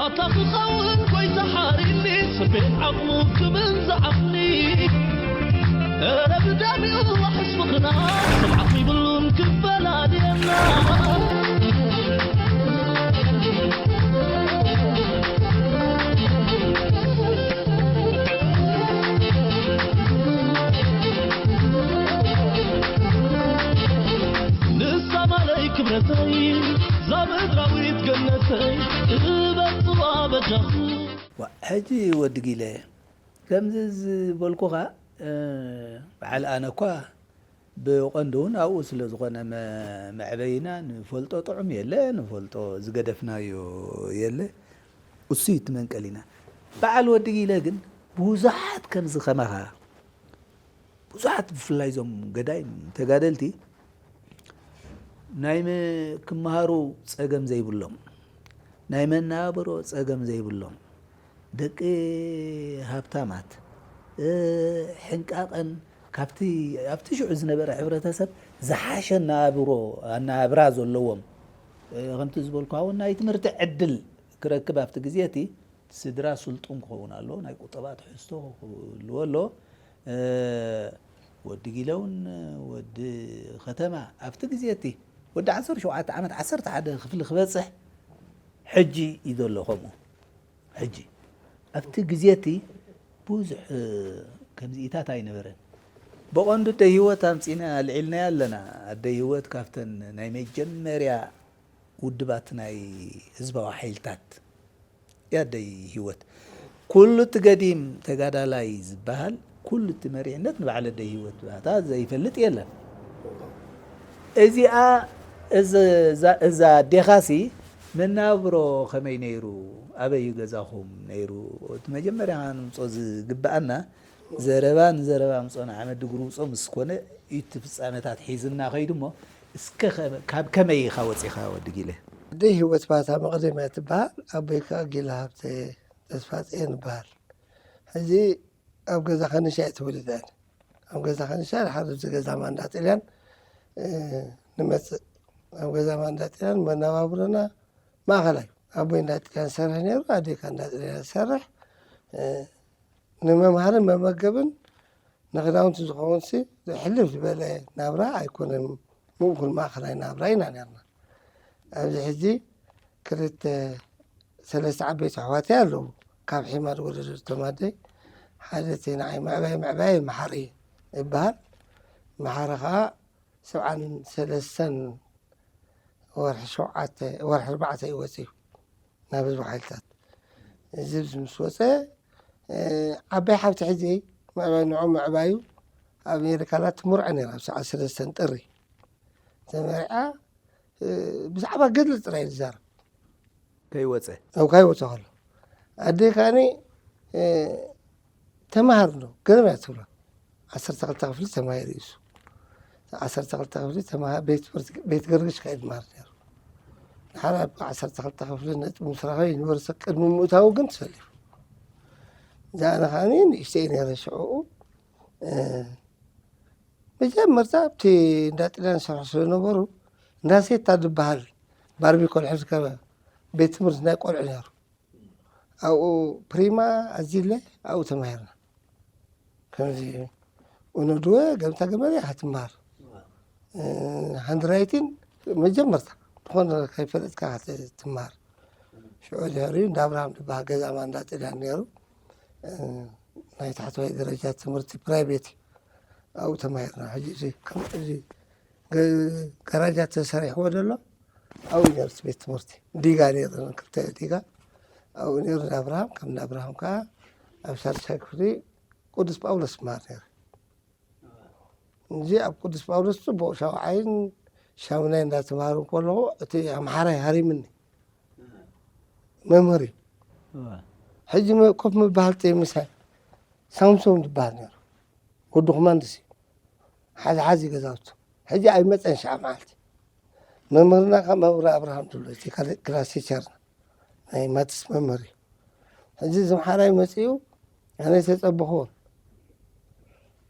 ኣታ ክኸውን ጎይታ ሓሪኒ፣ ሰበይት ዓቕሙ ክብል ዝዓቕኒ። እረ ብደሚኡ ዋሕስ ምኽና፣ ስርዓት ይብሉን ክፈላልየና። ንሳ ማለይ ክብረተይ፣ እዛ ምድራዊት ገነተይ፣ እበጽዋ በጃኹ። ዋ፣ ሕጂ ወዲ ጊለ፣ ከምዚ ዝበልኩኻ፣ እ፣ በዓል ኣነ እኳ ብቐንዱ እውን ኣብኡ ስለ ዝኾነ መ-፣ መዕበይና ንፈልጦ ጥዑም የለ፣ ንፈልጦ ዝገደፍናዮ የለ። እሱ እዩ እቲ መንቀሊና። በዓል ወዲ ጊለ ግን ብዙሓት ከምዚ ከማኻ፣ ብዙሓት ብፍላይ እዞም ገዳይም ተጋደልቲ ናይ መ-፣ ክመሃሩ ጸገም ዘይብሎም፣ ናይ መነባብሮ ጸገም ዘይብሎም፣ ደቂ ሃብታማት፣ እ፣ ሕንቃቐን ካብቲ፣ ኣብቲ ሽዑ ዝነበረ ሕብረተሰብ ዝሓሸ ኣናብሮ፣ ኣናብራ ዘለዎም፣ እ፣ ከምቲ ዝበልኩ እውን ናይ ትምህርቲ ዕድል ክረክብ ኣብቲ ግዜ እቲ ስድራ ስልጡን ክኸውን ኣለዎ፣ ናይ ቁጠባ ትሕዝቶ ክህልዎ ኣለዎ። እ፣ ወዲ ጊለ እውን ወዲ ከተማ ኣብቲ ግዜ እቲ ወዲ ዓሰርተ ሸውዓተ ዓመት፣ ዓሰርተ ሓደ ክፍሊ ክበጽሕ ሕጂ እዩ ዘሎ ከምኡ። ሕጂ ኣብቲ ግዜ እቲ ብዙሕ፣ እ፣ ከምዚኢታት ኣይነበረን። ብቐንዱ ኣደይ ህይወት ኣምጺእና ኣልዒልናያ ኣለና። ኣደይ ህይወት ካብተን ናይ መጀመርያ ውድባት ናይ ህዝባዊ ሓይልታት እያ ኣደይ ህይወት። ኩሉ እቲ ገዲም ተጋዳላይ ዝበሃል፣ ኩሉ እቲ መሪሕነት ንበዓል ኣደይ ህይወት ባታ ዘይፈልጥ የለን። እዚኣ፣ እዚ፣ እዛ፣ እዛ ኣዴኻሲ መናብሮ ከመይ ነይሩ? ኣበይ እዩ ገዛኹም ነይሩ? እቲ መጀመርያ ክንምጾ ዝግብኣና፣ ዘረባ ንዘረባ ምጾ ንዓመት ድግሩ ውጾ ምስ ኮነ፣ እቲ ፍጻመታት ሒዝና ከይዱ እሞ፣ እስከ ከ-፣ ካብ ከመይ ኢኻ ወጺኻ ወዲ ጊለ? ኣደይ ህይወት ባታ መቕደም እያ ትበሃል፣ ኣቦይ ከኣ ጊለ ሃብተ ተስፋጽዮን ይበሃል። ሕጂ ኣብ ገዛ ከንሻ እየ ተወሊደ ኣነ። ኣብ ገዛ ከንሻ ድሓር ኣብዚ ገዛ ማንዳ ጥልያን፣ እ፣ ንመጽእ። ኣብ ገዛ ማንዳ ጥልያን መነባብሮና ማእኸላይ። ኣቦይ እንዳ ጥልያን ዝሰርሕ ነይሩ፣ ኣደይ ከኣ እንዳ ጥልያን ትሰርሕ። እ፣ ንመምሃርን መመገብን ንኽዳውንቲ ዝኸውንሲ ሕልፍ ዝበለ ናብራ ኣይኮነን፣ ምእኩል ማእኸላይ ናብራ ኢና ነርና። ኣብዚ ሕጂ ክልተ ሰለስተ ዓበይቲ ኣሕዋተይ ኣለዉ፣ ካብ ሒማድ ወለዶ እቶም ኣደይ። ሓደ እቲ ንዓይ ምዕባይ ምዕባይ መሓሪ ይበሃል። መሓሪ ኸዓ ሰብዓን ሰለስተን ወርሒ ሸውዓተ፣ ወርሒ ኣርባዕተ እዩ ወፂኡ ናብ ህዝቢ ሓይልታት። እዚ ምስ ወፀ፣ እ፣ ዓባይ ሓብቲ ሕጂ ምዕባይ፣ ንዑ ምዕባዩ ኣብ ኣሜሪካና ትምርዖ ነይራ፣ ኣብ ሰዓት ሰለስተን ጥሪ ተመሪዓ። እ፣ ብዛዕባ ገድሊ ጥራይ ዝዛረብ። ከይወፀ? ኣብ ከይወፀ ከሎ። ኣደይ ከኣኒ፣ እ፣ ተምሃር ዶ? ገርም እያ ትብሎ። ዓሰርተ ክልተ ክፍሊ ተማሂሩ እዩ እሱ። ዓሰርተ ክልተ ክፍሊ ተምሃ-፣ ቤት ትምህርቲ፣ ቤት ገርግሽ ከይድ ማር ነይሩ። ንሓደ ኣብ ዓሰርተ ክልተ ክፍሊ ነጥቢ ምስ ረኸበ ዩኒቨርሲቲ ቅድሚ ምእታዉ ግን ተሰሊፉ። እዛ ኣነ ከኣኒ ንእሽተይ ነይረ ሽዕኡ። እ፣ መጀመርታ ኣብቲ እንዳ ጥልያን ዝሰርሑ ስለነበሩ፣ እንዳ ሴታ ዝበሃል ባርቢኮ ዝርከበ ቤት ትምህርቲ ናይ ቆልዑ ነይሩ። ኣብኡ ፕሪማ ኣዚለ ኣብኡ ተማሂርና። ከምዚ ኡኖድወ ገምታ ገመል እያ ክትምሃር። እ፣ ሃንድራይቲን መጀመርታ ዝኾነ ከይፈለጥካ ክትምሃር። ሽዑ ድሕሪኡ እንዳ ኣብርሃም ዝበሃል ገዛ ማንዳ ጥልያን ነይሩ። እ፣ ናይ ታሕተዋይ ደረጃ ትምህርቲ ፕራይቬት እዩ። ኣብኡ ተማሂርና። ሕጂ እዚ ከም እዚ ገ-፣ ገራጃት ተሰሪሕዎ ዘሎ ኣብኡ ነይሩ እቲ ቤት ትምህርቲ። ዲጋ ነይሩ፣ ክልተ ዲጋ ኣብኡ ነይሩ። እንዳ ኣብርሃም፣ ከም እንዳ ኣብርሃም ከኣ ኣብ ሳልሳይ ክፍሊ ቅዱስ ጳውሎስ ይመሃር ነይሩ። እዚ ኣብ ቅዱስ ጳውሎስ ጽቡቕ ሻውዓይን ሻሙናይ እንዳተማሃሩ ከለኹ እቲ ኣምሓራይ ሃሪምኒ መምህር እዩ። እወ። ሕጂ መ-፣ ኮፍ ምበሃል ጠይ ምሳይ ሳምሶም ዝበሃል ነይሩ። ወዲ ኮማንድስ እዩ። ሓዚ ሓዚ ገዛውቱ። ሕጂ ኣይመጸን ሸዓ መዓልቲ። መምህርና ካብ መምህር ኣብርሃም ትብሎ፣ እቲ ካለ-፣ ክላስ ቲቸርና፣ ናይ ማትስ መምህር እዩ። ሕጂ እዚ ኣምሓራይ መጺኡ፣ ኣነ ተጸበኽዎ።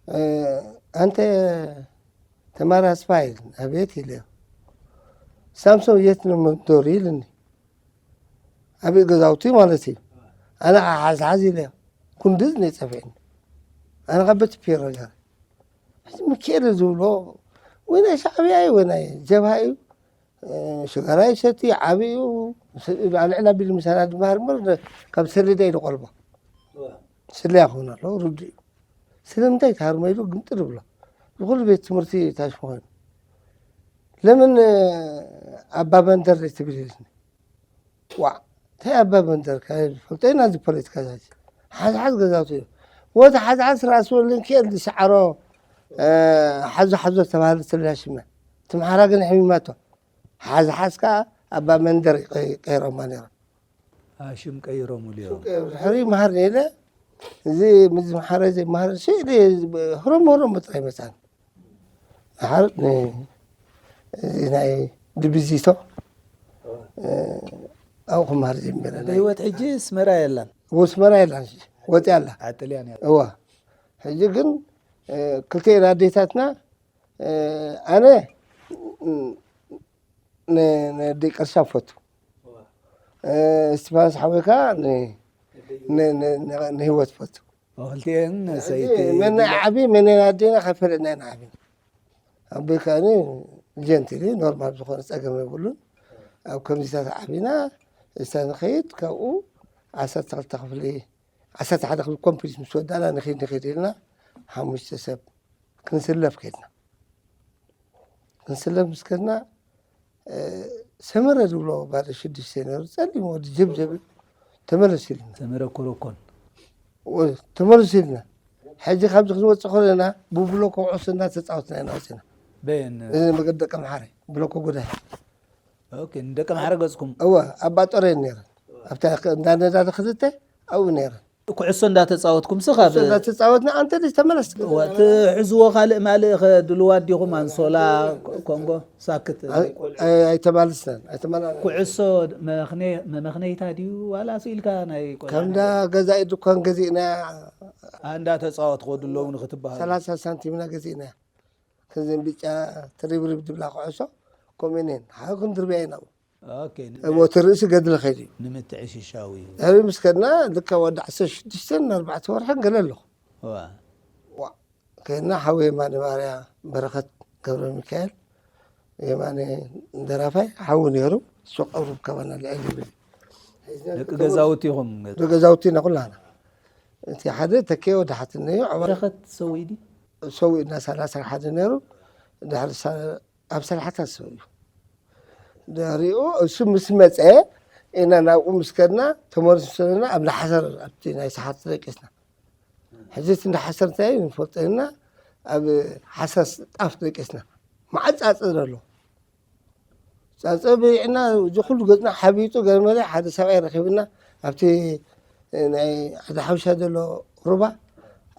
እ፣ ኣንተ ተማሪ ኣስፋይል፣ ኣቤት ኢለዮ። ሳምሶን የት ነው የምትኖር ኢልኒ። ዓብዪ ገዛውቲ ማለት እዩ። ኣነ ከዓ ሓዝሓዝ ኢለ ኩንድዝ ነይ ጸፊዕኒ። ኣነ ካብ በቲ ፔሮ ጀር ሕጂ ሚካኤል ዝብሎ ወይ ናይ ሻዕብያ እዩ ወይ ናይ ጀብሃ እዩ። ሽጋራ ይሰቲ ዓብዩ ኣልዕል ኣቢሉ ምሳና ዝበሃል እምበር ካብ ሰሊዳ እዩ ዝቆልቦ። ስለ ይኸውን ኣሎ ርዱ እዩ። ስለምንታይ ተሃርሞ ኢሉ ግምጥል ብሎ ዝኩሉ ቤት ትምህርቲ ታሽሙ ኮይኑ ለምን ኣባ መንደር ትብል ኢልኒ። ዋዕ እንታይ ኣባ መንደር ፈልጦ ኢና እዚ ፖለቲካ ዛች ሓዝሓዝ ገዛቱ እዩ። ወቲ ሓዝሓዝ ራእሲ ወልንኪኤል ዝሰዓሮ ሓዞ ሓዞ ተባህለ ትብላ ሽመ ትምሓራ ግን ሕሚማቶ ሓዝሓዝ ከዓ ኣባ መንደር ቀይሮማ ነይሮም። ሽም ቀይሮምሉ እዮም። ድሕሪ መሃር ነይለ እዚ ምስ መሓረ ዘይመሃር ስእሊ ህሮም ህሮም ጥራይ መፃን። ድሓር እዚ ናይ ድብዚቶ ኣብኡ ክመሃር ጀሚረ። ብህይወት ሕጂ ስመራ የላን። ወስመራ የላን ወፂ ኣላ። ዓጥልያን እያ። እዋ ሕጂ ግን ክልተ ኣዴታትና ኣነ ነደይ ቀርሻ ፈቱ እስቲፋኖስ ሓወይ ከዓ ንህይወት ፈቱ። ክልቲኤን ሰይቲ መናይ ዓቢ መናይ ኣዴና ከይፈለጥና ኢና ዓቢና። ኣቦይ ከዓ ጀንትሊ ኖርማል ዝኾነ ፀገም የብሉን። ኣብ ከምዚታት ዓቢና እሳ ንኸይድ ካብኡ ዓሰርተ ክልተ ክፍሊ ዓሰርተ ሓደ ክፍሊ ኮምፕሊት ምስ ወዳእና ንኸይድ ንኸይድ ኢልና ሓሙሽተ ሰብ ክንስለፍ ከድና። ክንስለፍ ምስ ከድና ሰመረ ዝብሎ ባለ ሽዱሽተ ነሩ ጸሊም ወዲ ጀብጀብ ተመለስ ኢልና። ሰመረ ኮረኮን ተመለስ ኢልና። ሕጂ ካብዚ ክንወፅእ ከለና ብብሎኮ ኩዕሶ እናተፃወትና ኢና ወፂና። በየን እዚ መገዲ ደቂ ኣምሓረ ብሎኮ ጉዳይ ኦኬ፣ ንደቂ ኣምሓረ ገጽኩም እወ ኣባ ጦረ ነይረን ኣብታ እንዳነዳዲ ክልተ ኣብኡ ነይረን ኩዕሶ እንዳተጻወትኩም ስኻ እንዳተጻወትና ኣንተ ተመለስ ትሕዝዎ ካልእ ማልእ ከድልዋ ዲኹም ኣንሶላ ኮንጎ ሳክት ኣይተማልስናን ኣይተማላ ኩዕሶ መመኽነይታ ድዩ ዋላ ስኢልካ ናይ ቆልዓ ከምዳ ገዛኢ ድኳን ገዚእና እንዳተጻወት ክወዱ ኣለዉ ንክትበሃሉ ሰላሳ ሳንቲምና ገዚእና ከዘን ብጫ ትሪብሪብ ድብላ ኩዕሶ ከምኡ ኢነን ሓው ክንድርብያ ኢና ኦኬ ሞት ርእሲ ገድሊ ኸይድ እዩ ንምትዕሽሻዊ እዩ ድሕሪ ምስ ከድና ልካ ወዲ ዓሰርተ ሽዱሽተን ኣርባዕተ ወርሕን ገለ ኣለኹ እዋ ከድና ሓወይ የማነ ማርያ በረኸት ገብረ ሚካኤል የማነ ደራፋይ ሓዊ ነይሩ እሱ ቀብሩ ካባና ልዕል ይብል ደቂ ገዛውቲ ኢኹም ገዛውቲ ኢና ኩላና እቲ ሓደ ተኬ ወዲ ሓትነ እዩ በረኸት ሰውኢ ድዩ ሰው እና ሰላሳ ሓደ ነይሩ ድሕሪ ሳ- ኣብ ሰላሓታት ሰው እዩ ድሕሪኡ እሱ ምስ መፀ ኢና ናብኡ ምስ ከድና ተመልሱ ዘለና ኣብ ዳሓሰር ኣብቲ ናይ ሰሓርቲ ደቂስና ሕዚ እቲ እንዳሓሰር እንታይ እዩ ንፈልጦ ኢና ኣብ ሓሰር ጣፍ ደቂስና መዓት ፃፀ ዘሎ ፃፀ በይዕና እዚ ኩሉ ገፅና ሓቢጡ ገመለ ሓደ ሰብኣይ ረኪብና ኣብቲ ናይ ዓዲ ሓውሻ ዘሎ ሩባ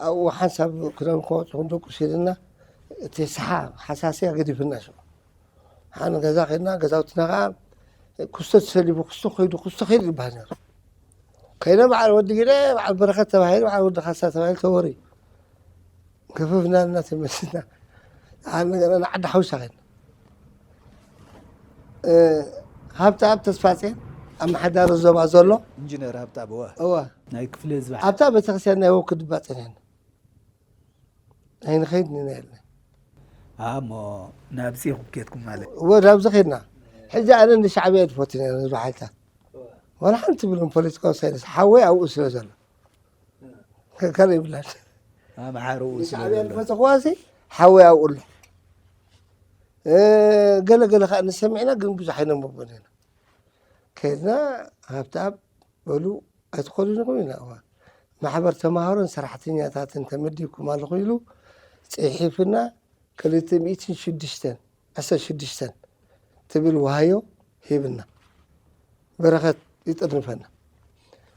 ኣብኡ ሓንሳብ ክዳን ከወፅኹ ደቁስ ኢልና እቲ ሰሓ ሓሳስያ ገዲፍና ሽዑ ሓን ገዛ ከድና ገዛውትና ከዓ ክስቶ ተሰሊፉ ክስቶ ከይዱ ክስቶ ከይዱ ይበሃል ነሩ ከይደ በዓል ወዲ ጊደ በዓል በረኸት ተባሂሉ በዓል ወዲ ካሳ ተባሂሉ ተወሪ ገፈፍና እና ተመልስና ዓዲ ሓውሻ ከድና ሃብተኣብ ተስፋፅዮን ኣመሓዳሪ ዞባ ዘሎ ኢንጂነር ሃብተኣብ እወ እወ ናይ ክፍሊ ህዝቢ ኣብታ ቤተክርስትያን ናይ ወክድ ባፅንሕና ኣይንኸይድ ንና የለን እሞ ናብዚ ኢኹም ኬድኩም ማለት እወ ናብዚ ኸድና ሕጂ ኣነ ንሻዕብያ ድፈቱ ነረ ንባሓልታት ወላ ሓንቲ ብሎም ፖለቲካዊ ሳይንስ ሓወይ ኣብኡ ስለ ዘሎ ካልእ ይብላል ኣምሓርኡ ንሻዕብያ ድፈተኽዋሲ ሓወይ ኣብኡ ኣሎ ገለ ገለ ከዓ ንሰሚዕና ግን ብዙሕ ኣይነንበቦን ኢና ከድና ሃብተኣብ በሉ ኣይትኸዱን ኢኹም ኢልና እዋ ማሕበር ተምሃሮን ሰራሕተኛታትን ተመዲብኩም ኣለኹ ኢሉ ፅሒፍና ክልተ ሚእትን ሽዱሽተን ዓሰርተ ሽዱሽተን ትብል ወሃዮ ሂብና በረኸት ይጥርንፈና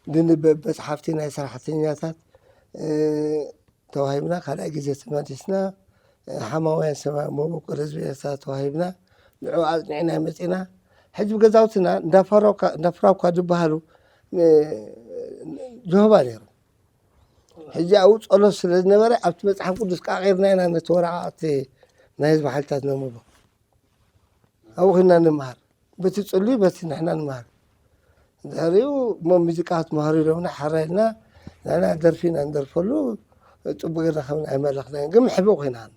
ብንበብ መፅሓፍቲ ናይ ሰራሕተኛታት ተዋሂብና ካልኣይ ግዜ ተመሊስና ሓማውያን ሰማያዊ መበቆል ህዝቢ ኤርትራ ተዋሂብና ንዕኡ ኣፅኒዕና መፂና ሕጂ ብገዛውትና እንዳፍራውካ ዝበሃሉ ጀሆባ ነይሩ ሕጂ ኣብኡ ፀሎት ስለ ዝነበረ ኣብቲ መፅሓፍ ቅዱስ ቃቂርና ኢና ነቲ ወረቃቅቲ ናይ ህዝቢ ሓይልታት ነንብቦ ኣብኡ ኮይና ንምሃር በቲ ፅሉይ በቲ ንሕና ንምሃር ድሕሪኡ እሞ ሙዚቃ ክትመሃሩ ኢሎምና፣ ሓራይ ኢልና ንሕና ደርፊ ኢና ንደርፈሉ። ጽቡቕ ጌርና ከም ኣይመለኽናዮን፣ ግን መሕብኢ ኮይናና።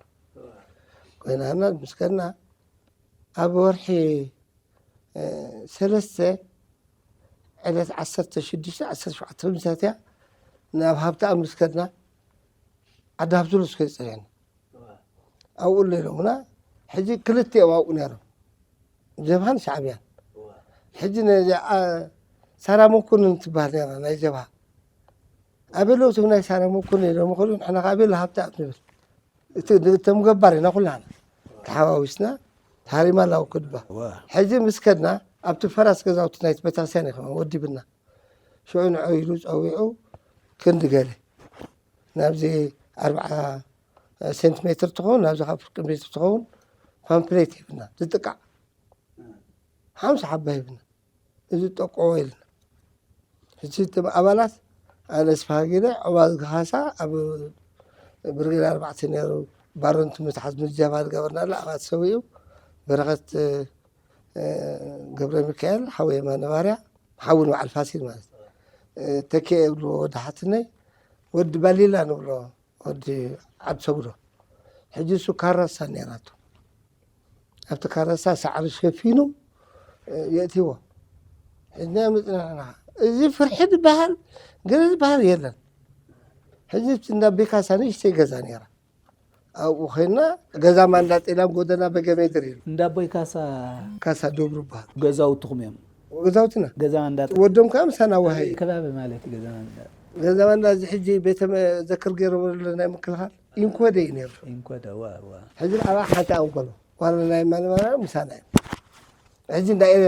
ኮይናና ምስ ከድና ኣብ ወርሒ፣ እ፣ ሰለስተ ዕለት ዓሰርተ ሽዱሽተ፣ ዓሰርተ ሸውዓተ ምሳት እያ ናብ ሃብተኣብ ምስ ከድና፣ ዓዲ ሃብቱ ሉስ ከይጸንሐና ኣብኡ ኣሎ ኢሎምና። ሕጂ ክልተ እዮም ኣብኡ ነይሮም፣ ጀብሃን ሻዕብያን። ሕጂ ነዚ፣ ኣ፣ ሳራ መኮንን ትበሃል ነይራ ናይ ጀብሃ። ኣበይ ኣለዉ እቶም ናይ ሳራ መኮንን ኢሎም ይኸዱ፣ ንሕና ከኣ ኣበይ ኣሎ ሃብተኣብ ንብል። እቲ፣ እቶም ገባር ኢና ኩላና ተሓዋዊስና፣ ተሃሪማ ኣላ ወኩድባ። እዋ። ሕጂ ምስ ከድና ኣብቲ ፈራስ ገዛውቲ ናይቲ ቤተክርስትያን እዩ ከማን ወዲብና። ሽዑ ንዑ ኢሉ ጸዊዑ ክንዲ ገለ ናብዚ ኣርብዓ ሴንቲሜትር ትኸውን፣ ናብዚ ካብ ፍርቂ ሜትር ትኸውን ፓምፕሌት ሂብና፣ ዝጥቃዕ ሓምሳ ሓባ ሂብና፣ እዚ ጠቅዎ ኢልና። ሕጂ እቶም ኣባላት ኣነ ስፍሃ ጊደ፣ ዑባዝጊ ካሳ ኣብ ብርጌድ ኣርባዕተ ነይሩ፣ ባሮን ትምትሓዝ ምጃባ ዝገበርናላ፣ ኣብኣ ተሰዊኡ፣ በረኸት፣ እ፣ ገብረ ሚካኤል፣ ሓው የማነ ባርያ፣ ሓውን በዓል ፋሲል ማለት፣ እ፣ ተኪኤ ይብልዎ ወዲ ሓትነይ፣ ወዲ ባሊላ ንብሎ፣ ወዲ ዓዲ ሰጉዶ። ሕጂ እሱ ካራሳ ነይራቶ። ኣብቲ ካራሳ ሳዕሪ ሸፊኑ፣ እ፣ የእትይዎ። ሕጂ ናይ መጽናዕና። እዚ ፍርሒ ዝበሃል፣ ገለ ዝበሃል የለን። ሕጂ እቲ እንዳ ቤካሳ ንእሽተይ ገዛ ነይራ። ኣብኡ ኮይና፣ ገዛ ማንዳ ጤላም ጎደና በገሜድር እዩ። እንዳ ኣቦይ ካሳ ካሳ ዶብሩ በሃል። ገዛውትኹም እዮም? ገዛውትና። ገዛ ማንዳ ጤ- ወዶም ከዓ ምሳና ወሃይ። ከባቢ ማለት እዩ ገዛ ማንዳ። ገዛ ማንዳ እዚ ሕጂ ቤተ መ-፣ ዘክር ገይሮምሉ ናይ ምክልኻል ኢንኮደ እዩ ነይሩ። ኢንኮደ፣ ዋ፣ ዋ። ሕጂ ኣብኣ ሓንቲ ኣንጎሎ። ዋላ ናይ ማነ ማነ ምሳና እዩ። ሕጂ እንዳ ኤ-፣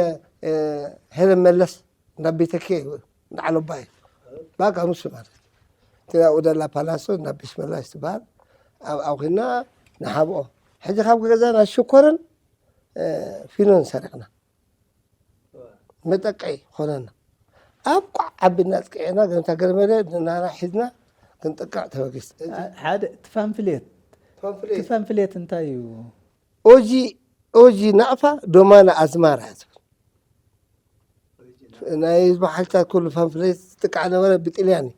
ኤ-፣ ሄለን መለስ፣ እንዳ ቤተኬ፣ እንዳ ዓለባይ። ባካ ምስ ማለት። እቲ ኣብኡ ደላ ፓላሶ፣ እንዳ ቤሽ መላሽ ትበሃል። ኣብ-፣ ኣብኺና ንሓብኦ። ሕጂ ካብ ገዛና ሽኮርን፣ እ፣ ፊኖን ሰሪቕና። መጠቅዒ ኾነና። ኣብ ቋዕ ዓቢና ኣጥቂዕና፣ ገምታ ገለመለ ንናና ሒዝና ክንጥቅዕ ተበጊስ። አ-፣ ሓደ፣ እቲ ፓምፍሌት፣ ፓምፍሌት። እቲ ፓምፍሌት እንታይ እዩ? ኦጂ፣ ኦጂ ናቕፋ ዶማና ኣዝማራ ዝብል። ናይ ህዝቢ ሓይልታት ኩሉ ፓምፍሌት ዝጥቃዕ ነበረ ብጥልያን እዩ።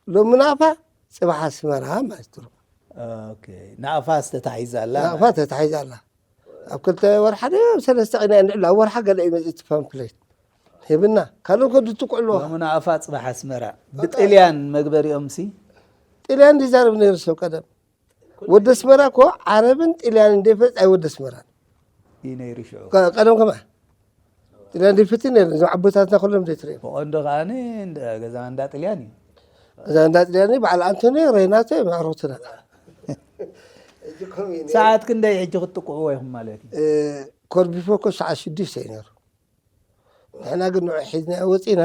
ሎሚ ናቕፋ፣ ጽባሕ ኣስመራ ማለት ትርጉም። ኦኬ። ናቕፋ ዝተታሒዛ ኣላ ናቕፋ ማለት። ተታሒዛ ኣላ። ኣብ ክልተ ወርሓ ድዩ ኣብ ሰለስተ ቕንያ ንዕላ፣ ኣብ ወርሓ ገለ እዩ መጺኡ እቲ ፓምፍሌት። ሂብና። ካልኦት ከ ዝጥቅዑ ኣለዋ። ሎሚ ናቕፋ ጽባሕ ኣስመራ። ብጥልያን መግበሪኦም ሲ? ጥልያን ዝዛረብ ነይሩ ሰብ ቀደም። ወዲ ኣስመራ እኮ ዓረብን ጥልያንን ዘይፈልጥ ኣይወዲ ኣስመራን። እዩ ነይሩ ሽዑ። ቀ-፣ ቀደም ከማ ጥልያን ዘይፈቲ ነይሩ። እዞም ዓቦታትና ኩሎም ዘይትርእዮም። ብቐንዱ ከኣ ን-፣ እንዳ-፣ ገዛ እንዳ ጥልያን እዩ። ገዛ እንዳ ጥልያን እዩ፣ በዓል ኣንቶኒ፣ ሬናቶ፣ መዕሮትና። ሰዓት ክንደይ ሕጂ ክትጥቅዕዎ ኢኹም ማለት እዩ? እ፣ ኮርቢፎ እኮ ሰዓት ሽዱሽተ እዩ ነይሩ። ንሕና ግን ንዑ ሒዝና ወጺና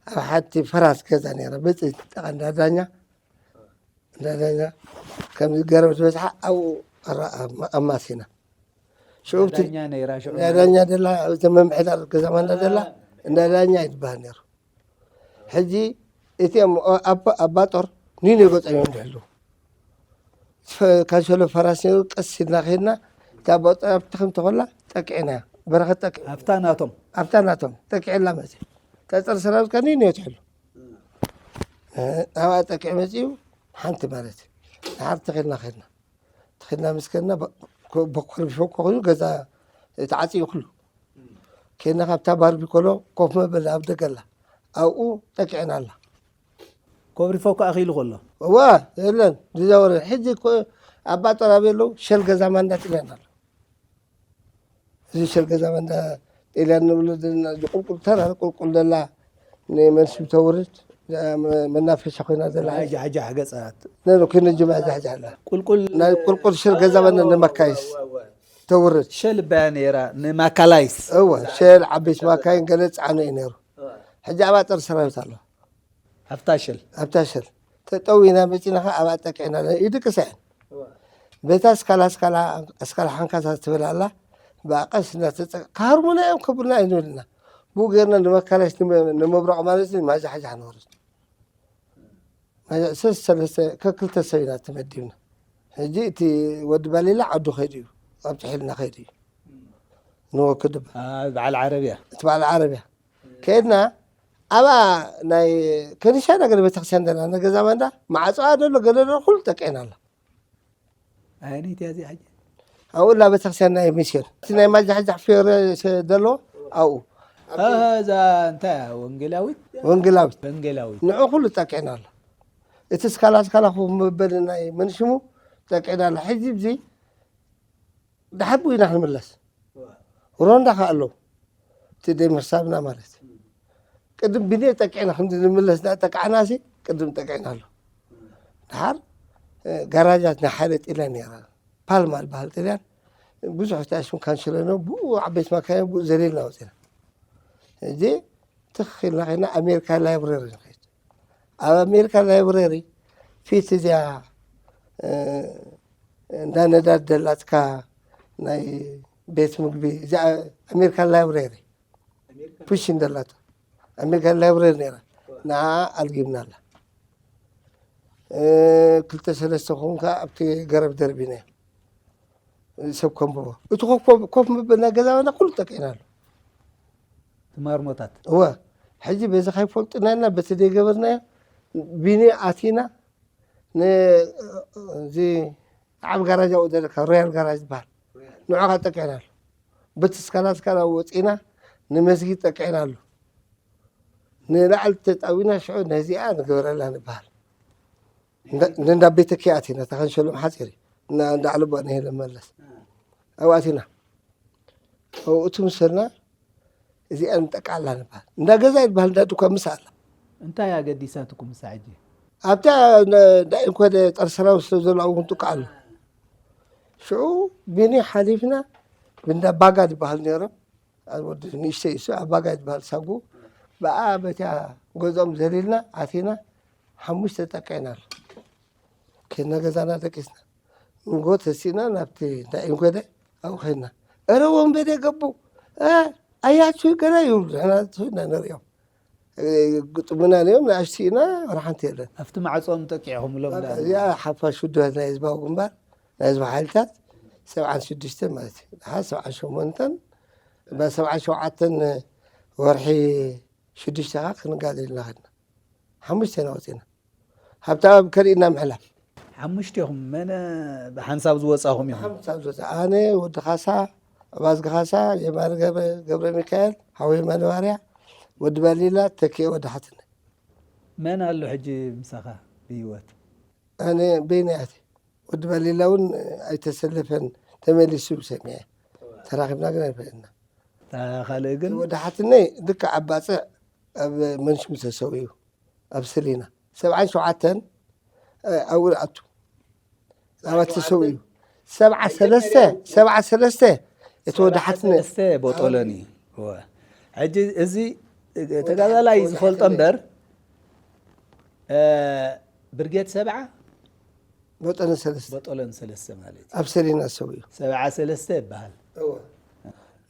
ኣብ ሓንቲ ፈራስ ገዛ ነይራ። በጺ ጥቓ እንዳ ዳኛ፣ እንዳ ዳኛ ከምዚ ገረብ ዝበዝሓ ኣብኡ ኣራ-፣ ኣማ-፣ ኣማሲና። ሽዑ እቲ ዳኛ ነይራ ሽዑ እንዳ ማለት? ዳኛ ደላ፣ ኣብ ዘመን ምሕዳር ገዛ ማንዳ ደላ፣ እንዳ ዳኛ ይትበሃል ነይሩ። ሕጂ እቲኦም ኦ-፣ ኣባ-፣ ኣባ ጦር ኒኖ ገጾም እዮም ዝሕልዉ። ፈ-፣ ካንሸሎ ፈራስ ነይሩ፣ ቀስ ኢልና ከይድና፣ እታ ኣባ ጦር ኣብቲ ከም ተኾላ ጠቂዕናያ። በረኸት ጠቂዑ። ኣብታ ናቶም? ኣብታ ናቶም። ጠቂዕላ መጽዩ። ጠጠር ሰራዊት ከኣ ኒኖ ትሕሉ። እ፣ ኣብኣ ጠቂዑ መጽዩ፣ ሓንቲ ማለት እዩ። ድሓር ተኸድና ከድና። ተኸድና ምስ ከድና፣ በ-፣ ኮ-፣ በኮር ቢፎ እኮ ኮይኑ ገዛ ተዓጽዩ ኩሉ። ከድና ካብታ ባርቢኮሎ ኮፍ መበሊ ኣብ ደገላ። ኣብኡ ጠቂዕና ኣላ። ኮብሪፎ እኮ ኣኺሉ ከሎ። እዋ፣ የለን፣ ዝዛወረ። ሕጂ እኮ ኣብ ባጦር ኣበይ ኣለዉ? ሸል ገዛ ማንዳ ጥልያን ኣሎ። እዚ ሸል ገዛ ማንዳ ጥልያን ንብሎ ዘለና፣ እዚ ቁልቁል ተራ ቁልቁል ዘላ ንመንስብ ተውርድ፣ መናፈሻ ኮይና ዘላ። ኣይ፣ ጃሕጃሕ ገጻት። ነን ኮይነ ጅማ ጃሕጃሕ ኣላ። ቁልቁል ናይ ቁልቁል ሸል ገዛ ማንዳ ንመካይስ ተውርድ። ሸል እባያ ነይራ፣ ንማካላይስ። እወ፣ ሸል ዓበይቲ ማካይን ገለ ጻዕኑ እዩ ነይሩ። ሕጂ ኣብ ኣጠር ሰራዊት ኣሎ። ኣብታ ሸል? ኣብታ ሸል። ጠጠው ኢና መጺና ኸዓ ኣብኣ ጠቂዕና ይድቅሳ እየን። በታ ስካላ፣ ስካላ፣ ስካላ ሓንካሳ ትብል ኣላ። ብኣ ቀስ እናተጸ-፣ ክሃርሙና እዮም፣ ከብሉና እዮም ዝብልና። ብኡ ጌርና ንመካላሽ ንመ-፣ ንመብረቕ ማለት እዩ፣ ማጃሕጃሕ ንወርድ። ማጃ-፣ ሰለስተ፣ ሰለስተ፣ ከክልተ ሰብ ኢና ተመዲብና። ሕጂ እቲ ወዲ ባሊላ ዓዱ ከይዱ እዩ፣ ኣብ ጥሒልና ከይዱ እዩ። ንወክድ በዓል ዓረብያ። እቲ በዓል ዓረብያ። ከድና ኣብኣ ናይ ከኒሻ ነገር ቤተክርስትያን ደላ ነገዛ ባንዳ ማዕፅኣ ደሎ ገለ ደሎ ኩሉ ጠቂዕና ኣሎ። ኣየነይቲ እያ እዚኣ ሕጂ? ኣብኡ ላ ቤተክርስትያን ናይ ሚስዮን እቲ ናይ ማጃሕጃሕ ፌረ ደሎ ኣብኡ እዛ እንታይ እያ? ወንጌላዊት ወንጌላዊት ወንጌላዊት ንዑ ኩሉ ጠቂዕና ኣሎ። እቲ ስካላ ስካላ ክው መበሊ ናይ መንሽሙ ጠቂዕና ኣሎ። ሕጂ ብዚ ድሓር ብኡ ኢና ክንምለስ ሮንዳ ከዓ ኣለዉ እቲ ደይ ምሕሳብና ማለት እዩ። ቅድም ብኔ ጠቂዕና ክንዲ ንምለስ ዳ ጠቃዕና ሲ ቅድም ጠቂዕና ኣሎ። ድሓር ጋራጃት ናይ ሓደ ጥልያን ነራ ፓልማ ዝበሃል ጥልያን ብዙሕ ታሽም ካንሽለኖ ብኡ ዓበይት ማካዮ ብኡ ዘሌልና ወፅና እዚ ትኽልና ኸና ኣሜሪካ ላይብረሪ ንኸይድ ኣብ ኣሜሪካ ላይብረሪ ፊት እዚኣ እንዳ ነዳድ ደላትካ ናይ ቤት ምግቢ እዚኣ ኣሜሪካ ላይብረሪ ፕሽን ደላታ ኣሜሪካ ላይብረሪ ነራ ንዓ ኣልጊብና ኣላ ክልተ ሰለስተ ኹን ከዓ ኣብቲ ገረብ ደርቢና ሰብ ከንብቦ እቲ ኮፍ መበልና ገዛ በና ኩሉ ጠቂዕና ኣሎ ትማርሞታት እወ ሕጂ በዚ ካይፈልጡና ና በቲ ደይገበርናዮ ቢኒ ኣቲና እዚ ዓብ ጋራጅ ኣብኡ ዘለካ ሮያል ጋራጅ ዝበሃል ንዑኻ ጠቂዕና ኣሎ በቲ ስካላ ስካላ ወፂና ንመስጊድ ጠቂዕና ኣሎ ንላዕሊ ተጣዊና ሽዑ ነዚኣ ንግበረላ ንበሃል ንእንዳ ቤተ ክያት ኢና ተኸንሸሎም ሓፂር እንዳ ዓለቦ ንሄለ መለስ ኣብኣቲና ኣብኡ ትምሰልና እዚኣ ንጠቃላ ንበሃል እንዳ ገዛ ይበሃል እንዳ ድኳ ምስ ኣላ እንታይ ኣገዲሳትኩም ምሳ ሕጂ ኣብታ ዳኢንኮደ ጠርሰራዊ ስለ ዘሎ ኣብኡ ክንጥቃ ኣሎ ሽዑ ቢኒ ሓሊፍና ብእንዳ ባጋ ዝበሃል ነይሮም ወዲ ንእሽተይ እሱ ኣብ ባጋ ዝበሃል ሳጉ ብኣ በቲያ ገዝኦም ዘሊልና ኣቲና ሓሙሽተ ጠቂዕና ኣሎ ከድና ገዛና ደቂስና ንጎ ተሲእና ናብቲ ዳኢንኮደ ኣብኡ ከድና እረ ወንበዴ ገቡ ኣያችሁ ገና ይብሉ ንሕና ኢና ንሪኦም ግጥሙና እዮም ንኣሽቲ ኢና ወላ ሓንቲ የለን ኣብቲ ማዕፆም ጠቂዕኹምሎም ዳ እዚኣ ሓፋሽ ውድባት ናይ ህዝባዊ ግንባር ናይ ህዝቢ ሓይልታት ሰብዓን ሽዱሽተን ማለት እዩ ድሓር ሰብዓን ሸሞንተን ሰብዓን ሸውዓተን ወርሒ ሽዱሽተ ከዓ ክንጋደል ኢና ከድና ሓሙሽተ ኢና ወፂና ሃብታ ከሪእና ምሕላፍ ሓሙሽቴኹም መነ ብሓንሳብ ዝወፃኹም ኢኹም ሓንሳብ ዝወፃ ኣነ ወዲ ካሳ ኣባዝጊ ካሳ የማነ ገብረ ሚካኤል ሓወይ የማነ ባርያ ወዲ ባሊላ ተኪኤ ወዲ ሓትነ መን ኣሎ ሕጂ ምሳኻ ብህይወት ኣነ በይነይ ኣትየ ወዲ ባሊላ እውን ኣይተሰለፈን ተመሊሱ ሰሚዐ ተራኺብና ግን ኣይፈለጥና ካልእ ግን ወዲ ሓትነይ ልክዕ ኣብ ባፅዕ ኣብ መንሽሙ ተሰዊኡ ኣብ ሰሊና ሰብዓን ሸውዓተን ኣብኡ ኣቱ ናባቲ ሰው እዩ ሰብዓ ሰለስተ ሰብዓ ሰለስተ እቲ ወዲ ሓትነ ሰለስተ ቦጦሎኒ እወ። ሕጂ እዚ ተጋዳላይ ዝፈልጦ እምበር ብርጌድ ሰብዓ ቦጠነ ሰለስተ ቦጦሎኒ ሰለስተ ማለት እዩ። ኣብ ሰሊና ሰው እዩ ሰብዓ ሰለስተ ይበሃል።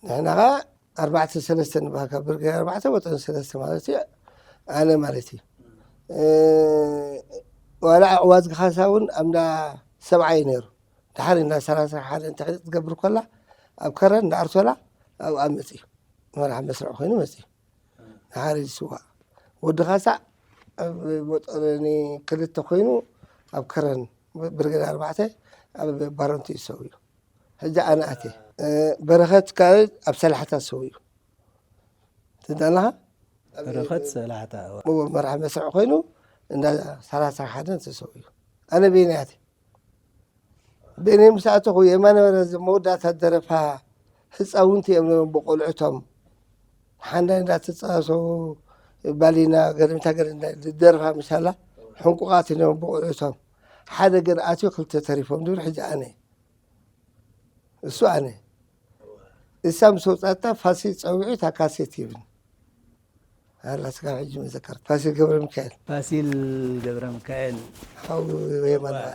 ንሕና ኸዓ ኣርባዕተ ሰለስተ ንበሃካ ብርጌድ ኣርባዕተ ወጠን ሰለስተ ማለት እዩ ኣነ ማለት እዩ ዋላ ኣዕዋዝ ግኻሳ እውን ኣምዳ ሰብዓ እዩ ነይሩ ድሓር እንዳ ሰላሳ ሓደ እንተ ክትገብር ኮላ ኣብ ከረን እንዳ ኣርቶላ ኣብኣ መፅዩ መራሕ መስርዕ ኮይኑ መፅዩ ድሓር ዝስዋእ ወዲ ካሳ ኣብ ቦጠረኒ ክልተ ኮይኑ ኣብ ከረን ብርጌድ ኣርባዕተ ኣብ ባረንቱ ይሰው እዩ ሕጂ ኣነ ኣትየ በረኸት ካልእ ኣብ ሰላሕታ ሰው እዩ ትዳለኻ በረኸት ሰላሕታ እዎ መራሕ መስርዕ ኮይኑ እንዳ ሰላሳ ሓደ ተሰው እዩ ኣነ በይነይ ኣትየ በይነይ ምስ ኣተኹ የማነ በረኸት መወዳእታ ደረፋ ህፃውንቲ እዮም ነይሮም ብቆልዑቶም ሓንዳይ እንዳተፃወቱ ባሊና ገርምታ ገርምታ ዝደርፋ ምሻላ ሕንቁቓት እዮም ብቆልዑቶም ሓደ ግን ኣትዩ ክልተ ተሪፎም ዝብል ሕጂ ኣነ እሱ ኣነ እሳ ምስ ወፃታ ፋሲል ፀዊዑ እታ ካሴት ይብል ኣላ ስጋብ ሕጂ መዘከር ፋሲል ገብረ ሚካኤል ፋሲል ገብረ ሚካኤል ሓው የማነ ባርያ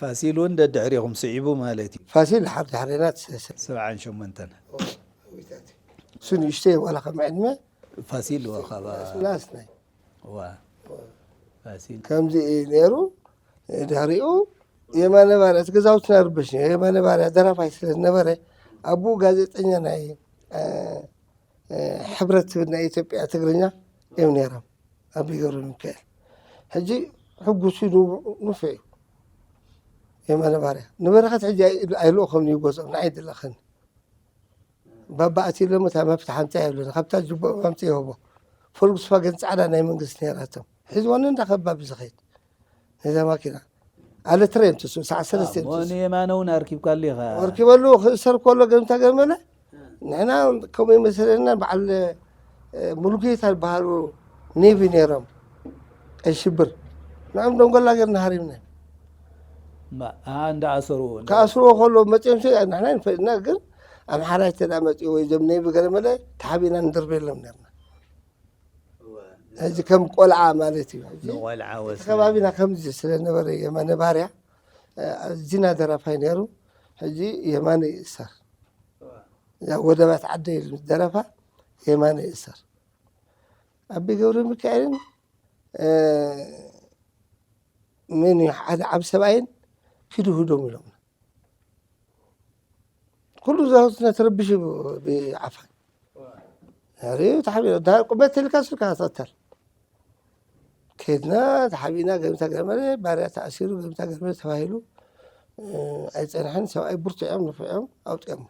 ፋሲል እውን ደድሕሪኹም ስዒቡ ማለት እዩ። ፋሲል ሓር ድሕሬና ተሰሰ ሰብዓን ሸሞንተን እሱ ንእሽተይ ዋላ ከም ዕድመ ፋሲል ወ ካባ ላስናይ ዋ ፋሲል ከምዚ እዩ ነይሩ ድሕሪኡ የማነ ባርያ እቲ ገዛውትና ርበሽ ነይሩ የማነ ባርያ ደራፋይ ስለ ዝነበረ ኣቦኡ ጋዜጠኛ ናይ እ፣ ሕብረት ናይ ኢትዮጵያ ትግርኛ እዮም ነይሮም። ኣቢ ገብረ ሚካኤል ሕጂ ሕጉስ እዩ፣ ንፉዕ እዩ። የማነ ባርያ ንበረኸት ሕጂ ኣይልእኸም እዩ ገዝኦም ንዓይ ድለኸኒ ባባ ኣትይሎም እታ መፍትሕ ኣምፅኣ የብለና ካብታ ጅቦ ኣምፅእ ይህቦ። ፎልክስቫገን ፃዕዳ ናይ መንግስቲ ነይራቶም ሒዝዋኒ እንዳ ከባቢ ዝኸይድ ነዛ ማኪና ኣለ ትሬን ትሱ ሰዓት ሰለስተ እሞ ንየማነ እውን ኣርኪብካሉ ኢኻ። ኣርኪበሉ ክእሰር ከሎ ገምታ ገመለ ንሕና ከምኡ ይመስለና በዓል ሙሉጌታ ዝበሃሉ ኔቪ ነይሮም ቀይ ሽብር ንዕም ደንጎላ ገርና ሃሪምና እንዳኣሰርዎ ክኣስርዎ ከሎ መፅኦም ንሕና ንፈልጥና ግን ኣምሓራይ ተዳ መፅኡ ወይ ዞም ኔቪ ገረመለ ተሓቢእና ንድርበሎም ነርና። እዚ ከም ቆልዓ ማለት እዩ። ንቆልዓ እቲ ወስነ። ከባቢና ከምዚ ስለነበረ የማነ ባርያ ኣዚና ደራፋይ ነይሩ። ሕጂ የማነ ይእሰር እዛ ወደባት ዓደ ኢሉ ደረፋ የማነ ይእሰር ኣቢ ገብረ ሚካኤልን እ፣ ምን እዩ ሓደ ዓብ ሰብኣይን ኪዱ ህዶም ኢሎም ኩሉ ዛውትና ተረብሽ ብዓፋን ሪኡ ተሓቢሩ ዳር ቁመት ተልካ ስልካ ተተል ከድና ተሓቢና ገምታ ገርመለ ባርያ ተኣሲሩ ገምታ ገርመለ ተባሂሉ ኣይፀንሐን ሰብኣይ ብርትዖም ንፍዖም ኣውፅኦሞ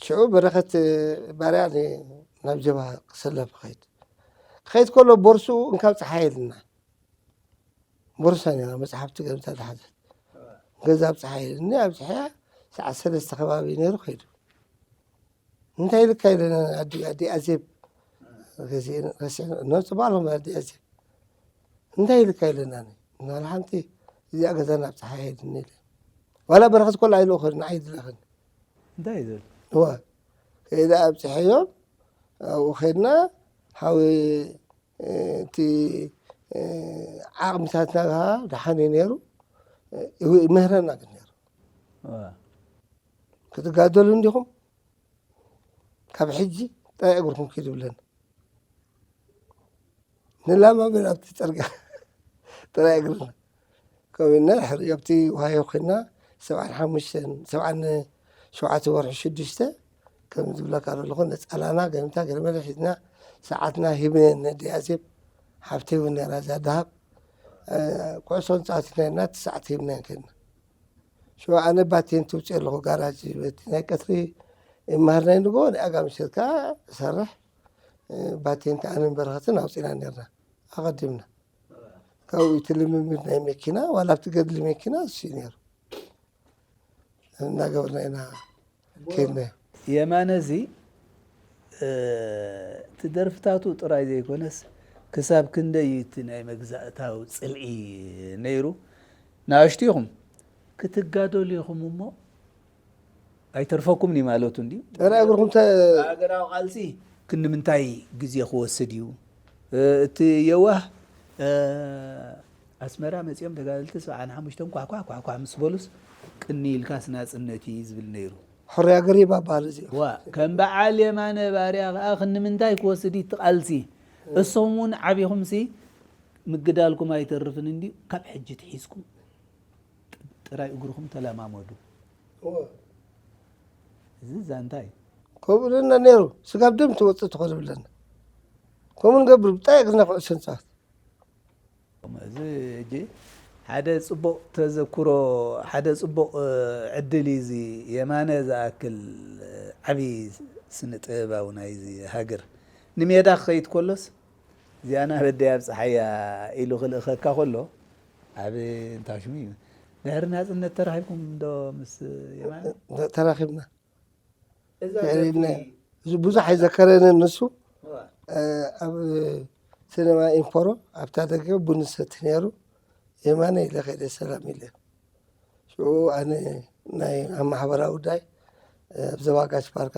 ሽዑ በረኸት ባርያ ናብ ጀብሃ ክሰለፍ ኸይድ ክኸይድ ከሎ ቦርሱ እንካብ ፀሓይ ኢልና ቦርሳ ነራ መፅሓፍቲ ገምታ ዝሓዘት ገዛ ኣብ ፀሓይ ኢልኒ ኣብፅሐያ ሰዓት ሰለስተ ከባቢ ነይሩ ከይዱ እንታይ ኢልካ ኢለና ኣዲ ኣዲ ኣዜብ ነፅባሎም ኣዲ ኣዜብ እንታይ ኢልካ ኢለና ናላ ሓንቲ እዚኣ ገዛና ኣብ ፀሓይ ኢልኒ ኢለ ዋላ በረኸት ኮላ ኢሉ ኸ ንዓይ ድለኸኒ እንታይ ዝብል እዋ ከይዳ ኣብፅሐዮም ኣብኡ ኸድና ሓዊ እቲ ዓቕምታትና ከዓ ደሓን እዩ ነይሩ ይምህረና ግን ነይሩ ክትጋደሉ እንዲኹም ካብ ሕጂ ጥራይ እግርኩም ኪዱ ይብለና ንላማመድ ኣብቲ ፅርግያ ጥራይ እግርና ከምኡ ኢልና ድሕሪ ኣብቲ ዋህዮ ኮይና ሰብዓን ሓሙሽተን ሰብዓን ሸውዓተ ወርሒ ሽዱሽተ ከም ዝብለካ ዘለኹ ነፃላና ገምታ ገለመለ ሒዝና ሰዓትና ሂብነን ነዲያዜብ ሓፍተይ እውን ነራ እዛ ደሃብ ኩዕሶ ንፃወት ኢና ኢልና እቲ ሰዓት ሂብናን ከድና ሽዑ ኣነ ባቴን ትውፅእ ኣለኹ ጋራጅ በቲ ናይ ቀትሪ ይመሃር ናይ ንጎ ናይ ኣጋምሸት ከዓ እሰርሕ ባቴን ከዓ ኣነን በረኸትን ኣውፂና ነርና ኣቐዲምና ካብኡ እቲ ልምምድ ናይ መኪና ዋላ ኣብቲ ገድሊ መኪና እሱ እዩ ነይሩ እናገበርና ኢና ከድና የማነ እዚ እቲ ደርፍታቱ ጥራይ ዘይኮነስ ክሳብ ክንደይ እዩ እቲ ናይ መግዛእታዊ ፅልኢ ነይሩ ንኣሽቱ ኢኹም ክትጋደሉ ኢኹም እሞ ኣይተርፈኩምን እዩ ማለቱ እንዲ ጥራይ እግርኩም ሃገራዊ ቃልሲ ክንምንታይ ግዜ ክወስድ እዩ እቲ የዋህ ኣስመራ መፂኦም ተጋደልቲ ሰብዓን ሓሙሽተን ኳሕኳሕ ኳሕኳሕ ምስ በሉስ ቅኒ ኢልካስ ናፅነት እዩ ዝብል ነይሩ ሕሩይ ሃገር ይባባል እዚ ዋ ከም በዓል የማነ ባርያ ከዓ ክንምንታይ ክወስድ እዩ እቲ ቃልሲ እሶም እውን ዓቢኹምሲ ምግዳልኩም ኣይተርፍን እንዲ ካብ ሕጂ ትሒዝኩም ጥራይ እግርኹም ተለማመዱ እዚ ዛንታ እዩ ከምኡ ኢልና ነይሩ ስጋብ ደም ትወፅእ ትኾን ይብለና ከምኡ ንገብር ብጣይ እግርና ኩዕሶ ንፃወት እዚ ሕጂ ሓደ ፅቡቕ ተዘክሮ ሓደ ፅቡቕ ዕድል እዩ እዚ የማነ ዝኣክል ዓብዪ ስነ ጥበባዊ ናይዚ ሃገር ንሜዳ ክኸይድ ከሎስ እዚኣ ናብ ኣደይ ኣብፅሓያ ኢሉ ክልእኸካ ከሎ ዓብ እንታይ ሽሙ እዩ ድሕሪ ናፅነት ተራኺብኩም ዶ ምስ የማነ ተራኺብና ብዙሕ ኣይዘከረንን ንሱ ኣብ ሲነማ ኢምፖሮ ኣብታ ደገ ቡን ዝሰቲ ነይሩ የማነ ኢለ ከይደ ሰላም ኢለ ሽዑ ኣነ ናይ ኣብ ማሕበራዊ ጉዳይ ኣብ ዘባጋሽ ፓርካ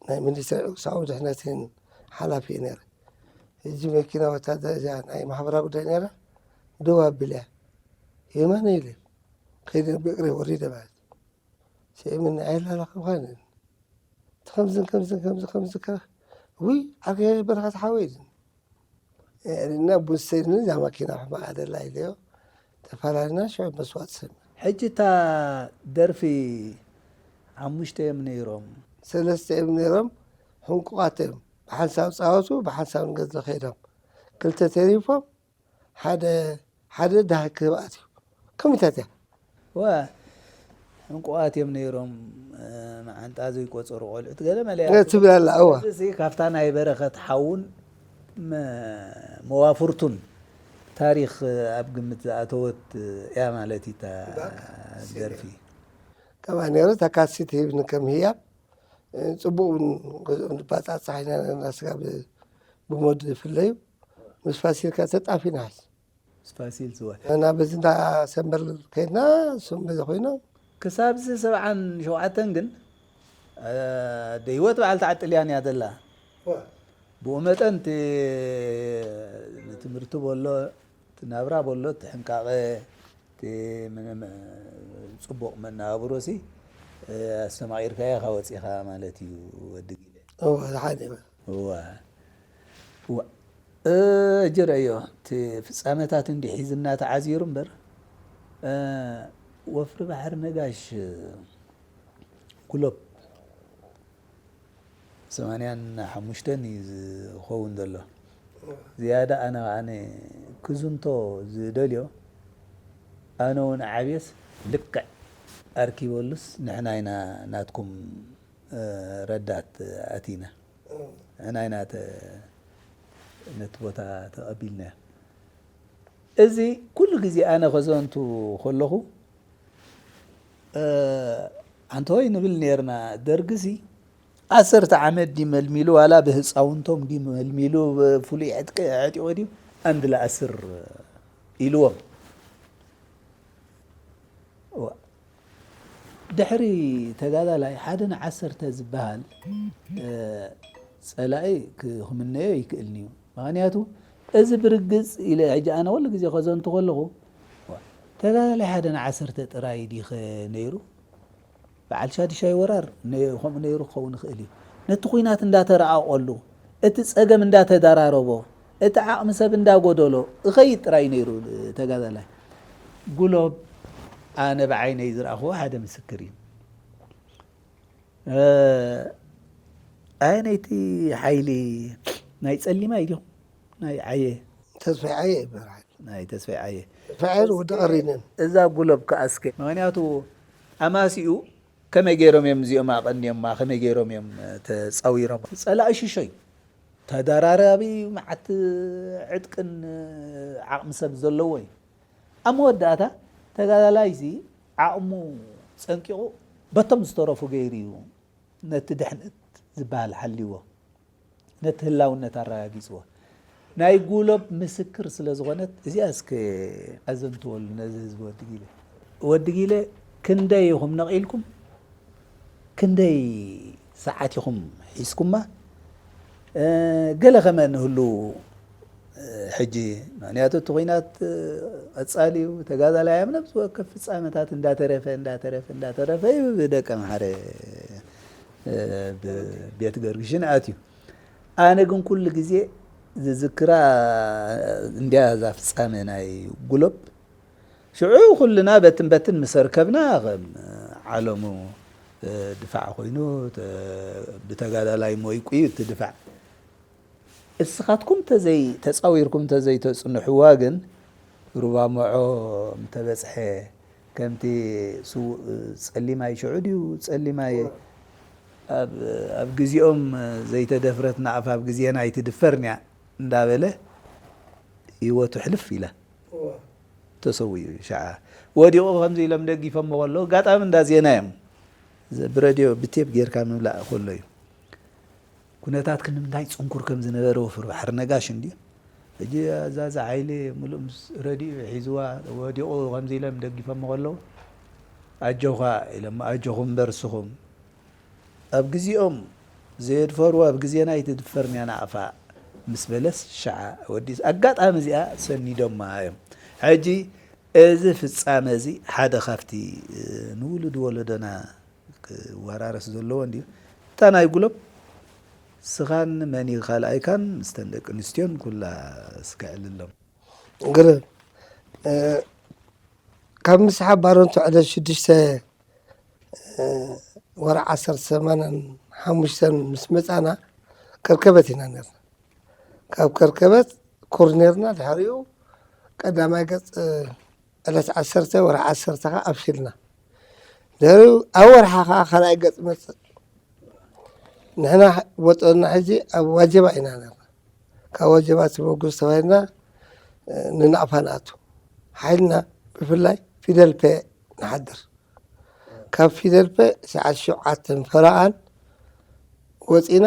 ናይ ሚኒስትሪ ዕቅሳዊ ድሕነትን ሓላፊ እየ ነይረ ሕጂ መኪና ወታደር እዚኣ ናይ ማሕበራዊ ጉዳይ ነይራ ደው ኣቢለያ የማነ ኢለ ከይደ ብእግረ ወሪደ ማለት ስዒብኒ ኣይላለኽኳን ከምዝን ከምዝን ከምዚ ከምዚ ከ ውይ ዓርከይ በረኸት ሓወይ ኢልና ቡን ሰይድኒ እዛ ማኪና ሕማቕ ኣደላ ኢለዮ ተፈላለና ሽዑ መስዋእቲ ሰሚዕ ሕጂ እታ ደርፊ ሓሙሽተ እዮም ነይሮም ሰለስተ እዮም ነይሮም ህንቁቓት እዮም። ብሓንሳብ ጻወቱ፣ ብሓንሳብ ንገዝሊ ከይዶም። ክልተ ተሪፎም፣ ሓደ፣ ሓደ ደሃይ ክህብ ኣትዩ። ከመይታት እያ? ዋ፣ ዕንቁዋት እዮም ነይሮም፣ እ፣ መዓንጣ ዘይቆጸሩ ቆልዑት ገለ መለ እያ። እ፣ ትብል ኣላ፣ እዋ። እዚ ካብታ ናይ በረኸት ሓውን መ-፣ መዋፍርቱን ታሪኽ ኣብ ግምት ዝኣተወት እያ ማለት እዩ እታ እዛ ደርፊ። ከምኣ ነይሩ፣ እታ ካሴት ሂብኒ ከም ህያብ፣ እ፣ ጽቡቕ እውን ገዝኦም ንባጻጻሕ ኢና፣ ናስጋ ብ-፣ ብሞድ ይፍለዩ። ምስ ፋሲልካ ተጣፊና ሐዚ። ምስ ፋሲል ዝወ። እና በዚ እንዳ ሰንበል ከይድና፣ እሱም በዚ ኮይኖም። ክሳብ እዚ ሰብዓን ሸውዓተን ግን፣ እ፣ ደህይወት በዓል ተዓጥልያን እያ ዘላ። ዋ። ብኡ መጠን እቲ ንትምህርቲ በሎ፣ እቲ ናብራ በሎ፣ እቲ ሕንቃቐ፣ እቲ ምንም፣ ጽቡቕ መነባብሮሲ፣ እ፣ ኣስተማቒርካዮ ኢኻ ወጺኻ ማለት እዩ ወዲ ጊለ። እወ፣ ሓደ እወ። እዋ። እዋ። እ፣ እጅ ረእዮ፣ እቲ ፍጻመታት እንዲሕ ሒዝና ተዓዚሩ እምበር፣ እ፣ ወፍሪ ባሕሪ ነጋሽ፣ እ፣ ጉሎብ ሰማንያን ሓሙሽተን እዩ ዝኸውን ዘሎ። ዝያዳ ኣነ፣ ኣነ ክዝንቶ ዝደልዮ፣ ኣነ እውን ዓብየስ ልክዕ ኣርኪበሉስ ንሕና ኢና ናትኩም፣ እ፣ ረዳት ኣቲና። ንሕና ኢና ተ-፣ ነቲ ቦታ ተቐቢልናዮ። እዚ ኩሉ ግዜ ኣነ ከዘንቱ ከለኹ፣ እ፣ ኣንተወይ ንብል ነርና፣ ደርግሲ ዓሰርተ ዓመት ድዩ መልሚሉ፣ ዋላ ብህፃውንቶም ድዩ መልሚሉ፣ ብፍሉይ ዕጥቂ ኣዕጢቑ ድዩ ኣንድላ ኣስር ኢልዎም። እዋ። ድሕሪ ተጋዳላይ ሓደ ንዓሰርተ ዝበሃል፣ እ፣ ጸላኢ ክኽምነዮ ይክእልኒ እዩ። ምኽንያቱ እዚ ብርግጽ ኢለ ሕጂ ኣነ ኩሉ ግዜ ከዘንቱ ከለኹ፣ ተጋዳላይ ሓደ ንዓሰርተ ጥራይ ድዩ ኸ ነይሩ? በዓል ሻዱሻይ ወራር ነ-፣ ከምኡ ነይሩ ክኸውን ይኽእል እዩ። ነቲ ኲናት እንዳተረኣቐሉ፣ እቲ ጸገም እንዳተደራረቦ፣ እቲ ዓቕሚ ሰብ እንዳጎደሎ እኸይድ ጥራይ ነይሩ ተጋዳላይ። ጉሎብ ኣነ ብዓይነይ ዝረኣኽዎ ሓደ ምስክር እዩ። እ፣ ኣየነይቲ ሓይሊ ናይ ጸሊማይ ድዮም? ናይ ዓየ? ተስፋይ ዓየ ይበሃል። ናይ ተስፋይ ዓየ። ተስፋይ ዓየ ወዲ ቀሪንን። እዛ ጉሎብ ከኣ እስከ፣ ምኽንያቱ ኣማሲኡ ከመይ ገይሮም እዮም እዚኦም ኣቐንዮማ? ከመይ ገይሮም እዮም ተጻዊሮም? ጸላኢ ሽሾይ ተደራራቢ መዓት ዕጥቅን ዓቕሚ ሰብ ዘለዎ እዩ። ኣብ መወዳእታ ተጋዳላይሲ ዓቕሙ ጸንቂቑ በቶም ዝተረፉ ገይሩ እዩ ነቲ ድሕነት ዝበሃል ሓልይዎ፣ ነቲ ህላውነት ኣረጋጊጽዎ። ናይ ጉሎብ ምስክር ስለ ዝኾነት እዚኣ እስከ ኣዘንትወሉ ነዚ ህዝቢ ወዲ ጊለ። ወዲ ጊለ ክንደይ ኢኹም ነቒልኩም? ክንደይ ሰዓት ኢኹም ሒዝኩማ? እ፣ ገለ ከመ ንህሉ፣ እ፣ ሕጂ ምኽንያቱ እቲ ኲናት፣ እ፣ ቀጻሊ እዩ። ተጋዳላይ ኣብ ነብሲ ወከፍ ፍጻመታት እንዳተረፈ፣ እንዳተረፈ፣ እንዳተረፈ እዩ ብደቀ ምሓረ፣ እ፣ ብ-፣ ቤት ገርግሽን ኣትዩ። ኣነ ግን ኩሉ ግዜ ዝዝክራ እንድያ እዛ ፍጻመ ናይ ጉሎብ። ሽዑ ኩልና በትን በትን ምስ ኣርከብና፣ ከም ዓለሙ፣ እ፣ ድፋዕ ኮይኑ፣ ተ-፣ ብተጋዳላይ ሞይቁ እዩ እቲ ድፋዕ። እስኻትኩም ተዘይ-፣ ተጻዊርኩም ተዘይተጽንሕዋ ግን፣ ሩባ መዖ ምተበጽሐ፣ ከምቲ ስዉእ ጸሊማይ ሽዑ ድዩ? ጸሊማይ ኣብ፣ ኣብ ግዜኦም ዘይተደፍረት ናቕፋ ኣብ ግዜና ኣይትድፈርን እያ እንዳበለ ህይወቱ ሕልፍ ኢላ። እዋ። ተሰዊኡ እዩ። ሸዓ ወዲቑ ከምዚ ኢሎም ደጊፎሞ ከለዉ፣ ኣጋጣሚ እንዳ ዜና እዮም። ዘ-፣ ብረድዮ ብቴፕ ጌርካ ምምላእ ከሎ እዩ። ኩነታት ክንምንታይ ጽንኩር ከም ዝነበረ ወፍሪ ባሕሪ ነጋሽ እንድዩ። ሕጂ ኣዛዚ ሓይሊ ምሉእ ምስ ረድኡ ሒዝዋ ወዲቑ ከምዚ ኢሎም ደጊፎሞ ከለዉ፣ ኣጆኻ ኢሎሞ፣ ኣጆኹም እምበር እስኹም ኣብ ግዜኦም ዘየድፈርዋ ኣብ ግዜና ኣይትድፈርን እያ ናቕፋ ምስ በለስ ሸዓ ወዲስ ኣጋጣሚ እዚኣ ሰኒዶማ እዮም። ሕጂ እዚ ፍጻመ እዚ ሓደ ካብቲ፣ እ፣ ንውሉድ ወለዶና ክወራረስ ዘለዎ እንድዩ። እታ ናይ ጉሎብ ስኻን መን እዩ ካልኣይካን ምስተን ደቂ ኣንስትዮን ኩላ እስከ ዕልሎም። ግርም፣ እ፣ ካብ ምስሓብ ባረንቱ ዕለት ሽዱሽተ፣ እ፣ ወርሒ ዓሰርተ ሰማንያን ሓሙሽተን ምስ መጻና፣ ከርከበት ኢና ነርና። ካብ ከርከበት ኩር ነርና። ድሕሪኡ ቀዳማይ ገጽ ዕለት ዓሰርተ ወርሒ ዓሰርተ ከኣ ኣብሲልና። ድሕሪኡ ኣብ ወርሓ ከኣ ካልኣይ ገጽ መጽእ። ንሕና ቦጦና ሕጂ ኣብ ዋጀባ ኢና ነርና። ካብ ዋጀባ ትበጉስ ተባሂልና ንናቕፋ ንኣቱ። ሓይልና ብፍላይ ፊደል ፔ ንሓድር። ካብ ፊደል ፔ ሰዓት ሸውዓተን ፈረቓን ወጺና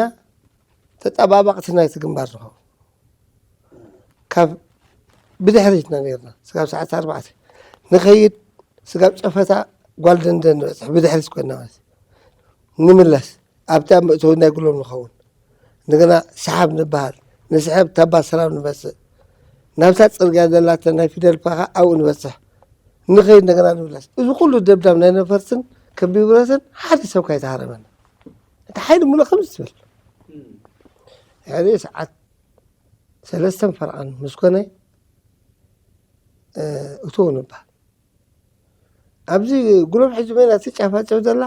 ተጠባባቕቲ ናይቲ ግንባር ንኸውን። ካብ ብድሕሪትና ነርና። ስጋብ ሰዓት ኣርባዕተ ንኸይድ፣ ስጋብ ጨፈታ ጓል ደንደን ንበጽሕ፣ ብድሕሪት ኮይና ማለት እዩ። ንምለስ፣ ኣብታ መእተዊ ናይ ጉሎም ንኸውን። እንደገና ሰሓብ ንበሃል፣ ንስሕብ ታባ ሰላም ንመጽእ። ናብታ ጽርግያ ዘላተ ናይ ፊደል ፓኻ ኣብኡ ንበጽሕ። ንኸይድ እንደገና ንምለስ። እዚ ኩሉ ደብዳብ ናይ ነፈርትን ከቢድ ብረትን ሓደ ሰብ ካይተሃረመና። እቲ ሓይሊ ሙሉእ ከምዚ ትብል። ድሕሪ ሰዓት ሰለስተን ፈርቓን ምስ ኮነ፣ እ፣ እቶ ንበሃል። ኣብዚ ጉሎም ሕጂ መይና ትጫፋጨፍ ዘላ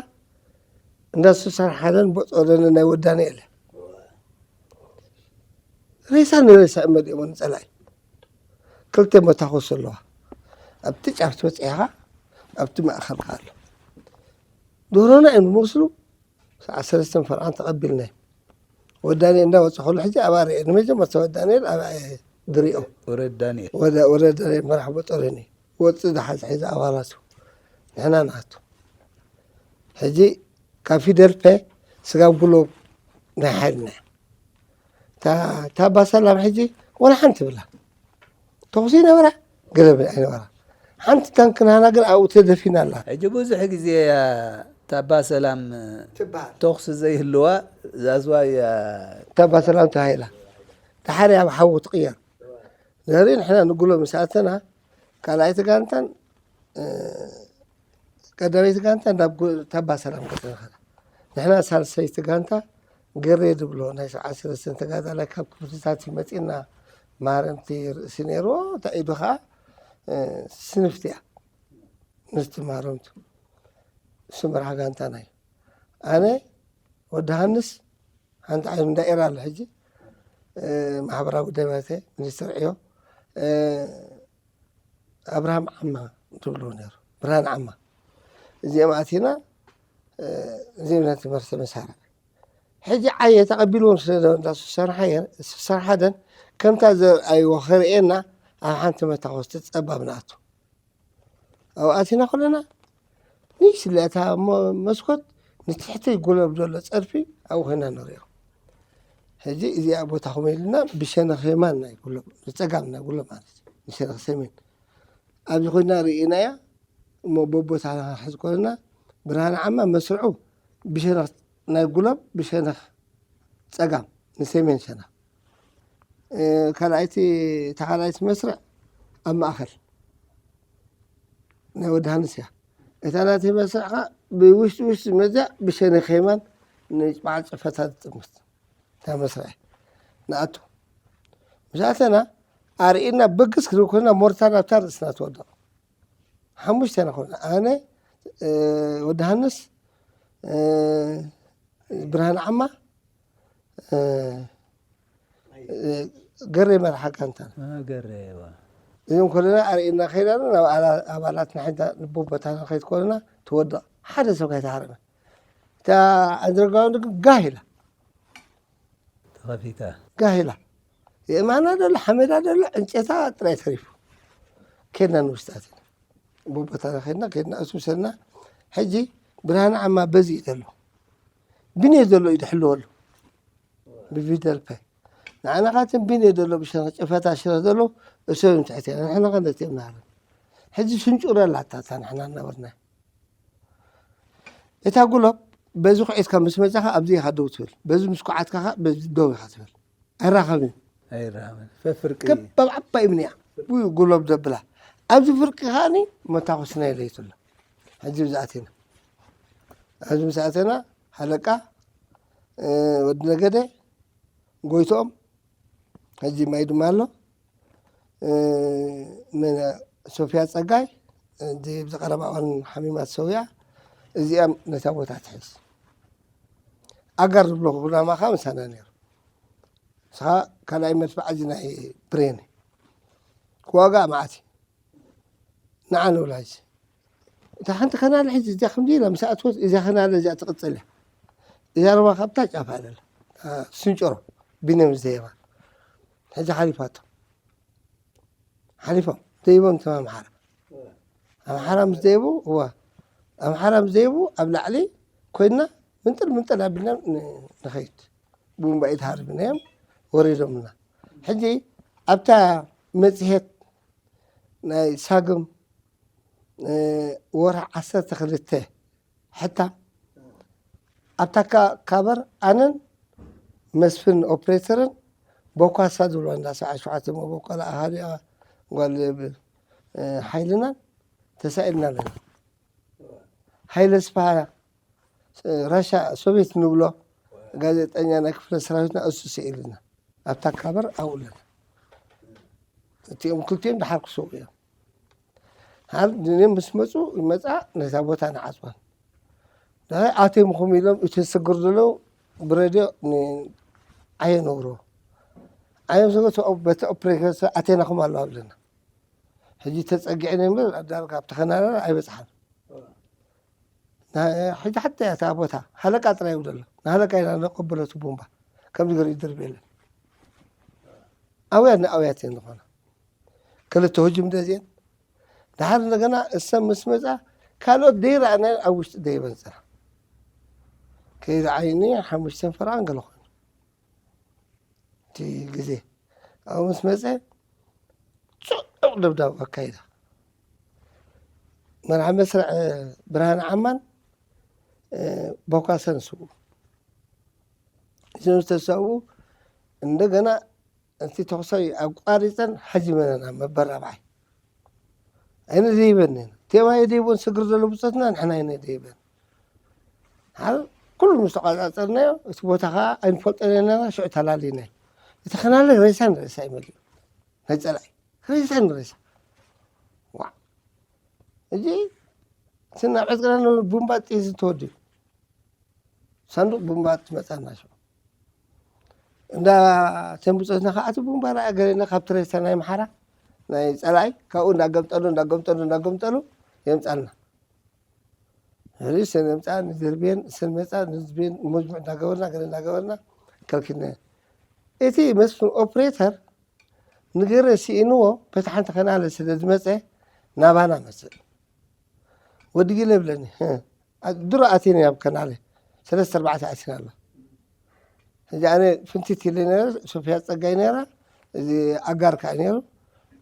እንዳ ሱሳን ሓለን ቦጦሎኒ ናይ ወዳኒ የለ። ሬሳ ንሬሳ እመሊኦሞ ንጸላኢ። ክልተ መታኮስ ኣለዋ። ኣብቲ ጫፍ ትበጽሕ ኢኻ፣ ኣብቲ ማእከል ከኣ ኣሎ። ዶሮና እዮም ዝመስሉ። ሰዓት ሰለስተን ፈርቓን ተቐቢልናዮም። ወዳኒ እንዳ ወጸ ከሎ ሕጂ ኣብኣ ርኤ። ንመጀመርታ ወዳኒ ኣብኣ እየ ዝሪኦ። ወረድ ዳንኤል። ወደ፣ ወረድ ዳንኤል መራሕ ቦጦሎኒ። ወጽእ ዝሓዝ ሒዘ ኣባላቱ። ንሕና ንኣቱ። ሕጂ ካብ ፊደል ፐ ስጋብ ጉሎ ናይ ሓይልና እያ። እታ፣ እታ ኣባ ሰላም ሕጂ ወላ ሓንቲ ብላ። ተኹሲ ነበራ፣ ገለ ኣይነበራ። ሓንቲ ታንክ ናህና ግን ኣብኡ ተደፊና ኣላ። ሕጂ ብዙሕ ግዜ እያ እታ ኣባ ሰላም ትበሃል። ተኹሲ ዘይህልዋ ዛዝዋ እያ። እታ ኣባ ሰላም ተባሂላ። ደሓር ኣብ ሓዊ ትቕየር። ዘርኢ ንሕና ንጉሎ ምስ ኣተና፣ ካልኣይቲ ጋንታን፣ እ፣ ቀዳመይቲ ጋንታ ናብ ጎ-፣ ታባ ሰላም ገጽ ንኸዳ። ንሕና ሳልሰይቲ ጋንታ ገሬ ድብሎ ናይ ሰብዓ ሰለስተን ተጋዳላይ ካብ ክፍልታት እዩ መጺእና፣ ማረምቲ ርእሲ ነይርዎ፣ እንታይ ኢዱ ኸዓ፣ እ፣ ስንፍቲ እያ። ምስቲ ማረምቱ። እሱ መርሓ ጋንታና እዩ። ኣነ ወዲ ሃንስ ሓንቲ ዓይነት ዳኤራ ኣሎ ሕጂ፣ እ፣ ማሕበራዊ ጉዳይ ማለት እየ፣ ሚኒስትር ዕዮ፣ እ፣ ኣብርሃም ዓማ ትብልዎ ነይሩ፣ ብርሃን ዓማ። እዚኦም ኣቲና፣ እ፣ እዚኦም ነቲ መርሰ መሳርዕ። ሕጂ ዓየ ተቐቢልዎም ስለ ዘበላ ሱሳን ሓየን፣ ሱሳን ሓደን ከምታ ዘርኣይዎ ከርእየና ኣብ ሓንቲ መታኮስቲ ጸባብ ንኣቱ። ኣብኡ ኣቲና ከለና፣ ንእሽቶ እታ እሞ መስኮት ንትሕቲ ጉለብ ዘሎ ጸድፊ ኣብኡ ኮይና ንሪኦ። ሕጂ እዚኣ ቦታ ኮመ ኢልና ብሸነኽ የማን ናይ ጉለብ፣ ንጸጋም ናይ ጉለብ ማለት እዩ፣ ንሸነኽ ሰሜን። ኣብዚ ኮይና ርኢናያ እሞ በቦታ ክንሕዝ ከለና፣ ብርሃነ ዓማ መስርዑ ብሸነኽ ናይ ጉለብ፣ ብሸነኽ ጸጋም ንሰሜን ሸነኽ። እ፣ ካልኣይቲ፣ እታ ካልኣይቲ መስርዕ ኣብ ማእከል ናይ ወዲ ሃንስ እያ። እታ ናተይ መስርዕ ኸኣ ብውሽጢ ውሽጢ መዚኣ ብሸነኽ የማን ንበዓል ጨፈታ ትጥምት። እታ መስርዕ ንኣቱ። ምስ ኣተና ኣርእና በግስ ክንብል ከለና ሞርታር ኣብታ ርእስና ትወድቕ። ሓሙሽተ ኢና ኮና። ኣነ፣ እ፣ ወዲ ሃንስ፣ እ፣ ብርሃን ዓማ፣ እ፣ እ፣ ገሬ መርሓ ጋንታና። እ፣ ገሬ፣ እዋ። እዞም ኮለና ኣርእና ከይዳና ናብ ኣላ-፣ ኣባላትና ሒዛ ንቦቦታና ከይድ ኮለና ትወድቕ። ሓደ ሰብ ከይተሃረመ። እታ ኣንደርግራውንድ ግን ጋህ ኢላ። ተኸፊታ። ጋህ ኢላ። የእማና ደሎ፣ ሓመዳ ደሎ፣ ዕንጨታ ጥራይ ተሪፉ። ከድና ንውሽጢ ኣቲና። ቦቦታና ከድና፣ ከድና እሱ ምሰልና። ሕጂ ብርሃነ ዓማ በዚ እዩ ዘሎ። ቢንየ ዘሎ እዩ ዝሕልወሉ። ብቪደልፐ። ንዓና ካትን ቢንየ ዘሎ ብሸነኽ ጨፈታ ሽረ ዘሎ እሱ እዮም ትሕት እያ። ንሕና ከ ነቲ እዮም ንሃረም። ሕጂ ስንጩረ ኣላታ እታ ንሕና እናበርና። እታ ጉሎብ በዚ ኩዒትካ ምስ መጻኻ ኣብዚ ኢኻ ደው ትብል። በዚ ምስ ኩዓትካ ኸኣ በዚ ደው ኢኻ ትብል። ኣይራኸብን። ኣይራኸብን። ፈፍርቂ። ገባብ ዓባይ እምኒ እያ። ብኡ ጉሎብ ደብላ። ኣብዚ ፍርቂ ከኣኒ መታኹስና የለይትሎ። ሕጂ ብዚ ኣቲና። ኣብዚ ምስ ኣተና ሃለቃ፣ እ፣ ወዲ ነገደ፣ ጎይትኦም፣ ሕጂ ማይ ድማ ኣሎ። እ፣ መን፣ ሶፍያ ጸጋይ፣ እዚ ኣብዚ ቀረባ እዋን ሓሚማ ተሰዊኣ፣ እዚኣ ነታ ቦታ ትሕዝ። ኣጋር ዝብሎ ኩናማ ከኣ ምሳና ነይሩ። ንስኻ ካልኣይ መድፍዕ እዚ ናይ ብሬን ክዋጋእ መዓት እዩ። ንዓ ንብላ ሕጂ። እታ ሓንቲ ከናለ ሕጂ እዚኣ ከምዚ ኢላ ምስ ኣትወት፣ እዚኣ ከናለ እዚኣ ትቕጽል እያ። እዛ ሩባ ካብታ ጫፍ ኣለላ። እታ ስንጭሮ ቢነ ምስ ደየባ። ሕጂ ሓሊፋቶ። ሓሊፎም። ደይቦም እቶም ኣምሓራ። ኣምሓራ ምስ ደይቡ፣ እዋ። ኣምሓራ ምስ ደይቡ ኣብ ላዕሊ ኮይንና ምንጥል ምንጥል ኣቢልና ን-፣ ንኸይድ። ቡምባ ኢድ ሃርብናዮም፣ ወሪዶምና። ሕጂ ኣብታ መጽሔት ናይ ሳግም፣ እ፣ ወርሒ ዓሰርተ ክልተ ሕታ፣ ኣብታ ካ-፣ ካበር ኣነን መስፍን ኦፕሬተርን ቦኳሳ ዝብሎ እንዳ ሰብዓ ሸውዓተ እሞ ቦኳላ ኣሃሊኣ ጓል ብ-፣ እ፣ ሓይልናን ተሳኢልና ኣለና። ሃይለ ስብሃ፣ እ፣ ራሻ ሶቪየት ንብሎ ጋዜጠኛ ናይ ክፍለ ሰራዊትና እሱ ስኢልና። ኣብታ ካበር ኣብኡ ኣለና። እቲኦም ክልቲኦም ደሓር ክሰው እዮም። ሃር ድኔም ምስ መጹ ይመጻ ነዛ ቦታ ንዓጽዋን። ዳይ ኣቴምኹም ኢሎም እቲ ስግር ዘለዉ ብረድዮ ን-፣ ኣየነግርዎ። ኣዮም ስለ እቲ ኦ-፣ በቲ ኦፕሬተር ኣቴናኹም ኣለዋ ብለና። ሕጂ ተጸጊዕን እምበር ዳርጋ ኣብቲ ከናዳና ኣይበጽሓን። ና-፣ ሕጂ ሓታ እያ እታ ቦታ ሃለቃ ጥራይ እዩ ዘሎ። ንሃለቃ ኢና ነቐብሎ እቲ ቡምባ። ከምዚ ገይሩ ይድርብ የለን። ኣውያት ንኣውያት እየን ዝኾና። ክልተ ህጁም ደዚአን። ድሓር እንደገና እሰን ምስ መጻ ካልኦት ደይረኣናየን ኣብ ውሽጢ ደይበን ጽና። ከይዲ ዓይኒ ሓሙሽተን ፈረቓን ገለ ኮይኑ። እቲ ግዜ ኣብኡ ምስ መጸ ጽዑቕ ደብዳብ ኣካይዳ። መርሓ መስርዕ ብርሃን ዓማን፣ እ፣ ቦካሰን ስኡ። እዞም ዝተሰኡ እንደገና እቲ ተኹሰይ ኣቋሪጸን ሓዚመናና መበል ራብዓይ። ኣይነደይበን ኢና። ቴማ የደይቦን ስግር ዘሎ ብጾትና ንሕና ኣይነደይበን። ሓር ኩሉ ምስ ተቋጻጸርናዮ፣ እቲ ቦታ ኸዓ ኣይንፈልጦን ኢና፣ ሽዑ ተላሊናዮ። እቲ ኸናለ ሬሳ ንሬሳ እዩ መሊኡ። ናይ ጸላኢ ሬሳ ንሬሳ። ዋዕ። እዚ እቲ ናብ ዕጥቅና ንብል ቡምባ ጥይት ተወዲኡ። ሳንዱቕ ቡምባ ትመጻና ሽዑ። እንዳ ተንብጾትና ኸዓ እቲ ቡምባ ረኣ ገሌና ካብ ትሬሳ ናይ ኣምሓራ ናይ ጸላኢ ካብኡ እንዳገምጠሉ፣ እንዳገምጠሉ፣ እንዳገምጠሉ የምጻልና። ሕዚ ሰን የምጻ ንደርቤን፣ ሰን መጻ ንዝቤን መጅሙዕ እንዳገበርና፣ ገለ እንዳገበርና ከልኪልና። እቲ መስፍን ኦፕሬተር ንገረ ስኢንዎ በቲ ሓንቲ ከናለ ስለ ዝመጸ ናባና መጽእ። ወዲ ጊለ ይብለኒ፣ "ህ፣ ኣ-፣ ድሮ ኣቲኒ ኣብ ከናለ፣ ሰለስተ ኣርባዕተ ኣቲና ኣሎ። ሕጂ ኣነ ፍንቲት ኢለ ነረ፣ ሶፍያ ጸጋይ ነራ፣ እዚ ኣጋር ከኣ ነሩ፣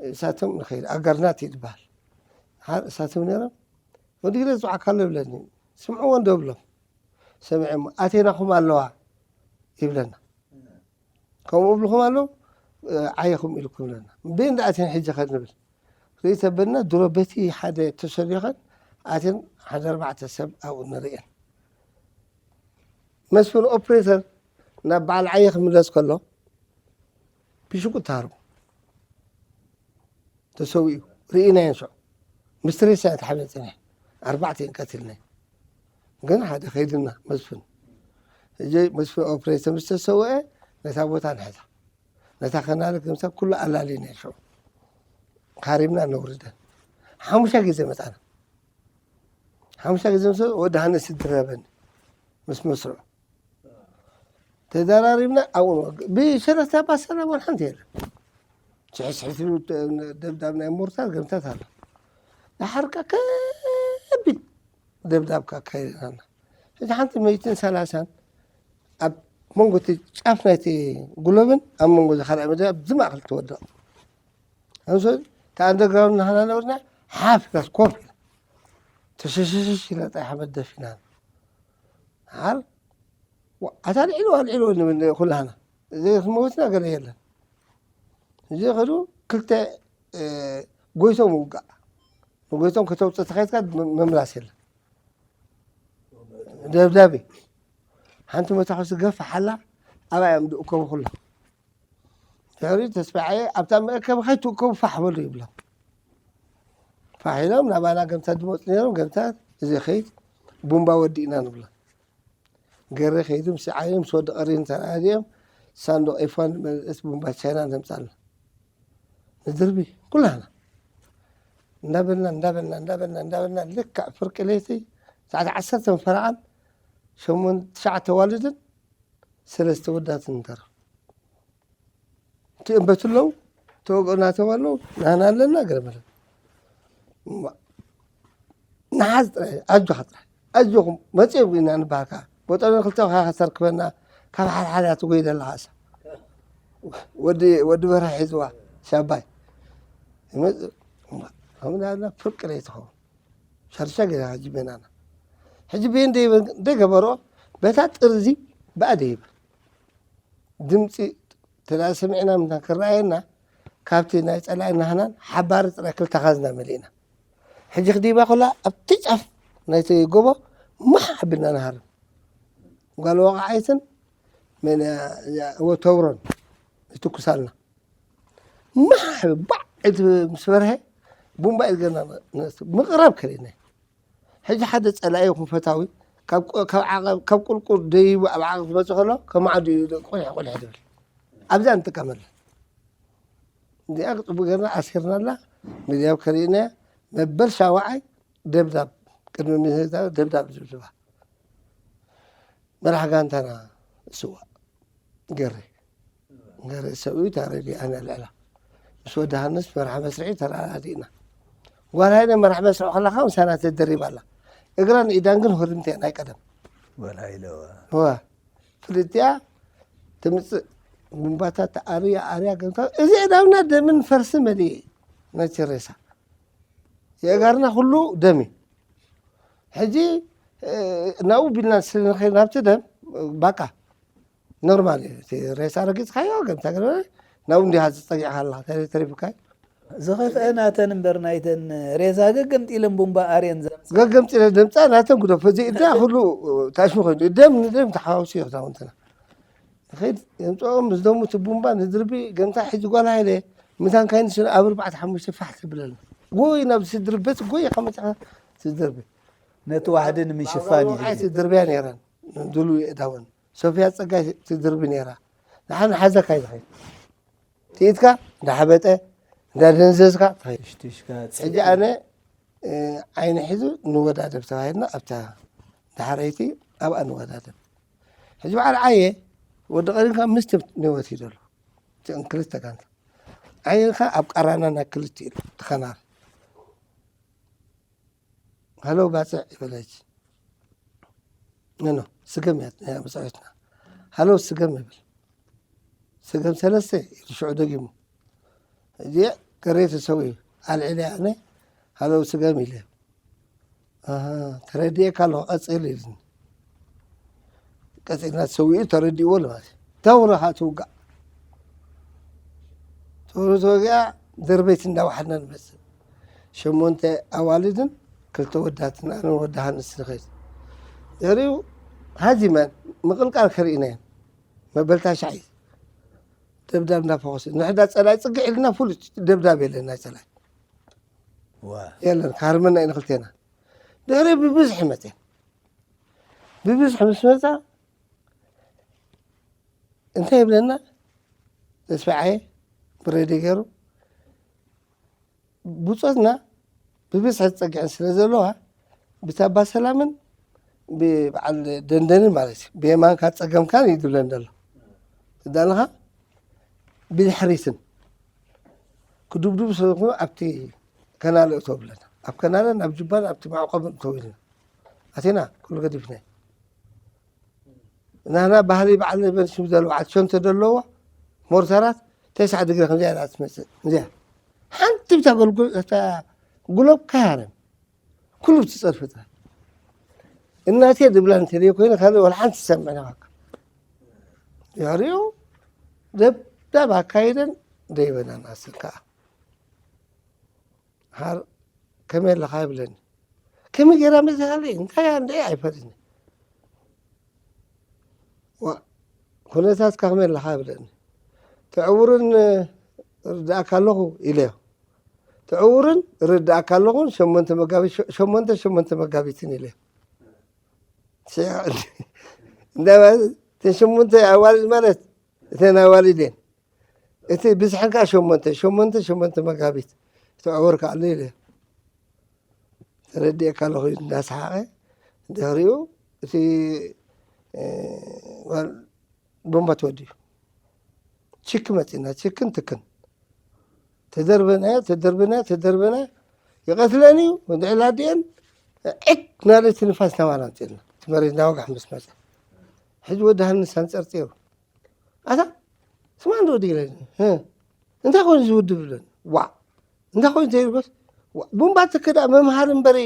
እሳቶም ንኸይድ፣ ኣጋር ናቲ ይበሃል። ሓር እሳቶም ነሮም፣ ወዲ ጊለ ዝጽዋዕካ ኣሎ" ይብለኒ። ስምዕዎ እንዶ ብሎም። ሰሚዐ እሞ፣ "ኣቴናኹም ኣለዋ" ይብለና። ከምኡ እብልኹም ኣለዉ፣ እ፣ ዓየኹም ኢልኩም ኣለና። ብእንዳ ኣቴን ሕጂ ኸድ ንብል። ርእይ ተበልና ድሮ በቲ ሓደ ተሰሪኸን ኣቴን ሓደ ኣርባዕተ ሰብ ኣብኡ ንርእየን። መስፍን ኦፕሬተር ናብ በዓል ዓየ ክምለስ ከሎ ብሽጉጥ ተሃርሙ። ተሰዊኡ። ርኢናዮ ንስዑ። ምስ ትሬሳ እያ ተሓቢአ ጸኒሐ። ኣርባዕተ እየን ቀቲልናዮ። ግን ሓደ ከይድና መስፍን። ሕጂ መስፍን ኦፕሬተር ምስ ተሰውአ ነታ ቦታ ንሕዛ። ነታ ከናለ ክምሳብ ኩሉ ኣላሊና ሽዑ። ሃሪምና ነውርደን። ሓሙሻ ግዜ መጻና። ሓሙሻ ግዜ ምስ ወዲ ሃነስ ይድረበኒ። ምስ መስርዑ። ተደራሪብና ኣብኡ ንወግእ። ብሰለስተ ኣባ ሰላም ወላ ሓንቲ የለን። ስሕስሕት ኢሉ ተ-፣ ደብዳብ ናይ ሞርታር ገምታት ኣሎ። ደሓር ከ ከቢድ ደብዳብ ከ ኣካይድና። ሕጂ ሓንቲ መይትን ሰላሳን ኣብ መንጎ እቲ ጫፍ ናይቲ ጉሎብን ኣብ መንጎ እዚ ካልኣይ መደብ ኣብዚ ማእከል ትወድቕ። ኣምሶ እቲ ኣንደርግራውንድ ናህና ነበርና ሓፍ ኢላስ ኮፍ ኢላ። ተሸሸሸሽ ኢላ ጣይ ሓመድ ደፊና። ደሓር ዋ-፣ ኣታ ኣልዒልዎ፣ ኣልዒልዎ ንብል ኩላህና። ዘይሞትና ገለ የለን። እዚ ኸዱ ክልተ፣ እ፣ ጎይቶም ውጋእ። ንጎይቶም ከተውፅእ ተኸይድካ ም-፣ ምምላስ የለን። ደብዳቤ። ሓንቲ መታኹሲ ገፋሕ ኣላ፣ ኣብኣ እዮም ዝእከቡ ኩሎም። ድሕሪ ተስፋዓየ ኣብታ መእከቢ ከይትእከቡ ፋሕ በሉ ይብሎም። ፋሕ ኢሎም ናባና ገምታት ዝመፁ ነይሮም፣ ገምታት እዚ ኸይድ ቡምባ ወዲእና ንብሎም። ገሬ ከይዱ ምስ ዓብዮም ምስ ወዲ ቀሪን ተራእዮም ሳንዱቕ ኤፍ ዋን ዝመልእስ ቡምባ ቻይና ነምጻልና። ንድርቢ ኩላህና እንዳበልና እንዳበልና እንዳበልና እንዳበልና ልክዕ ፍርቂ ለይቲ ሰዓት ዓሰርተ ፈረቓን ሸሞንተ ትሽዓተ ኣዋልድን ሰለስተ ወዳትን ንተርፍ። እቲ እምበት ኣለዉ ተወግኦ ናቶም ኣለዉ ናህና ኣለና ገለ መለ ንሓዝ ጥራይ ኣጆኻ ጥራይ ኣጆኹም መፅኦም ኢና ንበሃልካ። ቦጠሎ ክልተ ካ ከተርክበና ካብ ሓድሓደ ትጎይ ዘለኻ እሳ ወዲ ወዲ በርሀ ሒዝዋ ሻባይ ይመፅእ። ከምኡ እናበልና ፍርቂ ለይቲ ኸውን ሸርሸ ገና ሕጂ ቤናና ሕጂ ቤን ደይበ- ደይገበሮ በታ ጥርዚ ብኣ ደይበ ድምፂ ተዳ ሰሚዕና ምና ክረኣየና ካብቲ ናይ ፀላኢ ናህናን ሓባሪ ጥራይ ክልተ ካዝና መሊእና። ሕጂ ክዲባ ከላ ኣብቲ ጫፍ ናይቲ ጎቦ ማሕ ኣቢልና ንሃርም። ጓል ወቃዓይትን መን እያ- እያ- እወ ተውሮን ይትኩሳልና። ማሕ ባዕ እቲ ምስ በርሀ ቡምባ ኢልገና ምቕራብ ከሊእና። ሕጂ ሓደ ጸላኢ ይኹን ፈታዊ ካብ ቆ- ካብ ዓቐብ ካብ ቁልቁል ደይቡ ኣብ ዓቐብ ክመጽእ ከሎ ከም ዓዱ እዩ ደ- ቆሊሕ ቆሊሕ ዝብል ኣብዛ ንጥቀመላ። እዚኣ ጽቡቅ ጌርና ኣሲርናላ። ሚድያ ከሪእና መበል ሻውዓይ ደብዳብ ቅድሚ ምዝዛብ ደብዳብ ዝብዝባ መራሕ ጋንታና እሱዋ ገሬ ገሬ ሰብኡ ተረዲኣና ልዕላ ምስ ወዲ ሃንስ መርሓ መስርዒ ተረዳዲእና። ጓል ሃይለ መርሓ መስርዒ ከለኻ ምሳና ተደሪባ ኣላ። እግራን ኢዳን ግን ህርምቲ እያ ናይ ቀደም። ጓል ሃይለ እዋ። እዋ ፍልጥያ ትምፅእ ጉንባታት ተኣርያ ኣርያ ገምታ እዚ ዕዳውና ደምን ፈርሲ መሊእ ናይቲ ሬሳ የእጋርና ኩሉ ደም እዩ። ሕጂ ናብኡ ቢልና ስንኸይድ ናብቲ ደም ባቃ ኖርማል እዩ። እቲ ሬሳ ረጊፅካዮ ገምታ ገለ ናብኡ እንዲኻ ዝፀጊዕካ ኣለኻ ተሪፍካዮ። ዝኸፍአ ናተን እምበር ናይተን ሬሳ ገገምጢለን ቡምባ ኣርየን ዘምፅኣ። ገገምጢለ ደምፃ ናተን ጉደፎ እዚ እዳ ኩሉ ታሽሙ ኮይኑ ደም ንደም ተሓዋውሱ እዩ ክዳውንትና ንኸይድ የምፅኦም ምስ ደሙ እቲ ቡምባ ንድርቢ ገምታ ሕጂ ጓል ሃይለ ምታን ካይንሽን ኣብ ኣርባዕተ ሓሙሽተ ፋሕ ትብለልና ጎይ ናብ ስድርበት ጎይ ከመፅኻ ስድርቢ ነቲ ዋሕዲ ንምሽፋን እዩ ሕጂ። ትድርብያ ነይረን ድሉ የእዳወን ሶፍያ ጸጋይ ትድርቢ ነይራ። ንሓ ንሓዘካ እዩ ዝኸይድ። ትኢትካ እንዳሓበጠ እንዳደንዘዝካ ትኸይድ። ሽትሽካ ሕጂ ኣነ ዓይኒ ሒዙ ንወዳደብ ተባሂልና ኣብታ ዳሕረይቲ ኣብኣ ንወዳደብ። ሕጂ በዓል ዓየ ወዲ ቀሪንካ ምስቲ ንወት እዩ ዘሎ። እቲኦም ክልተ ጋንታ ዓይንካ ኣብ ቃራና ናይ ክልተ እዩ ተኸናር ሃሎ ባፅዕ ይበለች ኖ ስገም እያ መፃወትና ሃሎ ስገም ይብል ስገም ሰለስተ ኢሉ ሽዑ ደጊሙ እዚ ገሬ ተሰዊኡ ኣልዒለ ኣነ ሃሎ ስገም ኢለ ኣሃ ተረዲኤካ ኣለኹ ቀፅል ኢሉኒ ቀፂልና ተሰዊኡ ተረዲእዎ ማለት እዩ ተውረ ከዓ ትውጋእ ተውረ ተወጊኣ ደርበይቲ እንዳወሓድና ንመፅእ ሸሞንተ ኣዋልድን ክልተ ወዳትን ኣነ ወዲ ሃንስ ንኸይድ ድሕሪኡ ሃዚመን ምቕልቃል ከርእዩና እዮም መበልታ ሻዕ እዩ ደብዳብ እንዳፈኾስ ንሕዳ ፀላይ ፅግዕ ኢልና ፍሉጥ ደብዳብ የለን ናይ ፀላይ የለን ካርመና እዩ ንክልቴና ድሕሪ ብብዝሒ መፅን ብብዝሒ ምስ መፃ እንታይ ይብለና ተስፋዓየ ብሬድዮ ገይሩ ብፆትና ብብዝሒ ዝፀግዐን ስለ ዘለዋ ብታባ ሰላምን ብበዓል ደንደንን ማለት እዩ ብየማንካ ፀገምካን እዩ ዝብለን ዘሎ ትዳለኻ ብድሕሪትን ክዱብዱብ ስለ ዝኾኑ ኣብቲ ከናለ እቶ ብለና ኣብ ከናለ ናብ ጁባን ኣብቲ መዕቆብን እቶ ኢልና ኣቴና ኩሉ ገዲፍና ናህና ባህሊ በዓል በንሽም ዘሎ በዓል ሸንተ ዘለዎ ሞርተራት ተስዓ ድግሪ ከምዚኣ ኢላ ትመፅእ እዚኣ ሓንቲ ብታ ጎልጎ እታ ጉሎብ ካያረም ኩሉ ትፀርፊ ጥራይ እናቴ ድብላ እንተደይ ኮይነ ካልእ ወላ ሓንቲ ትሰምዕ ነባካ ድሕሪኡ ደብዳብ ኣካይደን ደይበናን ኣስር ከዓ ሃር ከመይ ኣለኻ ይብለኒ ከመይ ገይራ መዚኻለይ እንታይ እያ እንደ ኣይፈልጥኒ ኩነታትካ ከመይ ኣለኻ ይብለኒ ትዕውርን ርዳእካ ኣለኹ ኢለዮ ትዕውርን ርዳእካ ኣለኹን ሸሞንተ መጋቢት ሸሞንተ ሸሞንተ መጋቢትን ኢለዮ እንታይ ማለት እተን ሸሞንተ ኣዋልድ ማለት እተን ኣዋልድ እየን። እቲ ብዝሕን ከዓ ሸሞንተ፣ ሸሞንተ፣ ሸሞንተ መጋቢት እቲ ዕወር ከዓ ኣሎ ኢለ። ተረዲኤካ ኣለኹ ኢሉ እንዳሰሓቐ ድሕሪኡ እቲ፣ እ፣ ጓል ቦምባ ተወዲኡ። ችክ መፂና፣ ችክን ትክን። ተደርበናዮ፣ ተደርበናዮ፣ ተደርበናዮ። ይቐትለን እዩ፣ ልዕሊ ኣዲአን ዒግ ናለ እቲ ንፋስ ናባና ኣምፅእልና። እቲ መሬት ናወጋሕ ምስ መፀ። ሕጂ ወዲ ሃንስ ኣንፀርፂሩ። ኣታ፣ ስማ እንዶ ወዲ ኢለኒ። እ፣ እንታይ ኮይኑ እዚ ውድብ ይብለኒ? ዋእ፣ እንታይ ኮይኑ ዘይብልስ? ዋእ፣ ቡምባ ትክዳ መምሃሪ እምበሪ፣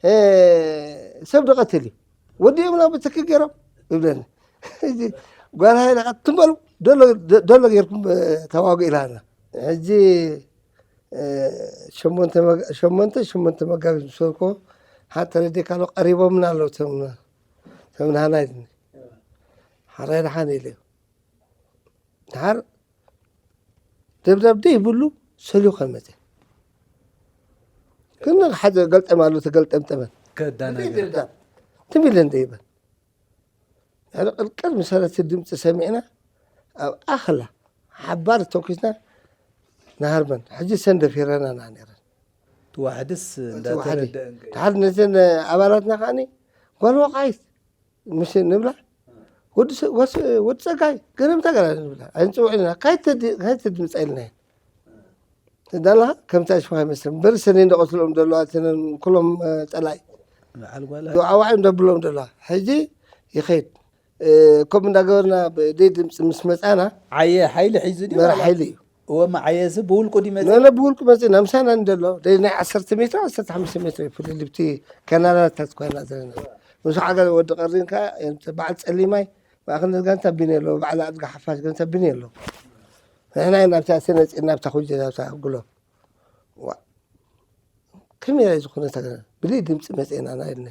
እ፣ ሰብ ድቐትል እዩ። ወዲኦም ናብ ትክ ገይሮም ይብለኒ። ሕጂ ጓል ሃይለ ኸዓ ትም በሉ፣ ደሎ፣ ደ-፣ ደሎ ጌርኩም፣ እ፣ ተዋጉ ኢላና። ሕጂ፣ እ፣ ሸሞንተ መጋ-፣ ሸሞንተ፣ ሸሞንተ መጋቢት ምስ በልኩ፣ ሓንቲ ተረዲእካ ኣሎ፣ ቀሪቦምና ኣለዉ፣ እቶም፣ እቶም ናህና ኢልኒ። ሓራይ ደሓን ኢለ። ድሓር ደብዳብ ደይብሉ ሰልዩ ከመፀ። ግን ሓደ ገልጠም ኣሎ፣ ተገልጠምጠመን። ከዳናግር። ደብዳብ ትም ኢለን ደይበን። ድሕሪ ቅልቅል ምስ በለት ድምፂ ሰሚዕና፣ ኣብ ኣኽላ ሓባር ተኩስና ንሃርበን። ሕጂ ሰን ደፊረናና ነይረን። እቲ ዋሕድስ እቲ ዋሕዲ። እንዳተረደአን ከ-? ድሓር ነዘን ኣባላትና ከዓኒ፣ ጓል ወቃይት ምስ ንብላ፣ ወዲ ሰ-፣ ጓል ሰ-፣ ወዲ ፀጋይ፣ ገረምታ ገራ ንብላ። ኣይንፅውዕ ኢና። ካይተ ድ-፣ ካይተ ድምፃ ኢልና ኢና። ትዳላ ከምታ ሽፋ ይመስል። እምበር ሰነ እንደቐትሎም ዘለዋ፣ እተን ኩሎም፣ እ፣ ፀላኢ። በዓል ጓል ዓዋዒ እንደብሎም ዘለዋ። ሕጂ ይኸይድ። እ፣ ከምኡ እንዳገበርና ብደይ ድምፂ ምስ መፃና፣ ዓየ ሓይሊ ሒዙ ድዩ? መራ ሓይሊ እዩ። እወ፣ መዓየሲ ብውልቁ ድዩ መፂኡ? ነነ ብውልቁ መፂና፣ ምሳና እንደሎ፣ ደይ ናይ ዓሰርተ ሜትሮ፣ ዓሰርተ ሓሙሽተ ሜትሮ እዩ ፍልልይ፣ ብቲ ከናላታት ኮይና ዘለና። ምስ ዓገል ወዲ ቀሪን ከኣ፣ በዓል ጸሊማይ፣ ማእከል ጋንታ ቢኒ ኣሎ፣ በዓል ኣድጋ ሓፋሽ ጋንታ ቢኒ ኣሎ። ንሕና ኢና ኣብታ ሰነጽ፣ ናብታ ኩጀ፣ ናብታ ጉሎ። ዋ። ከመይ ኢላ እዚ ኩነታ ገና? ብደይ ድምፂ መፂና፣ ና ኢልና።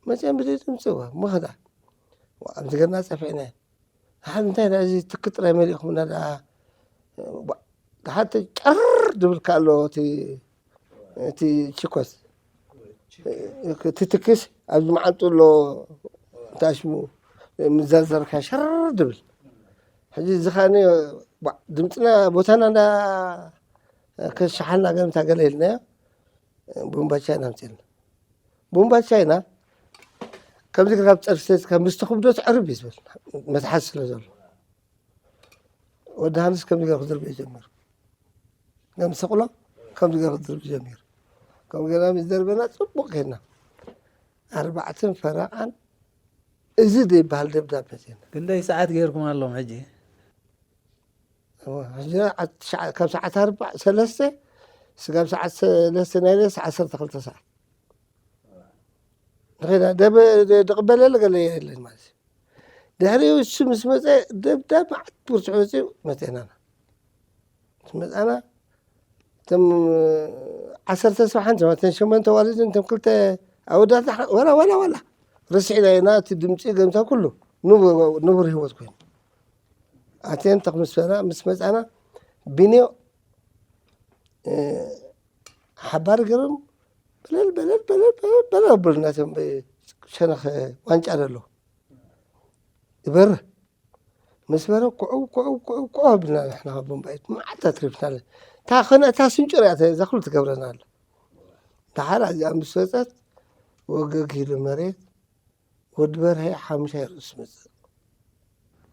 መፂኦም ብደይ ድምፂ፣ ዋ፣ እሞ ኸዳ። ዋ፣ ኣብዚ ገርና ጸፊዕና። ሓን እንታይ ደኣ እዚ ትኪ ጥራይ መሊእኹምና ደኣ፣ ደሓን ጨር ድብል ከኣ ኣሎ እቲ፣ እቲ ቺኮስ። እቲ ትኪስ ኣብዚ መዓንጡ ኣሎ፣ እንታይ ሽሙ፣ ምስ ዘርዘርካ ሸር ድብል። ሕጂ እዚ ኸኣኒ፣ ባ-፣ ድምፅና ቦታና እንዳ ከሸሓልና ገምታ ገለ ኢልናዮ፣ ቡምባ ቻይና ኣምፅእልና። ቡምባ ቻይና ከምዚ ጌርካ ብፀርፊ ሰቲካ ምስቲ ክብደቱ ዕርብ እዩ ዝብል፣ መትሓዚ ስለ ዘሎ። ወዲ ሃንስ ከምዚ ገይሩ ክድርበ ጀሚሩ። ከም ስቕሎ ከምዚ ገይሩ ክድርብ ጀሚሩ። ከምኡ ጌርና ምስ ደርበና ፅቡቕ ኬድና። ኣርባዕተን ፈረቓን እዚ ዘይበሃል ደብዳብ መፅእና። ክንደይ ሰዓት ጌርኩም ኣሎም ሕጂ? እወ፣ ሕጂ ዓ-፣ ትሽዓ-፣ ካብ ሰዓት ኣርባዕ፣ ሰለስተ፣ ስጋብ ሰዓት ሰለስተ ናይ ለስ ዓሰርተ ክልተ ሰዓት። ንኸይዳ፣ ደበ-፣ ደ-፣ ደቕበለለ ገለ የለን ማለት እዩ። ድሕሪኡ እሱ ምስ መፀ፣ ደብዳብ መዓት ብርቱዕ መፂኡ መፅእናና። ምስ መፃና፣ እቶም ዓሰርተ ሰብ ሓንቲ፣ እተን ሸሞንተ ዋልድን እቶም ክልተ ኣወዳትና፣ ዋላ፣ ዋላ፣ ዋላ፣ ረሲዕና ኢና፣ እቲ ድምፂ ገምታ ኩሉ ንቡ-፣ ንቡር ህይወት ኮይኑ። ኣትየን ተኽ ምስ በላ፣ ምስ መፃና፣ ቢንዮ፣ እ፣ ሓባር ገይሮም በለል፣ በለል፣ በለል፣ በለል፣ በለል ኣበሉና። እቶም ብ-፣ ሸነኽ ዋንጫ ዘሎ ይበርህ። ምስ በረ ኩዑ፣ ኩዑ፣ ኩዑ፣ ኩዑ ኣብልና ንሕና ካብ ቦምባይት መዓት ኣትሪፍናለን። እታ ኸነ-፣ እታ ስንጭር እያ እዛ ኩሉ ትገብረና ኣላ። ደሓር እዚኣ ምስ ወፀት ወገግ ኢሉ መሬት፣ ወዲ በርሀ ሓሙሻይ ርእሱ መፅእ።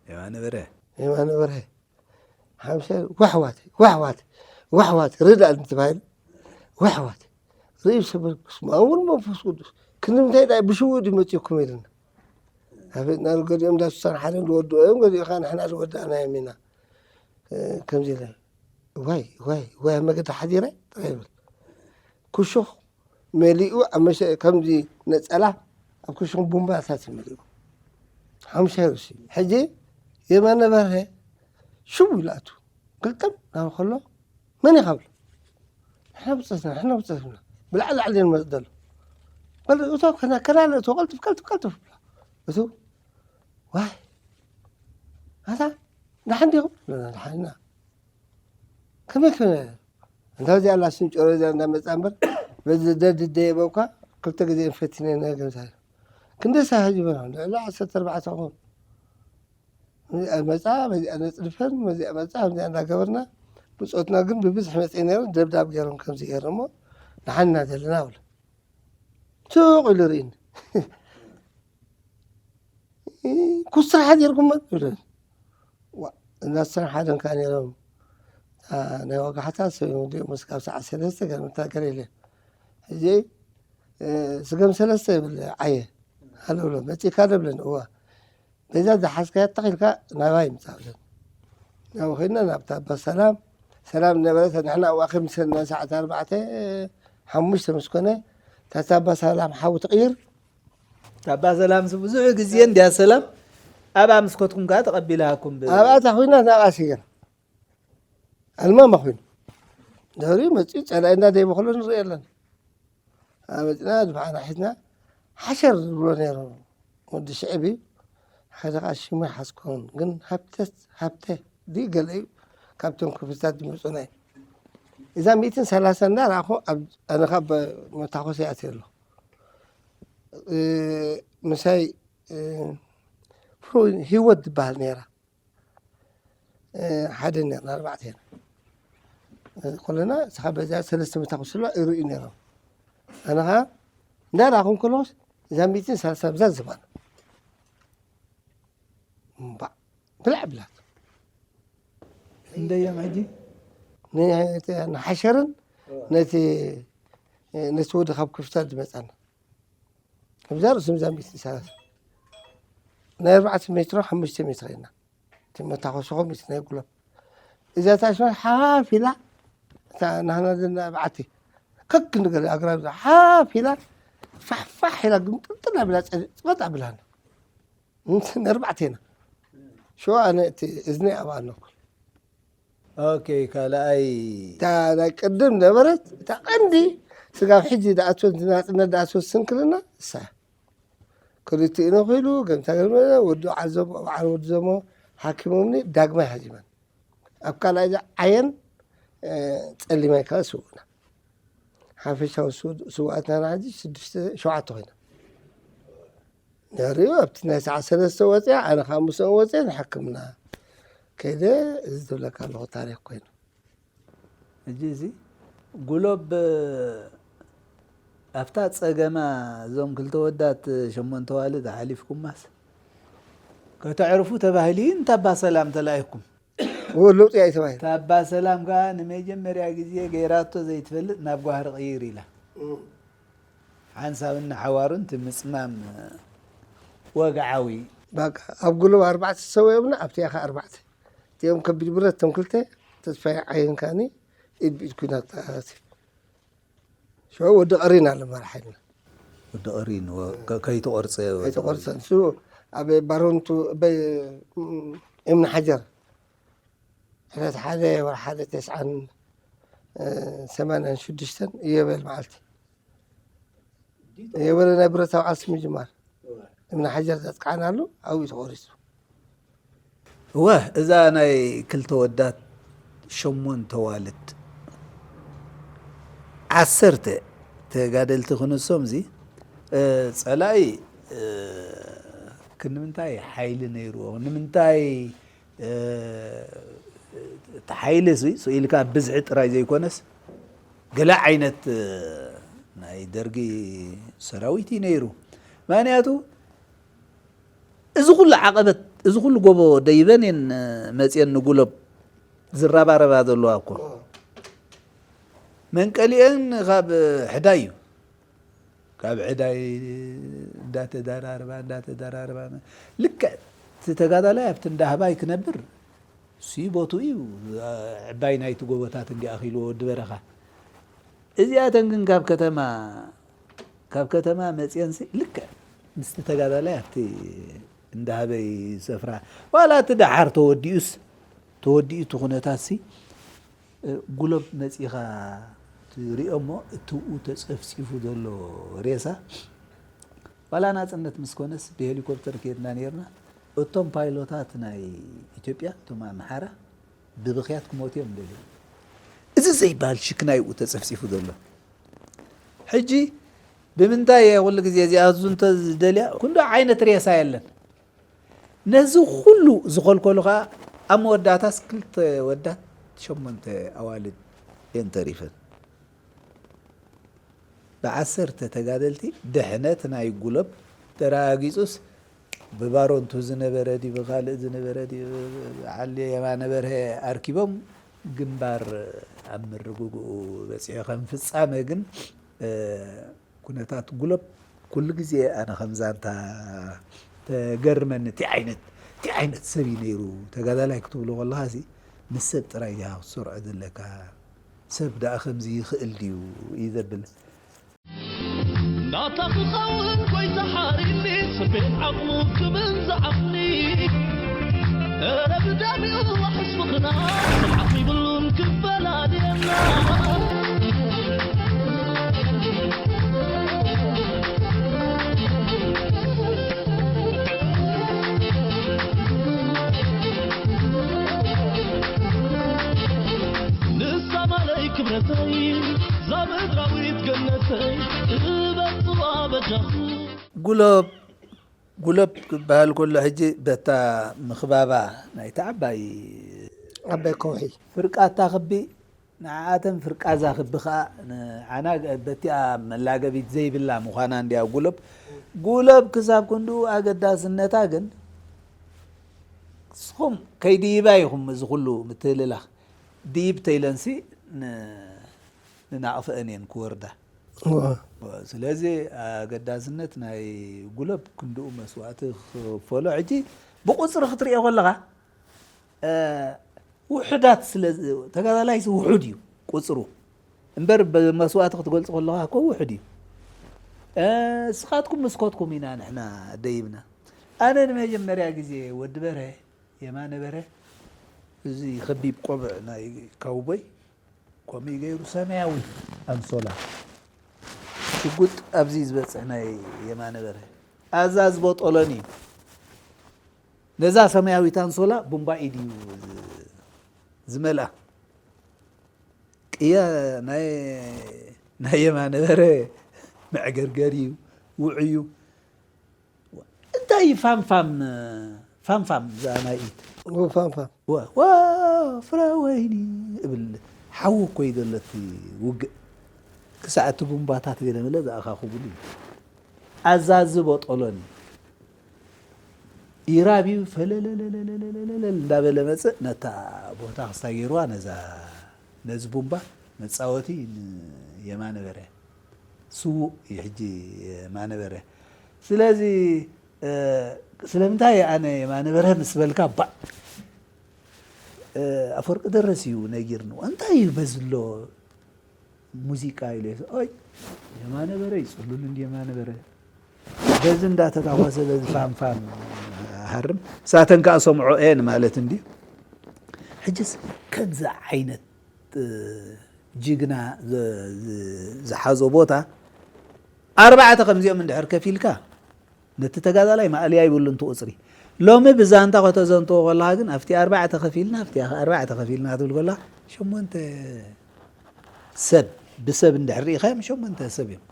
የማነ በርሀ። የማነ በርሀ። ሓምሳ ዋሕዋት፣ ዋሕዋት፣ ዋሕዋት፣ ርዳእ እንትባህል፣ ዋሕዋት። ርእዩ ሰበል በስመ ኣብ ወወልድ ወመንፈስ ቅዱስ። ክንዲ ምንታይ ዳኣ ብሽውኡ ድዩ መጺኡኩም ኢልና። ኣቤት፣ ናብ ገሊኦም እንዳ ሱሳን ሓደ ዝወድኡ እዮም፣ ገሊኡ ኸዓ ንሕና ዝወዳእናዮም ኢና። እ፣ ከምዚ ኢለ፣ ዋይ፣ ዋይ፣ ዋይ፣ ኣብ መገዲ ሓዲረ ጥራይ ይብል። ክሹኽ መሊኡ ኣብ መሸ-፣ ከምዚ ነጸላ ኣብ ክሹኽ ቡምባታት እዩ መሊኡ። ሓሙሻይ ርእሲ። ሕጂ የማነ በርሀ ሽው ኢሉ ኣቱ። ግልጥም ናብ ከሎ፣ "መን ኢኻ?" ብሎ። "ንሕና ብጾትና፣ ንሕና ብጾትና። ብላዕሊ ላዕሊ ንመጽእ ዘሎ። በል እቶ ከና-፣ ከናለ እቶ ቀልጥፍ፣ ቀልጥፍ፣ ቀልጥፍ" ብሎ። እቱ፣ "ዋይ፣ ኣታ፣ ደሓን ዲኹም?" ብለና፣ "ደሓን ኢና።" "ከመይ ከመይ?" እንታ እዚኣ ኣላ ስንጨሮ እዚኣ እንዳመጻ እምበር፣ በዚ ደድደየ በኳ ክልተ ግዜ ፈቲነ ነገር እንታይ። ክንደይ ሰዓት ሕጂ በላ? ልዕሊ ዓሰርተ ኣርባዕተ ክኾን። መዚኣ መፃ፣ መዚኣ ነፅድፈን፣ መዚኣ መፃ፣ መዚኣ እናገበርና፣ ብፆትና ግን ብብዝሒ መፅእ ነይረን፣ ደብዳብ ገይሮም ከምዚ ገይሮሞ፣ ንሓና ዘለና ብሎ። ስቕ ኢሉ ርእኒ። ኩስራሕ ሓዲርኩሞ? ይብለኒ። ዋ፣ እና ስራሕ ሓደንካ ነይሮም። አ፣ ናይ ወጋሕታ ሰብ እዮም፣ እንዲኦም እስካብ ሰዓት ሰለስተ ገርምታ ገር የለን። ሕጂ፣ እ፣ ስገም ሰለስተ ይብል ዓየ። ኣሎ ብሎ፣ መጺእካ ዶ? ይብለኒ። እዋ። በዛ ዝሓዝካያ ተኺልካ ናባይ ምጻእ፣ ይብለኒ። ናብ ኸይድና ናብታ ኣባ ሰላም፣ ሰላም ነበረት። ንሕና ኣብኣ ከይምሰልና ሰዓት ኣርባዕተ፣ ሓሙሽተ ምስ ኮነ፣ እታ ኣባ ሰላም ሓዊ ትቕይር። እታ ኣባ ሰላምስ ብዙሕ ግዜ እንድያ ሰላም ኣብኣ ምስ ከድኩም ከኣ ተቐቢላኩም ብ- ኣብኣ እታ ኹናት ናብኣ ስገር። ኣልማማ ኮይኑ። ድሕሪኡ መጺኡ ጸላኢና ደይበኽሎ ንርኢ ኣለና። ኣመጺና ድፋዕና ሒዝና ሓሸር ዝብሎ ነይሩ። ወዲ ሽዕብ እዩ። ሓደ ኸኣ ሽሙ ኣይሓዝኮን፣ ግን ሃብተስ-፣ ሃብተ ድዩ ገለ እዩ፣ ካብቶም ክፍልታት ዝመጹና እዩ። እዛ ሚእትን ሰላሳን እንዳረኣኹ ኣብ-፣ ኣነ ኸኣ ብ-፣ መታኮሲ ኣትየ ኣለኹ። እ፣ ምሳይ፣ እ፣ ፍሩይ ህይወት ትበሃል ነይራ። እ፣ ሓደ ነርና፣ ኣርባዕተ ኢና። እ፣ ኩልና፣ እስኻ በዛ ሰለስተ መታኮሲ ኣለዋ፣ ይርእዩ ነይሮም። ኣነ ኸኣ እንዳረኣኹም ከለኹስ፣ እዛ ሚእትን ሰላሳ ብዛ ዝባን። እምባእ፣ ብላዕ ብላት። እንደዮም ሕጂ? ን-፣ ንሓሸርን ነቲ፣ ነቲ ወዲ ካብ ክፍታት ዝመጻና። ኣብዛ ርእሲ ሚዛን ቤት ሰላሳ። ናይ ኣርባዕተ ሜትሮ፣ ሓሙሽተ ሜትሮ ኢና። እቲ መታኮሲ ከምኡ፣ እቲ ናይ ጉለፍ። እዛ ታሽማ ሓፍ ኢላ፣ እታ ናህና ዘለና በዓቲ፣ ከክ ንገለ ኣግራብ እዛ ሓፍ ኢላ፣ ፋሕፋሕ ኢላ፣ ግምጥልጥል ኣቢላ፣ ጸ-፣ ጽበጥ ኣቢላና። እንትን ኣርባዕተ ኢና። ሽዋ ኣነ እቲ እዝኒ ኣብኣ ኣለኩ። ኦኬ፣ ካልኣይ እታ ናይ ቅድም ነበረት፣ እታ ቀንዲ ስጋብ ሕጂ ዝኣትወት፣ ናጽነት ዝኣትወት ስንክልና እሳ። ክልቲኡ ነኺሉ፣ ገምታ ገርመ፣ ወዲ ዓዘቦ፣ በዓል ወዲ ዘሞ ሓኪሞምኒ፣ ዳግማይ ሃዚመን። ኣብ ካልኣይ እዛ ዓየን፣ እ፣ ጸሊማይ ከኣ ስውእና። ሓፈሻዊ ስው-፣ ስውኣትና ንሓዚ ሽዱሽተ፣ ሸውዓተ ኮይና። ድሕሪኡ ኣብቲ ናይ ሰዓት ሰለስተ ወፂኣ፣ ኣነ ካብ ምስኦም ወፂአ ንሕክምና ከይደ፣ እዚ ዝብለካ ኣለኹ ታሪክ ኮይኑ። ሕጂ እዚ ጉሎብ ኣብታ ጸገማ እዞም ክልተ ወዳት ሸሞንተ ዋልድ ሓሊፍኩማስ ከተዕርፉ ተባሂሉ እዩ እንታባ ሰላም ተላኢኩም። እዎ፣ ለውጢ ኣይተባሂሉ። ታባ ሰላም ከኣ ንመጀመርያ ግዜ ገይራቶ ዘይትፈልጥ ናብ ጓህሪ ቅይር ኢላ። እም። ሓንሳብን ንሓዋሩን እቲ ምጽማም ወግዓዊ። በቃ፣ ኣብ ጉሎብ ኣርባዕተ ሰው የብና፣ ኣብቲ ያኻ ኣርባዕተ። እቲኦም ከቢድ ብረት፣ እቶም ክልተ ተስፋይ ዓይን ካኒ፣ ኢድ ብኢድ ኩናት ኣትዩ። ሽዑ ወዲ ቀሪን ኣሎ መራሒና። ወዲ ቀሪን፣ ወ-፣ ከ-፣ ከይተቆርጸ ወዲ ከይተቆርጸ። ቀሪን። ንሱ ኣብ ባሮንቱ፣ በ-፣ እምኒ ሓጀር። ዕለት ሓደ ወርሒ ሓደ ተስዓን፣ እ፣ ሰማንያን ሽዱሽተን እዮቤል መዓልቲ። እዮቤል ናይ ብረታዊ ቃልሲ ምጅማር። እምኒ ሓጀር ዘጥቃዕናሉ ኣብኡ ተቖሪጹ። እወ፣ እዛ ናይ ክልተ ወዳት ሸሞንተ ዋልድ ዓሰርተ ተጋደልቲ ክንሶም እዚ፣ እ፣ ጸላኢ፣ እ፣ ክንምንታይ ሓይሊ ነይርዎ? ንምንታይ፣ እ፣ እቲ ሓይሊ እዚ ስኢልካ ብዝሒ ጥራይ ዘይኮነስ፣ ገለ ዓይነት፣ እ፣ ናይ ደርጊ ሰራዊት እዩ ነይሩ። ምኽንያቱ፣ እዚ ኩሉ ዓቐበት፣ እዚ ኩሉ ጎቦ ደይበን እየን መፅየን ንጉሎብ ዝረባረባ ዘለዋ እኮ። መንቀሊአን ካብ ሕዳይ እዩ። ካብ ሕዳይ እንዳተደራረባ፣ እንዳተደራረባ፣ ልክዕ እቲ ተጋዳላይ ኣብቲ እንዳህባይ ክነብር፣ እሱ ቦትኡ እዩ። ዕባይ ናይቲ ጎቦታት እንዲ ኣኺልዎ ወዲ በረኻ። እዚኣተን ግን ካብ ከተማ፣ ካብ ከተማ መፅየንሲ ልክዕ ምስቲ ተጋዳላይ ኣብቲ እንዳሃበይ ዝሰፍራ፣ ዋላ እቲ ደሓር ተወዲኡስ፣ ተወዲኡ እቲ ኩነታትሲ፣ እ፣ ጉሎብ መፂኻ ትሪኦ እሞ፣ እቲ ብኡ ተፀፍፂፉ ዘሎ ሬሳ፣ ዋላ ናፅነት ምስ ኮነስ ብሄሊኮፕተር ከይድና ነይርና። እቶም ፓይሎታት ናይ ኢትዮጵያ፣ እቶም ኣምሓራ፣ ብብኽያት ክሞቱ እዮም ደልዮም። እዚ ዘይበሃል ሽክና እዩ ተጸፍጺፉ ዘሎ። ሕጂ ብምንታይ እየ ኩሉ ግዜ እዚኣ እዙ እንተ ዝደልያ፣ ክንዶ ዓይነት ሬሳ የለን። ነዚ ኩሉ ዝኸልከሉ ኸዓ ኣብ መወዳእታስ ክልተ ወዳት ሸሞንተ ኣዋልድ እየን ተሪፈን። ብዓሰርተ ተጋደልቲ ድሕነት ናይ ጉለብ ተረጋጊጹስ ብባሮንቱ ዝነበረ ድዩ ብኻልእ ዝነበረ ድዩ ዓሊ የማነ በርሀ ኣርኪቦም ግንባር ኣብ ምርግግኡ በጺሑ። ከም ፍጻመ ግን ኩነታት ጉለብ ኩሉ ግዜ ኣነ ከም ዛንታ ተገርመኒ። እቲ ዓይነት እቲ ዓይነት ሰብ እዩ ነይሩ። ተጋዳላይ ክትብሎ ከለኻሲ ምስ ሰብ ጥራይ ኢኻ ክትሰርዖ ዘለካ። ሰብ ደኣ ከምዚ ይኽእል ድዩ እዩ ዘብል። ናታ ክኸውን ጎይታ ሓሪኒ ስቤት ዓቕሙ ክብል ዝዓቕኒ እረ ብዳሚኡ ዋሕስ ምኽና ስርዓት ይብሉን ክፈላልየና ንሳ ማለይ ክብረተይ ዛ ምድራዊት ገነተይ እበጽዋ በጃኹ። ጉሎብ ጉሎብ ክበሃል ከሎ ሕጂ በታ ምኽባባ ናይታ ዓባይ ዓባይ ከውሒ ፍርቃታ ክቢ ንዓኣተን ፍርቃዛ ክቢ ከዓ ንዓና በቲኣ መላገቢት ዘይብላ ምዃና እንዲያ ጉሎብ ጉሎብ ክሳብ ክንድኡ ኣገዳስነታ ግን ንስኹም ከይድይባ ኢኹም እዚ ኩሉ ምትህልላኽ ድይብ ተይለንሲ ንናቕፈአን እየን ክወርዳ ስለዚ ኣገዳስነት ናይ ጉለብ ክንድኡ መስዋእቲ ክፈሎ ሕጂ ብቁፅሪ ክትሪኦ ከለኻ ውሑዳት ስለ ተጋዳላይሲ ውሑድ እዩ ቁፅሩ እምበር ብመስዋእቲ ክትገልፆ ከለኻ እኮ ውሑድ እዩ ስኻትኩም ምስኮትኩም ኢና ንሕና ደይብና ኣነ ንመጀመርያ ግዜ ወዲ በርሀ የማነ በርሀ እዚ ከቢብ ቆብዕ ናይ ካውቦይ ከምኡ ገይሩ ሰማያዊ ኣንሶላ ሽጉጥ ኣብዚ ዝበፅሕ ናይ የማነ በርሀ ኣዛዝቦ ጦሎኒ ነዛ ሰማያዊት ኣንሶላ ቡምባ ኢድ እዩ ዝመልኣ ቅያ ናይ የማነ በርሀ መዕገርገር እዩ ውዑ እዩ እንታይ ፋምፋም ፋምፋም እዛ ናይ ኢድ ፋምፋም ወፍረ ወይኒ እብል ሓዊ እኮ እዩ ዘሎ እቲ ውግእ ክሳዕ እቲ ቡምባታት ገለ መለ ዝኣኻኽቡሉ እዩ ኣዛዚ ቦጦሎኒ ኢራብ እዩ ፈለለለለለለለለል እንዳበለ መፅእ ነታ ቦታ ክስታይ ገይርዋ ነዛ ነዚ ቡምባ መፃወቲ የማነ በርሀ ስዉእ እዩ ሕጂ የማነ በርሀ ስለዚ ስለምንታይ ኣነ የማነ በርሀ ምስ በልካ ባዕ ኣፈወርቂ ደረስ እዩ ነጊርኒ እንታይ እዩ በዝሎ ሙዚቃ ኢለ ኦይ የማነ በርሀ ይፅሉል እንዲ የማነ በርሀ በዚ እንዳተታኮሰ በዚ ፋምፋም ሃርም ሳተን ከዓ ሰምዖ እየን ማለት እንዲ ሕጅስ ከምዚ ዓይነት ጅግና ዝሓዞ ቦታ ኣርባዕተ ከምዚኦም እንድሕር ከፊልካ ነቲ ተጋዳላይ ማእለያ ይብሉ እንት ቁፅሪ ሎሚ ብዛንታ ከተዘንትዎ ከለካ ግን ኣብቲ ኣርባዕተ ከፊልና ኣብቲ ኣርባዕተ ከፊልና ክትብል ከለካ ሸሞንተ ሰብ ብሰብ እንድሕር ርኢካዮም ሸሞንተ ሰብ እዮም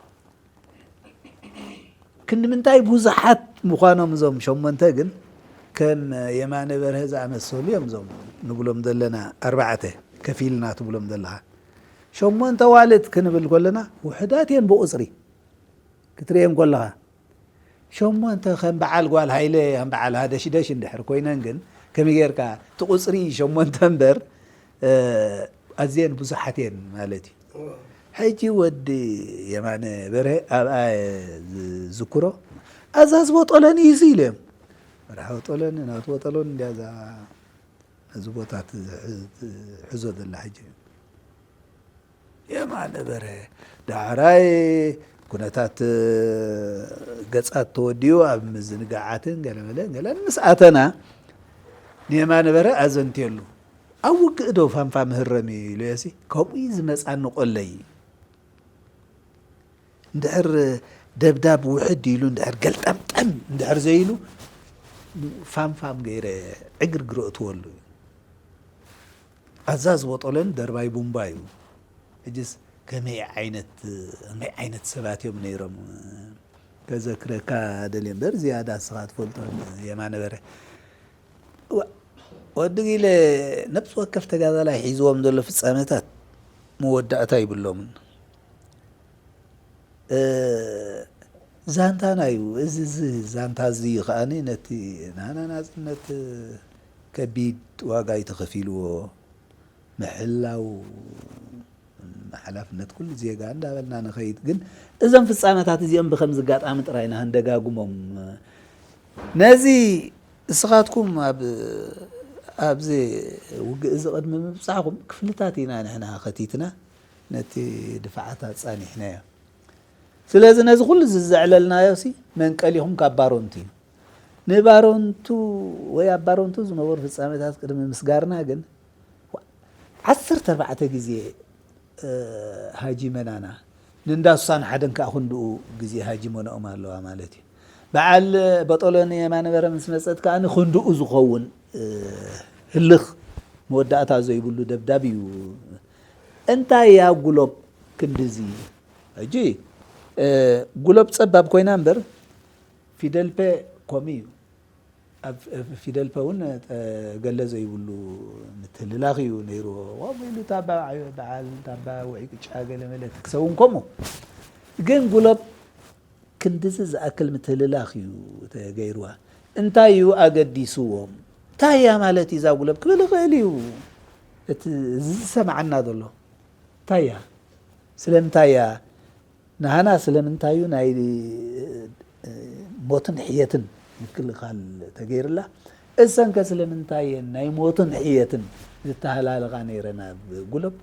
ክንዲ ምንታይ ብዙሓት ምዃኖም እዞም ሸሞንተ ግን ከም የማነ በርሀ ዝኣመሰሉ እዮም እዞም ንብሎም ዘለና ኣርባዕተ ከፊልና ትብሎም ዘለኻ ሸሞንተ ዋልት ክንብል ከለና ውሕዳት እየን ብቁፅሪ ክትርእየን ከለኻ ሸሞንተ ከም በዓል ጓል ሃይለ ከም በዓል ሃደሽደሽ እንድሕር ኮይነን ግን ከመይ ጌርካ እቲ ቁፅሪ ሸሞንተ እምበር ኣዝየን ብዙሓት እየን ማለት እዩ። ሕጂ ወዲ የማነ በርሀ ኣብኣ ዝዝክሮ ኣዛዚ ቦጦሎኒ እዩ ኢሉ እዮም። መርሓ ቦጦሎኒ ናቱ ቦጦሎኒ እንዲያ እዛ እዚ ቦታ ትሕዞ ዘላ ሕጂ። የማነ በርሀ ዳሕራይ ኩነታት ገጻት ተወዲኡ ኣብ ምዝንጋዓትን ገለመለን ገለን ምስ ኣተና ንየማነ በርሀ ኣዘንትየሉ ኣብ ውግእ ዶ ፋንፋ ምህረም እዩ ኢሉየሲ ከምኡ እዩ ዝመጻኒ ቆለይ እንድሕር ደብዳብ ውሕድ ኢሉ እንድሕር ገልጠምጠም እንድሕር ዘይሉ ፋንፋም ገይረ ዕግርግር እትወሉ እዩ ኣዛዝ ቦጦለን ደርባይ ቡምባ እዩ። ሕጅስ ከመይ ዓይነት ከመይ ዓይነት ሰባት እዮም ነይሮም ከዘክረካ ደልየ እምበር ዝያዳ እስኻ ትፈልጦ የማነ በርሀ ወዲ ጊለ ነብሲ ወከፍ ተጋዳላይ ሒዝዎም ዘሎ ፍጻመታት መወዳእታ ይብሎምን። ዛንታና እዩ። እዚ ዛንታ እዚ ከኣ ነቲ ናና ናጽነት ከቢድ ዋጋ እዩ ተኸፊልዎ። ምሕላው ሓላፍነት ኩሉ ዜጋ እንዳበልና ንኸይድ። ግን እዞም ፍጻመታት እዚኦም ብከምዚ ኣጋጣሚ ጥራይ ኢና ክንደጋግሞም። ነዚ እስኻትኩም ኣብ ኣብዚ ውግእ እዚ ቅድሚ ምብጻሕኩም ክፍልታት ኢና ንሕና ከቲትና ነቲ ድፋዓት ኣጻኒሕናዮ። ስለዚ ነዚ ኩሉ ዝዘዕለልናዮ ሲ መንቀሊኹም ካብ ባሮንቱ እዩ። ንባሮንቱ ወይ ኣብ ባሮንቱ ዝነበሩ ፍጻመታት ቅድሚ ምስጋርና ግን ዓሰርተ ኣርባዕተ ግዜ ሃጂመናና ንእንዳ ሱሳን ሓደን ከዓ ክንድኡ ግዜ ሃጂመናኦም ኣለዋ ማለት እዩ። በዓል በጦሎኒ የማነ በረ ምስ መፀት ከዓ ንክንድኡ ዝኸውን ህልኽ መወዳእታ ዘይብሉ ደብዳብ እዩ። እንታይ እያ ጉሎብ ክንድዚ? ሕጂ ጉሎብ ፀባብ ኮይና እምበር ፊደል ፐ ኮሚ እዩ። ኣብ ፊደል ፐ እውን ገለ ዘይብሉ ምትህልላኽ እዩ ነይርዎ። ከምኡ ኢሉ እታ በዓል እታ ውዒ ቅጫ ገለ መለ ትክሰውን ከምኡ ግን ጉሎብ ክንድዚ ዝኣክል ምትህልላኽ እዩ ተገይርዋ። እንታይ እዩ ኣገዲስዎም? እንታይ እያ ማለት እዩ እዛ ጉሎብ ክብል ይኽእል እዩ እቲ ዝሰማዓና ዘሎ። እንታይ እያ? ስለምንታይ እያ? ንሃና ስለምንታይ እዩ ናይ ሞትን ሕየትን ምክልኻል ተገይርላ? እሰንከ ስለምንታይ እየን ናይ ሞትን ሕየትን ዝተሃላለቓ ነይረን ኣብ ጉሎብ?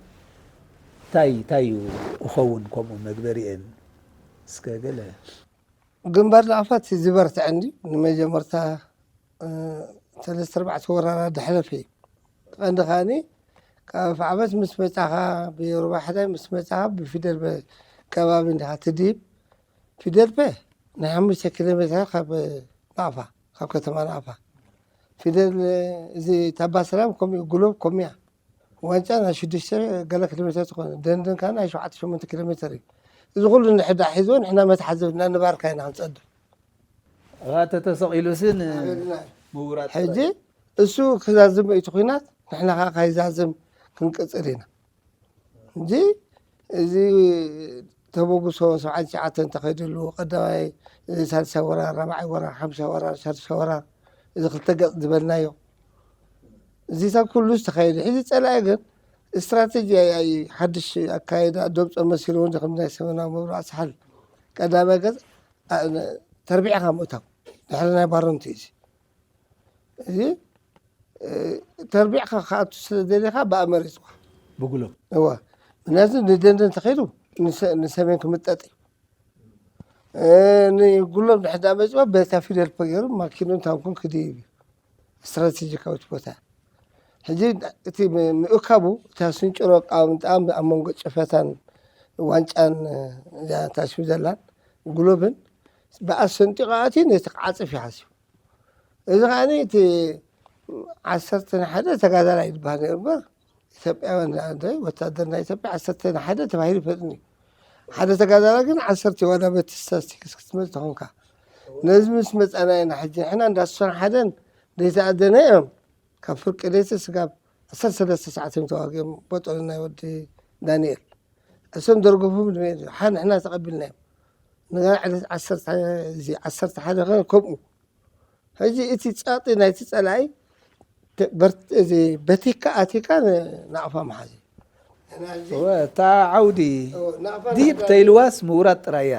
እንታይ እንታይ እዩ ክኸውን ከምኡ መግበሪኤን? እስከ ገለ ግንባር ንኣፋት ዝበርትዐ እንዲ ንመጀመርታ ሰለስተ ኣርባዕተ ወራራ ድሕለፈ እዩ። ቀንዲ ከኣኒ ካብ ዓመት ምስ መጻኻ ብሩባ ሕዳይ ምስ መጻኻ ብፊደል ከባቢ እንዲኻ ትድሂብ። ፊደል ፐ ናይ ሓሙሽተ ኪሎ ሜትር ካብ ናቕፋ ካብ ከተማ ናቕፋ። ፊደል እዚ ታባ ሰላም ከምኡ ጉሎብ ከምኡ እያ። ዋንጫ ናይ ሽዱሽተ ገለ ኪሎ ሜትር ትኾነ ደንደን ከዓ ናይ ሸውዓተ ሸሞንተ ኪሎ ሜትር እዩ። እዚ ኩሉ ንሕዳ ሒዝዎ ንሕና መትሓዚ እናንባርካ ኢና ክንፀድፍ። ኣባተ ተሰቒሉሲ ንምውራድ ሕጂ ጥራይ። እሱ ክዛዝም እቲ ኩናት ንሕና ከዓ ካይዛዝም ክንቅፅል ኢና። እንጂ እዚ ተበግሶ ሰብዓን ትሽዓተን ተኸይድሉ ቀዳማይ ሳልሳይ ወራር ራብዓይ ወራር ሓምሻይ ወራር ሳልሳይ ወራር እዚ ክልተ ገፅ ዝበልናዮ እዚታት ኩሉ ዝተኸየደ ሕዚ ፀላኢ ግን ስትራተጂ ሓድሽ ኣካይዳ ደምፆ መሲሉ እውን ከም ናይ ሰመናዊ መብራዕ ሰሓል ቀዳማይ ገፅ ተርቢዕካ ምእታው ድሕሪ ናይ ባረንቱ እዩ እዚ ተርቢዕካ ክኣቱ ስለ ደሊኻ ብኣ መሪፅዋ ብጉሎም እዋ ምክንያቱ ንደንደን ተኸይዱ ንሰሜን ክምጠጥ እዩ ንጉሎም ንሕዳ መፅዋ በታ ፊደል ፖ ገይሩ ማኪኖን ታንኩን ክድይብ እዩ ስትራቴጂካዊት ቦታ ሕጂ እቲ ምእካቡ እታ ስንጭሮ ቃምጣ ኣብ መንጎ ጨፈታን ዋንጫን ታሽሙ ዘላን ጉሎብን ብኣሰንጢቑ ኣትዩ ነቲ ክዓፅፍ ይሓስብ እዚ ከዓ እቲ ዓሰርተ ንሓደ ተጋዳላይ ዝበሃል ነይሩ እምበር ኢትዮጵያውያን ወታደር ናይ ኢትዮጵያ ዓሰርተ ንሓደ ተባሂሉ ይፈልጥኒ ሓደ ተጋዳላይ ግን ዓሰርተ ዋላ በቲ ስታስቲክስ ክትመፅ ተኾንካ ነዚ ምስ መፃና ኢና ሕጂ ንሕና እንዳ ስሳን ሓደን ዘይተኣደነ እዮም ካብ ፍርቂ ለይቲ ስጋብ ዓሰርተ ሰለስተ ሰዓት እዮም ተዋጊኦም ቦጦሎ ናይ ወዲ ዳንኤል እሶም ደርገፎም ንመን ሓ ንሕና ተቐቢልናዮም ንጋ ዕለት ዓሰርተ እዚ ዓሰርተ ሓደ ኸ ከምኡ ሕጂ እቲ ጸቕጢ ናይቲ ጸላኢ በቲካ ኣቲካ ናቕፋ መሓዚ እታ ዓውዲ ዲብ ተይልዋስ ምውራድ ጥራያ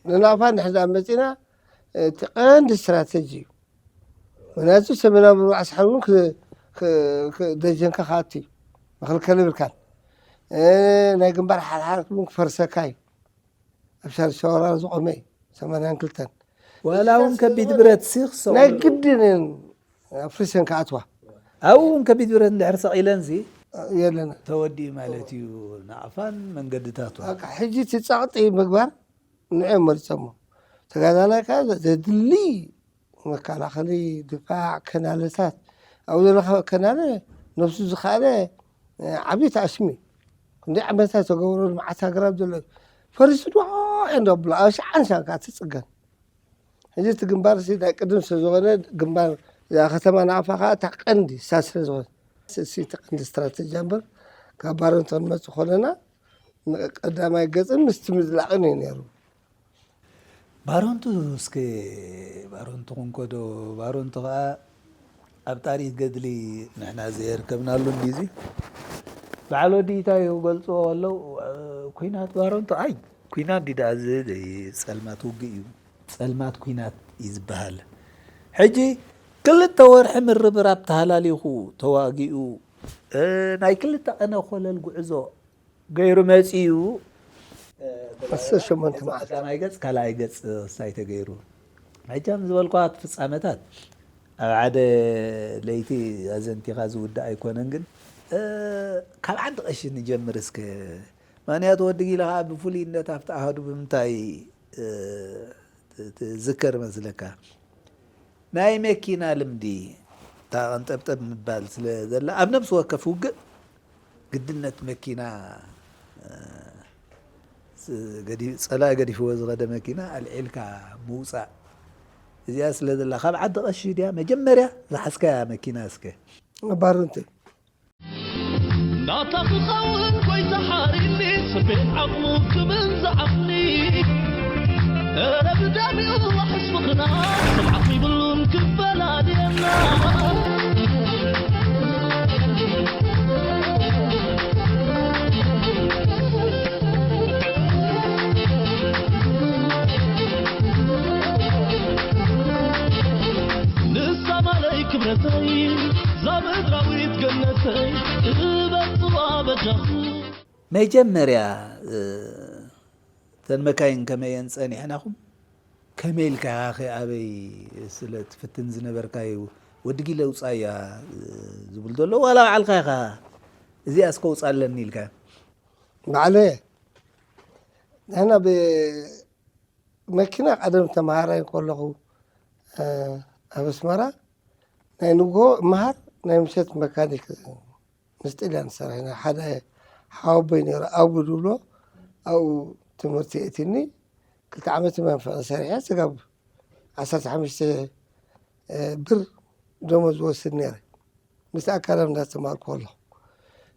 ንናቕፋ ንሕዳ መፂና እቲ ቀንዲ ስትራተጂ እዩ ምክንያቱ ሰሜናዊ ምብራዕ ሳሕል እውን ደጀንካ ክኣቱ እዩ መኸልከል ይብልካን ናይ ግንባር ሓልሓል ክፈርሰካ እዩ ኣብ ሻርሻ ወራር ዝቆመ እዩ ሰማንያን ክልተን ዋላ እውን ከቢድ ብረት ሲ ክሰው ናይ ግድን ኣፍሪሰን ክኣትዋ ኣብኡ እውን ከቢድ ብረት እንድሕር ሰቒለን ሲ የለና ተወዲኡ ማለት እዩ ናቕፋን መንገድታቱ በቃ ሕጂ እቲ ጸቕጢ ምግባር ንዕኦም መሪጸሞ ተጋዳላይ ከዓ ዘድሊ መከላኸሊ ድፋዕ ከናለታት ኣብኡ ዘለካ ከናለ ነብሱ ዝኸኣለ ዓብዪ ተኣስሚ ክንደይ ዓመታት ተገብሮ ልምዓት ሃገራት ዘሎ እዩ ፈሪሱ ድዋ እንዶ ብሎ ኣብ ሸዓን ሻን ከዓ ትፅገን ሕጂ እቲ ግንባር ሲ ናይ ቅድም ስለ ዝኾነ ግንባር እዛ ከተማ ናቕፋ ከዓ እታ ቀንዲ ሳስረ ዝኾነ፣ እሲ እቲ ቀንዲ ስትራተጂ እምበር፣ ካብ ባረንቶ ንመፅእ ከለና፣ ቀዳማይ ገፅን ምስቲ ምዝላቕን እዩ ነይሩ። ባረንቱ እስከ፣ ባረንቱ ክንከዶ፣ ባረንቱ ከዓ ኣብ ጣሪት ገድሊ ንሕና ዘየርከብናሉ እንዲዚ። በዓል ወዲ ኢታይ ክገልፅዎ ከለዉ፣ ኩናት ባረንቱ፣ ኣይ፣ ኩናት ዲዳ እዚ ጸልማት ውግእ እዩ። ጸልማት ኩናት እዩ ዝበሃል። ሕጂ ክልተ ወርሒ ምርብራብ ተሃላሊኹ ተዋጊኡ፣ እ፣ ናይ ክልተ ቀነ ኮለል ጉዕዞ ገይሩ መጺኡ። እ፣ ዓሰርተ ሸሞንተ መዓልቲ። ቀዳማይ ገጽ፣ ካልኣይ ገጽ ክሳይ ተገይሩ። ሕጂ ከም ዝበልኳ እቲ ፍጻመታት ኣብ ሓደ ለይቲ ኣዘንቲኻ ዝውዳእ ኣይኮነን፣ ግን፣ እ፣ ካብ ዓዲ ቀሺ ንጀምር እስከ። ምኽንያቱ ወዲ ጊለ ኸዓ ብፍሉይነት ኣብቲ ኣሃዱ ብምንታይ፣ እ፣ ት-፣ ትዝከር መስለካ? ናይ መኪና ልምዲ፣ እታ ቀንጠብጠብ ምባል ስለ ዘላ፣ ኣብ ነፍሲ ወከፍ ውግእ ግድነት መኪና፣ እ፣ ስ-፣ ገዲ-፣ ጸላኢ ገዲፍዎ ዝኸደ መኪና ኣልዒልካ ምውጻእ። እዚኣ ስለ ዘላ፣ ካብ ዓዲ ቀሺ ድያ መጀመርያ ዝሓዝካያ መኪና እስከ? ባርንት። ናታ ክኸውን ጎይታ ሓሪኒ፣ ስቤት ዓቕሙ ክብል ዝዓቕኒ። ኧረ ብደሚኡ ዋሕስ ፍቕርና፣ ስምዓት ይብሉን ክፈላልየና። ንሳ ማለይ ክብረተይ፣ እዛ ምድራዊት ገነተይ፣ እበጽዋ በጃኹ። መጀመርያ፣ እ፣ እተን መካይን ከመየን ጸኒሕናኹም? ከመይ ኢልካ ኢኻ ኣበይ ስለ ትፍትን ዝነበርካዩ? ወዲ ጊለ ውጻያ፣ እ፣ ዝብል ዘሎ፣ ዋላ ባዕልካ ኢኻ እዚኣስ ከውጻለኒ ኢልካ? ባዕለየ። ንሕና ብ-፣ መኪና ቀደም ተመሃራይ ከለኹ፣ እ፣ ኣብ ኣስመራ ናይ ንግሆ እመሃር፣ ናይ ምሸት መካኒክ ምስ ጥልያን ዝሰርሕ ኢና። ሓደ ሓወቦይ ነይሩ፣ ኣቡ ዝብሎ፣ ኣብኡ ትምህርቲ የእትኒ። ክልተ ዓመት መንፈቐ ሰሪሐ፣ ስጋብ ዓሰርተ ሓሙሽተ፣ እ፣ ብር ደሞዝ ዝወስድ ነይረ። ምስ ኣካዳሚ እንዳተማርኩ ከለኹ።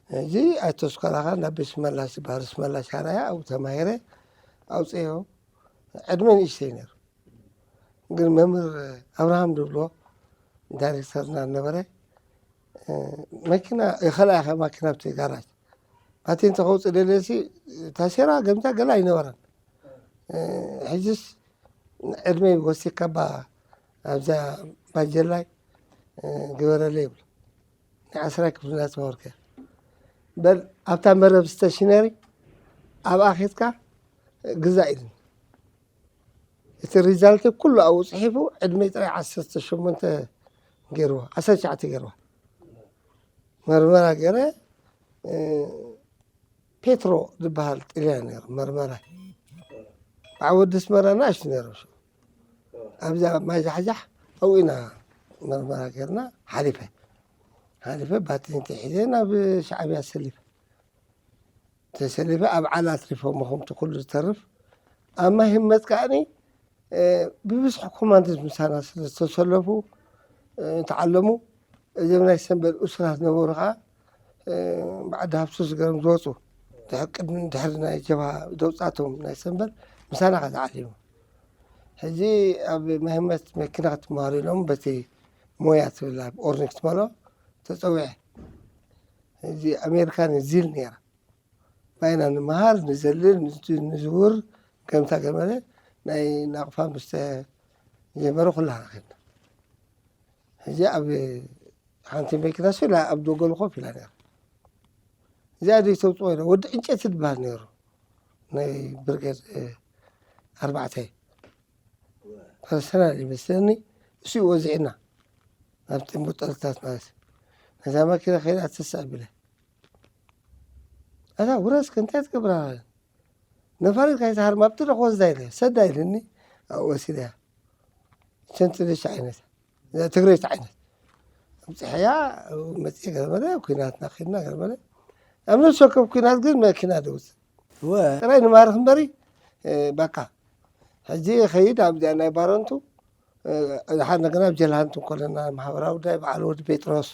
ሕጂ ኣቶ ስኳላኻ ናብ ቤት ስመላሽ ዝበሃል፣ ስመላሽ ሓራያ ኣብኡ ተማሂረ፣ ኣውፅኤዮ። ዕድመ ንእሽተይ ነይሩ። ግን መምህር ኣብርሃም ዝብሎ ዳይሬክተርና ነበረ። እ፣ መኪና ይኸልኣኻ፣ ማኪና ኣብቲ ጋራጅ። ፓቴንት ከውፅእ ደለሲ ታሴራ ገምታ ገላ ኣይነበረን። እ፣ ሕጅስ ዕድመይ ወሲድካ ባ ኣብዛ ባጀላይ፣ እ፣ ግበረለይ ይብሎ። ናይ ዓስራይ ክፍሊ እናተማሃርኩ እየ። በል ኣብታ መረብ ስቴሽነሪ ኣብኣ ኬድካ ግዛእ ኢሉኒ። እቲ ሪዛልት ኩሉ ኣብኡ ጽሒፉ፣ ዕድመይ ጥራይ ዓሰርተ ሸሞንተ ገይርዎ፣ ዓሰርተ ትሽዓተ ገይርዎ። መርመራ ገይረ፣ እ፣ ፔትሮ ዝበሃል ጥልያን ነይሩ መርመራ። በዓል ወዲ ኣስመራ ንእሽቱ ነይሩ። ኣብዛ ማይ ዛሕዛሕ ኣብኡ ኢና መርመራ ገይርና ሓሊፈ። ሓሊፈ ባትንተይ ሒዘ ናብ ሻዕብያ ሰሊፈ። ተሰሊፈ ኣብ ዓላት ሪፎርም ከምቲ ኩሉ ዝተርፍ ኣብ ማይ ህመት ከኣኒ፣ እ፣ ብብዝሒ ኮማንዶስ ምሳና ስለ ዝተሰለፉ፣ እ፣ ተዓለሙ። እዞም ናይ ሰንበል እሱራት ነበሩ ኸዓ፣ እ፣ ብዓዲ ሃብሱስ ገይሮም ዝወፁ፣ ድሕሪ ቅድሚ ድሕሪ ናይ ጀብሃ ደውፃቶም ናይ ሰንበል ምሳና ኸዓ ተዓሊሙ። ሕጂ ኣብ ማይ ህመት መኪና ክትመሃሩ ኢሎም በቲ ሞያ ትብል ኣብ ኦርኒክ ትመልኦ ተፀዊዐ። ሕጂ ኣሜሪካ ንዚል ነይራ። ባይና ንምሃር፣ ንዘልል፣ ንዝ-፣ ንዝውር፣ ገምታ ገመለ ናይ ናቕፋ ምስ ተጀመረ ኩላና ኸድና። ሕጂ ኣብ ሓንቲ መኪና ሱ ኢላ ኣብ ደገሉ ኮፍ ኢላ ነይራ። እዚኣ ደይ ተውፅኦ ኢለ፣ ወዲ ዕንጨቲ ዝበሃል ነይሩ። ናይ ብርጌድ፣ እ፣ ኣርባዕተ። ፐርሰናል ይመስለኒ፣ እሱ እዩ ወዚዕና። ናብቲ ሙጠልታት ማለት። ነዛ መኪና ከይዳ ትስዕ ቢለ። ኣታ ውረስ ከ እንታይ ትገብራ? ነፋሪት ካይትሃርም ኣብቲ ዶ ክወስዳ ኢለ፣ ሰዳ ኢልኒ፣ ኣብኡ ወሲደያ። ቸንትልሽ ዓይነት፣ ትግረይቲ ዓይነት። ኣብፅሐያ፣ መፅየ ገርመለ፣ ኩናትና ከድና ገርመለ። ኣብ ነፍሲ ወከፍ ኩናት ግን መኪና ደውፅ። እወ። ጥራይ ንማርኽ እምበሪ፣ እ፣ በቃ። ሕጂ ኸይድ ኣብዚኣ ናይ ባረንቱ፣ ድሓር እንደገና ኣብ ጀልሃንት እንከለና ማሕበራዊ ጉዳይ በዓል ወዲ ጴጥሮስ፣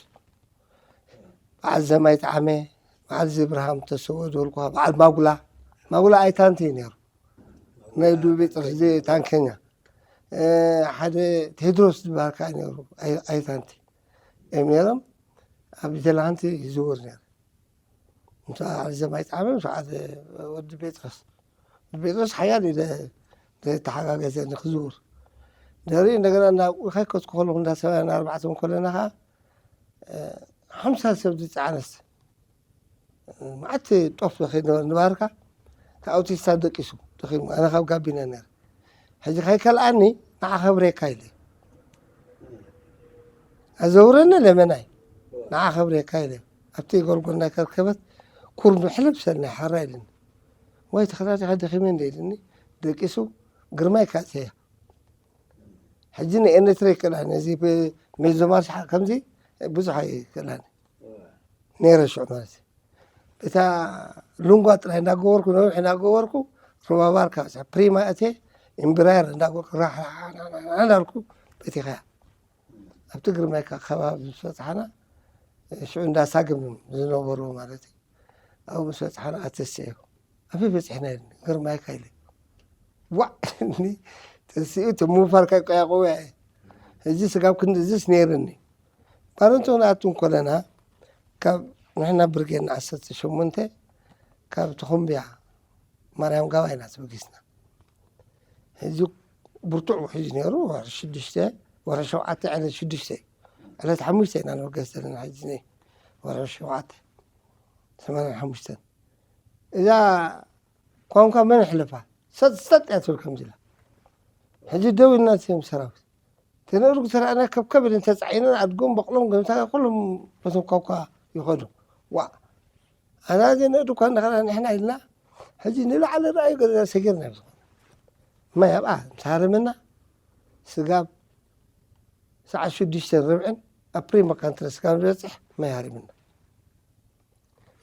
በዓል ዘማይ ጣዕመ፣ በዓል ዝብርሃም ተሰወ ዝበልኩኻ፣ በዓል ማጉላ፣ ማጉላ ኣይታንቲ እዩ ነይሩ። ናይ ዱ ጴጥሮስ እዚ ታንከኛ። ሓደ ቴድሮስ ዝበሃል ከዓ ነይሩ፣ ኣይ-፣ ኣይታንቲ እዮም ነይሮም። ኣብ ጀልሃንት ይዝውር ነይሩ። ምስ በዓል ዘማይ ጣዕመ፣ ምስ በዓል ወዲ ጴጥሮስ። ወዲ ጴጥሮስ ሓያል እዩ ደ-፣ ደተሓጋገዘኒ ክዝውር። ድሕሪ እንደገና ናብ ኡኻይ ከትኩ ከለኹ እንዳ ሰብኣያ ኣርባዕተ ከለና ኸዓ፣ ሓምሳ ሰብ ዝፀዓነስ መዓት ጦፍ ንኸይድ ንባርካ፣ እቲ ኣውቲስታ ደቂሱ ደኺሙ፣ ኣነ ካብ ጋቢና ነይረ። ሕጂ ከይከልኣኒ ንዓ ከብሬካ ኢለ። ኣዘውረኒ ለመናይ፣ ንዓ ከብሬካ ኢለ። ኣብቲ ጎልጎል ናይ ከርከበት ኩርኑ ሕልብ ሰናይ ሓራ ኢልኒ። ወይ ተኸታቲኻ ደኺመ እንደ ኢልኒ፣ ደቂሱ ግርማይ ካእተያ። ሕጂ ንኤርትራ ይክእላኒ፣ እዚ ብ-፣ ሜዞ ማርሽ ከምዚ ብዙሕ ኣይክእላኒ ነይረ ሽዑ ማለት እዩ። እታ ሉንጓ ጥራይ እንዳገበርኩ፣ ነዊሕ እንዳገበርኩ፣ ሩባ ባርካ በጽሐ። ፕሪማ እቴ፣ እምብራየር እንዳገበርኩ፣ ራሕ፣ ራሕ፣ ራሕ፣ ራሕ እንዳልኩ በቲኸያ። ኣብቲ ግርማይካ ከባቢ ምስ በጽሓና፣ ሽዑ እንዳ ሳግም ዝነበሩ ማለት እዩ። ኣብኡ ምስ በጽሓና ኣተስኤ፣ ኣበይ በጺሕና ኢልኒ፣ ግርማይካ ኢለ። ዋዕ! እኒ ተስኡ እቲ ምውፋር ከይቆያቆበ እየ። ሕጂ ስጋብ ክንዲ እዝስ ነይርኒ። ባረንቱ ክንኣቱ እንከለና፣ ካብ ንሕና ብርጌድ ዓሰርተ ሸሞንተ፣ ካብ ተኾምብያ ማርያም ጋባ ኢና ተበጊስና። ሕጂ ብርቱዕ ውሕጅ ነይሩ፣ ወርሒ ሽዱሽተ፣ ወርሒ ሸውዓተ፣ ዕለት ሽዱሽተ፣ ዕለት ሓሙሽተ ኢና ንበገስ ዘለና። ሕጂ ነ-፣ ወርሒ ሸውዓተ፣ ሰማንያን ሓሙሽተን። እዛ ኳንኳ መን ኣሕለፋ? ሰጥ ሰጥ እያ ትብል ከምዚ ኢላ። ሕጂ ደው ኢልና እትዮም ሰራዊት። ተነእዱግ ተረኣና ከብከብ ኢለን ተጻዒነን ኣድጎም በቕሎም ገምታ ኩሎም በቶም ኳኳ ይኸዱ። ዋእ! ኣና እዚ ነእዱግ እኳ እንዳኸዳ ንሕና ኢልና፣ ሕጂ ንላዕሊ ረኣዩ ገዛ ሰጊርና እዮም ዝኾነ። ማይ ኣብኣ ምስ ሃረመና፣ ስጋብ ሰዓት ሽዱሽተ ርብዕን ኣብ ፕሪማ ካንትረ ስጋብ ንበጽሕ ማይ ሃሪምና።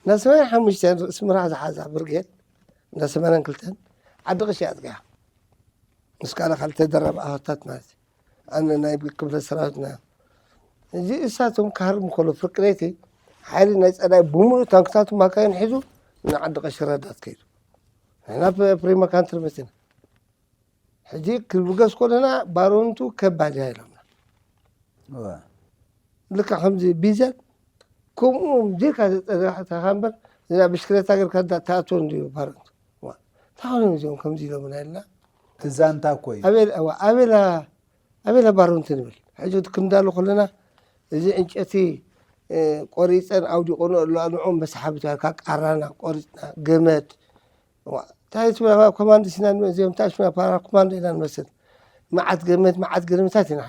እንዳ ሰማንያን ሓሙሽተን ርእሲ ምራሕ ዝሓዛ ብርጌድ፣ እንዳ ሰማንያን ክልተን ዓዲ ቐሺ ኣጥቂዓ። ምስ ካልእ ካልእ ተደረበ ኣሃታት ማለት እዩ። ኣነ ናይ ክፍለ ሰራዊትና። እዚ እሳቶም ክሃርም ከሎ ፍርቂ ለይቲ ሓይሊ ናይ ጸላኢ ብምሉእ ታንክታቱ ማካይን ሒዙ ንዓዲ ቐሺ ረዳት ከይዱ። ንሕና ፕ-፣ ፕሪማ ካንትሪ መጺና። ሕጂ ክንብገስ ከለና ባሮንቱ ከባድ እያ ኢሎምና። እወ። ልክዕ ከምዚ ቢዘን ከምኡ ዲካ ተጠራሕተኻ እምበር እዛ ብሽክለታ ገርካ እንዳ ትኣትዎ እንድዩ ባሮንቱ። ዋ፣ እንታይ ኾይኖም እዚኦም ከምዚ ኢሎምና ኢልና። እቲ ዛንታ እኮ እዩ። ኣቤል-፣ እዋ፣ ኣቤላ፣ ኣቤላ ባሮንቱ ንብል። ሕጂ ክንዳሎ ከለና እዚ ዕንጨቲ፣ እ፣ ቆሪፀን ኣውዲቆኖ ኣሎ፣ ንዕኦም መስሓቢ ተባሂልካ ቃራና ቆሪፅና፣ ገመድ። ዋ፣ እንታይ ትብላ፣ ኮማንዶ ሲና ንመ-፣ እዚኦም እንታይ ሽማ ፓራ ኮማንዶ ኢና ንመስል። መዓት ገመድ፣ መዓት ገረምታት ኢና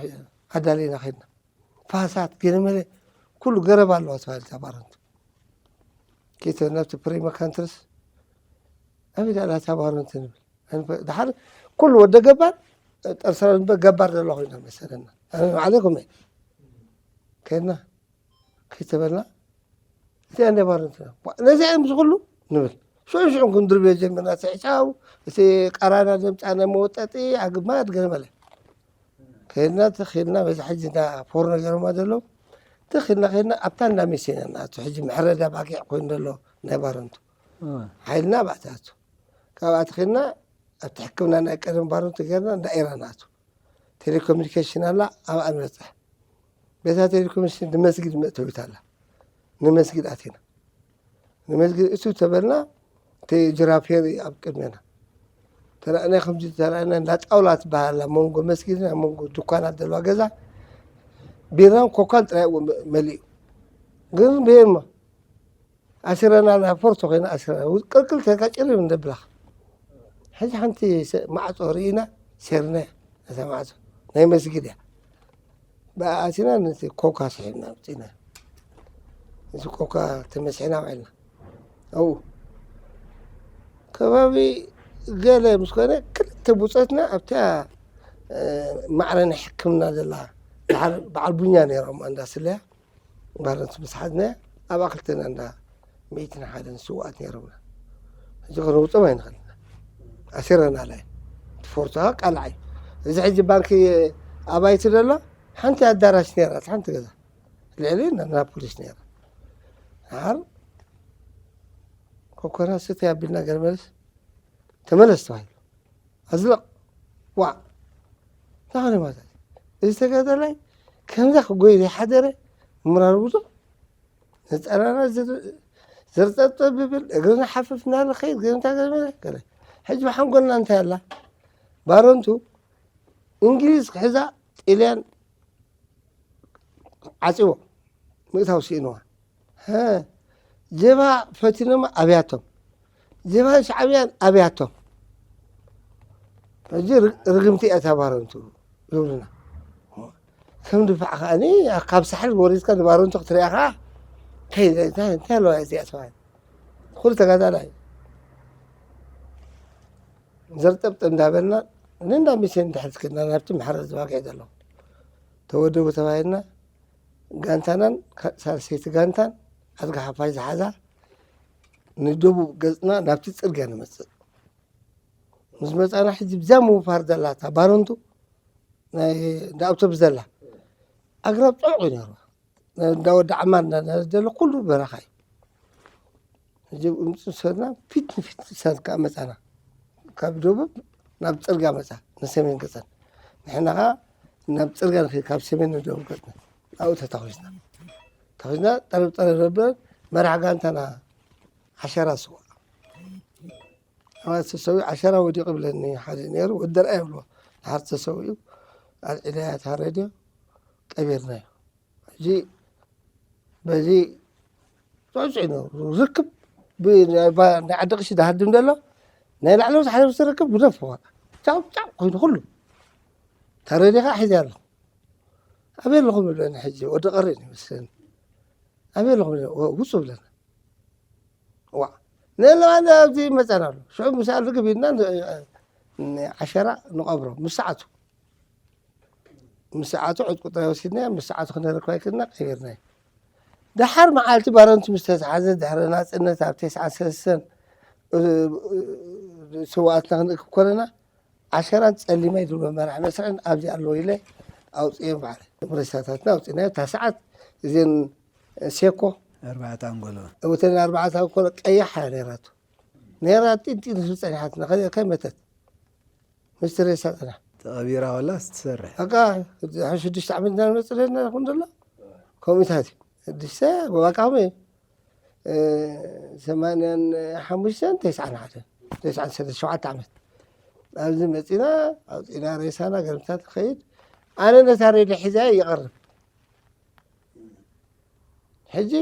ኣዳሊና ከድና። ፋሳት፣ ገለመለ፣ ኩሉ ገረብ ኣለዋ ተባሂሉ እታ ባሮንቱ። ኬተ ናብቲ ፕሪማ ካንትርስ፣ ኣበይ ደኣ እታ ባሮንቱ ንብል። ኣንፈ-፣ ደሓር ኩሉ ወደ ገባር፣ ጠርሰረ ንበ-፣ ገባር ዘሎ ኮይና መሰለና። ኣነ ባዕለይ ኮመ ከድና። ከይተበልና፣ እዚኣ እንደ ባርነትና። ዋ፣ ነዚ እዮም ዝኽሉ ንብል። ሽዑ ሽዑ ክንድርብዮ ጀመርና። እቲ ዕጫው፣ እቲ ቃራና ዘምጻና መወጠጢ፣ ኣግማ ኣድገነ መለ። ከይድና፣ ተኸይድና፣ በዚ ሕጂ እንዳ ፎርኖ ገይሮማ ዘለዉ። ተኸይድና፣ ከይድና፣ ኣብታ እንዳ ሜሴና ንኣቱ። ሕጂ መሕረዳ ባጊዕ ኮይኑ ዘሎ ናይ ባረንቱ። እወ። ሓይልና ኣብኣ ትኣቱ። ካብኣ ተኸይድና፣ ኣብቲ ሕክምና ናይ ቀደም ባረንቱ ገይርና፣ እንዳ ኤራ ንኣቱ። ቴሌኮሙኒኬሽን ኣላ፣ ኣብኣ ንበጽሕ። ቤታ ቴሌኮሙኒኬሽን ንመስጊድ መእተዊት ኣላ። ንመስጊድ ኣቲና። ንመስጊድ እቱ ተበልና፣ እቲ ጅራፌር ኣብ ቅድሜና። ተራእና ከምዚ ተራእና፣ እንዳ ጣውላ ትበሃል ኣላ፣ መንጎ መስጊድን ኣብ መንጎ ድኳናት ዘለዋ ገዛ፣ ቢራን ኮካን ጥራይ እዎ መ-፣ መሊኡ። ግን ብየማ፣ ኣሲረና ኣላ፣ ፎርቶ ኮይና ኣሲረና። ቅልቅል ተልካ ጭርም እንደብላኻ። ሕጂ ሓንቲ ሰ-፣ ማዕጾ ርኢና፣ ሴርናያ። ነታ ማዕጾ ናይ መስጊድ እያ። ብኣሲና ነቲ ኮካ ስሒብና ኣምጺእና። ነቲ ኮካ ተመስሒና ውዒልና። ኣብኡ ከባቢ ገለ ምስ ኮነ፣ ክልተ ብጾትና ኣብታ፣ እ፣ ማዕረ ናይ ሕክምና ዘላ፣ በዓል፣ በዓል ቡኛ ነይሮም፣ እንዳ ስለያ። ባረንቱ ምስ ሓዝናያ፣ ኣብኣ ክልተና እንዳ ሚእትን ሓደን ስውኣት ነይሮምና። ሕጂ ከነውጾም ኣይንኽእልን ኢና። ኣሲረና ኣላ እያ። እቲ ፎርቶ ቃልዓ እዩ። እዚ ሕጂ ባንኪ ኣባይቲ ደሎ ሓንቲ ኣዳራሽ ነይራ፣ ሓንቲ ገዛ ልዕሊ ና ፖሊስ ነይራ። ሓር ኮኮና ስትይ ኣቢልና ገርመልስ ተመለስ ተባሂሉ። ኣዝለቕ ዋዕ ታኸነ ማለት እዚ ተጋዳላይ ከምዛ ክጎይ ዘይሓደረ ምራር ውዱቕ ነፀላና ዘርጠጠ ብብል እግርና ሓፍፍ እናለ ኸይድ ገምታ ገመ ገለ ሕጂ ብሓንጎልና እንታይ ኣላ ባረንቱ እንግሊዝ ክሕዛ ጢልያን ዓፂዎ ምእታው ስኢንዋ። ጀባ ፈቲኖም ኣብያቶም፣ ጀባ ሻዕብያን ኣብያቶም። ሕጂ ርግምቲ እያ እታ ባረንቱ ይብሉና። ከም ድፋዕ ከኣኒ ካብ ሳሕል ወሪድካ ንባረንቱ ክትሪኣ ከዓ እንታይ ኣለዋ እዚኣ ተባሂሉ ኩሉ ተጋዳላይ ዘርጠብጥ እንዳበልና ንእንዳ ሚሴ እንድሕር ዝከድና ናብቲ ማሕረር ዝዋግዕ ዘለኹ ተወደቡ ተባሂልና ጋንታናን ሳልሰይቲ ጋንታን ኣድጋ ሓፋሽ ዝሓዛ ንደቡብ ገፅና ናብቲ ፅርግያ ንመፅእ። ምስ መፃና ሕጂ ብዛ ምውፋር ዘላ እታ ባረንቱ ናይ እንዳ ኣውቶቡስ ዘላ ኣግራብ ፅዑቕ እዩ ነይሩ። እንዳ ወዲ ዓማር እንዳዘለ ኩሉ በረኻ እዩ። ሕጂ ምፅእ ሰድና ፊት ንፊት ሰድ ከዓ መፃና ካብ ደቡብ ናብ ፅርግያ መፃ ንሰሜን ገፀን ንሕና ከዓ ናብ ፅርግያ ንኸይድ ካብ ሰሜን ንደቡብ ገፅና ኣብኡ ተታኺስና ተኺስና ጠረብ ጠረብ ዘብለን መራሕ ጋንታና ዓሸራ ስዋ ኣባል ተሰዊኡ ዓሸራ ወዲቑ ይብለኒ ሓደ ነይሩ ወዲ ደርኣይ ይብልዎ ድሓር ተሰዊኡ ኣልዒለያ እታ ሬድዮ ቀቢርናዮ። ሕጂ በዚ ጥዑይ ጥዑይ ነው ርክብ ናይ ዓዲ ቅሺ ዝሃድም ዘሎ ናይ ላዕለዎት ሓለፍቲ ርክብ ግደፎ ጫው ጫው ኮይኑ ኩሉ እታ ሬድዮ ከዓ ሒዘ ኣለኹ ኣበይ ኣለኹም ይብለኒ ሕጂ ወዲ ቀሪን ይመስለኒ ኣበይ ኣለኹም ውፁ ብለና ዋ ንለማን ኣብዚ መፀና ኣሎ ሽዑ ምስ ኣልግብ ኢልና ዓሸራ ንቐብሮ ምስ ሰዓቱ ምስ ሰዓቱ ዕጥቁ ጥራይ ወሲድና ምስ ሰዓቱ ክነረክባ ይክልና ቀይርና ደሓር መዓልቲ ባረንቱ ምስ ተተሓዘ ድሕሪ ናፅነት ኣብ ተስዓን ሰለስተን ስዋኣትና ክንእክብ ኮለና ዓሸራን ፀሊማይ ዝብሎ መራሕ መስርዕን ኣብዚ ኣለዎ ኢለ ኣውፅኤ በዓል ሬሳታትና ኣውፅእናዮ እታ ሰዓት እዘን ሴኮ ኣርባዕተ ኣንጎሎ እተን ኣርባዕተ ኣንጎሎ ቀያሕ እያ ነይራቶ ነይራ ጢንጢን ዝብል ፀኒሓትና ከመተት ምስቲ ሬሳ ፀና ተቐቢራ ወላ ስትሰርሕ በቃ ሽዱሽተ ዓመት እንዳመፅለና ይኹን ዘሎ ከምኡታት እዩ ሽዱሽተ በቃ ከመ ሰማንያን ሓሙሽተን ተስዓን ሓደን ተስዓን ሰለስተ ሸውዓተ ዓመት ኣብዚ መፂና ኣውፂና ሬሳና ገርምታት ንኸይድ ኣነ ነታ ሬድዮ ሒዛ ይቐርብ ሕጂ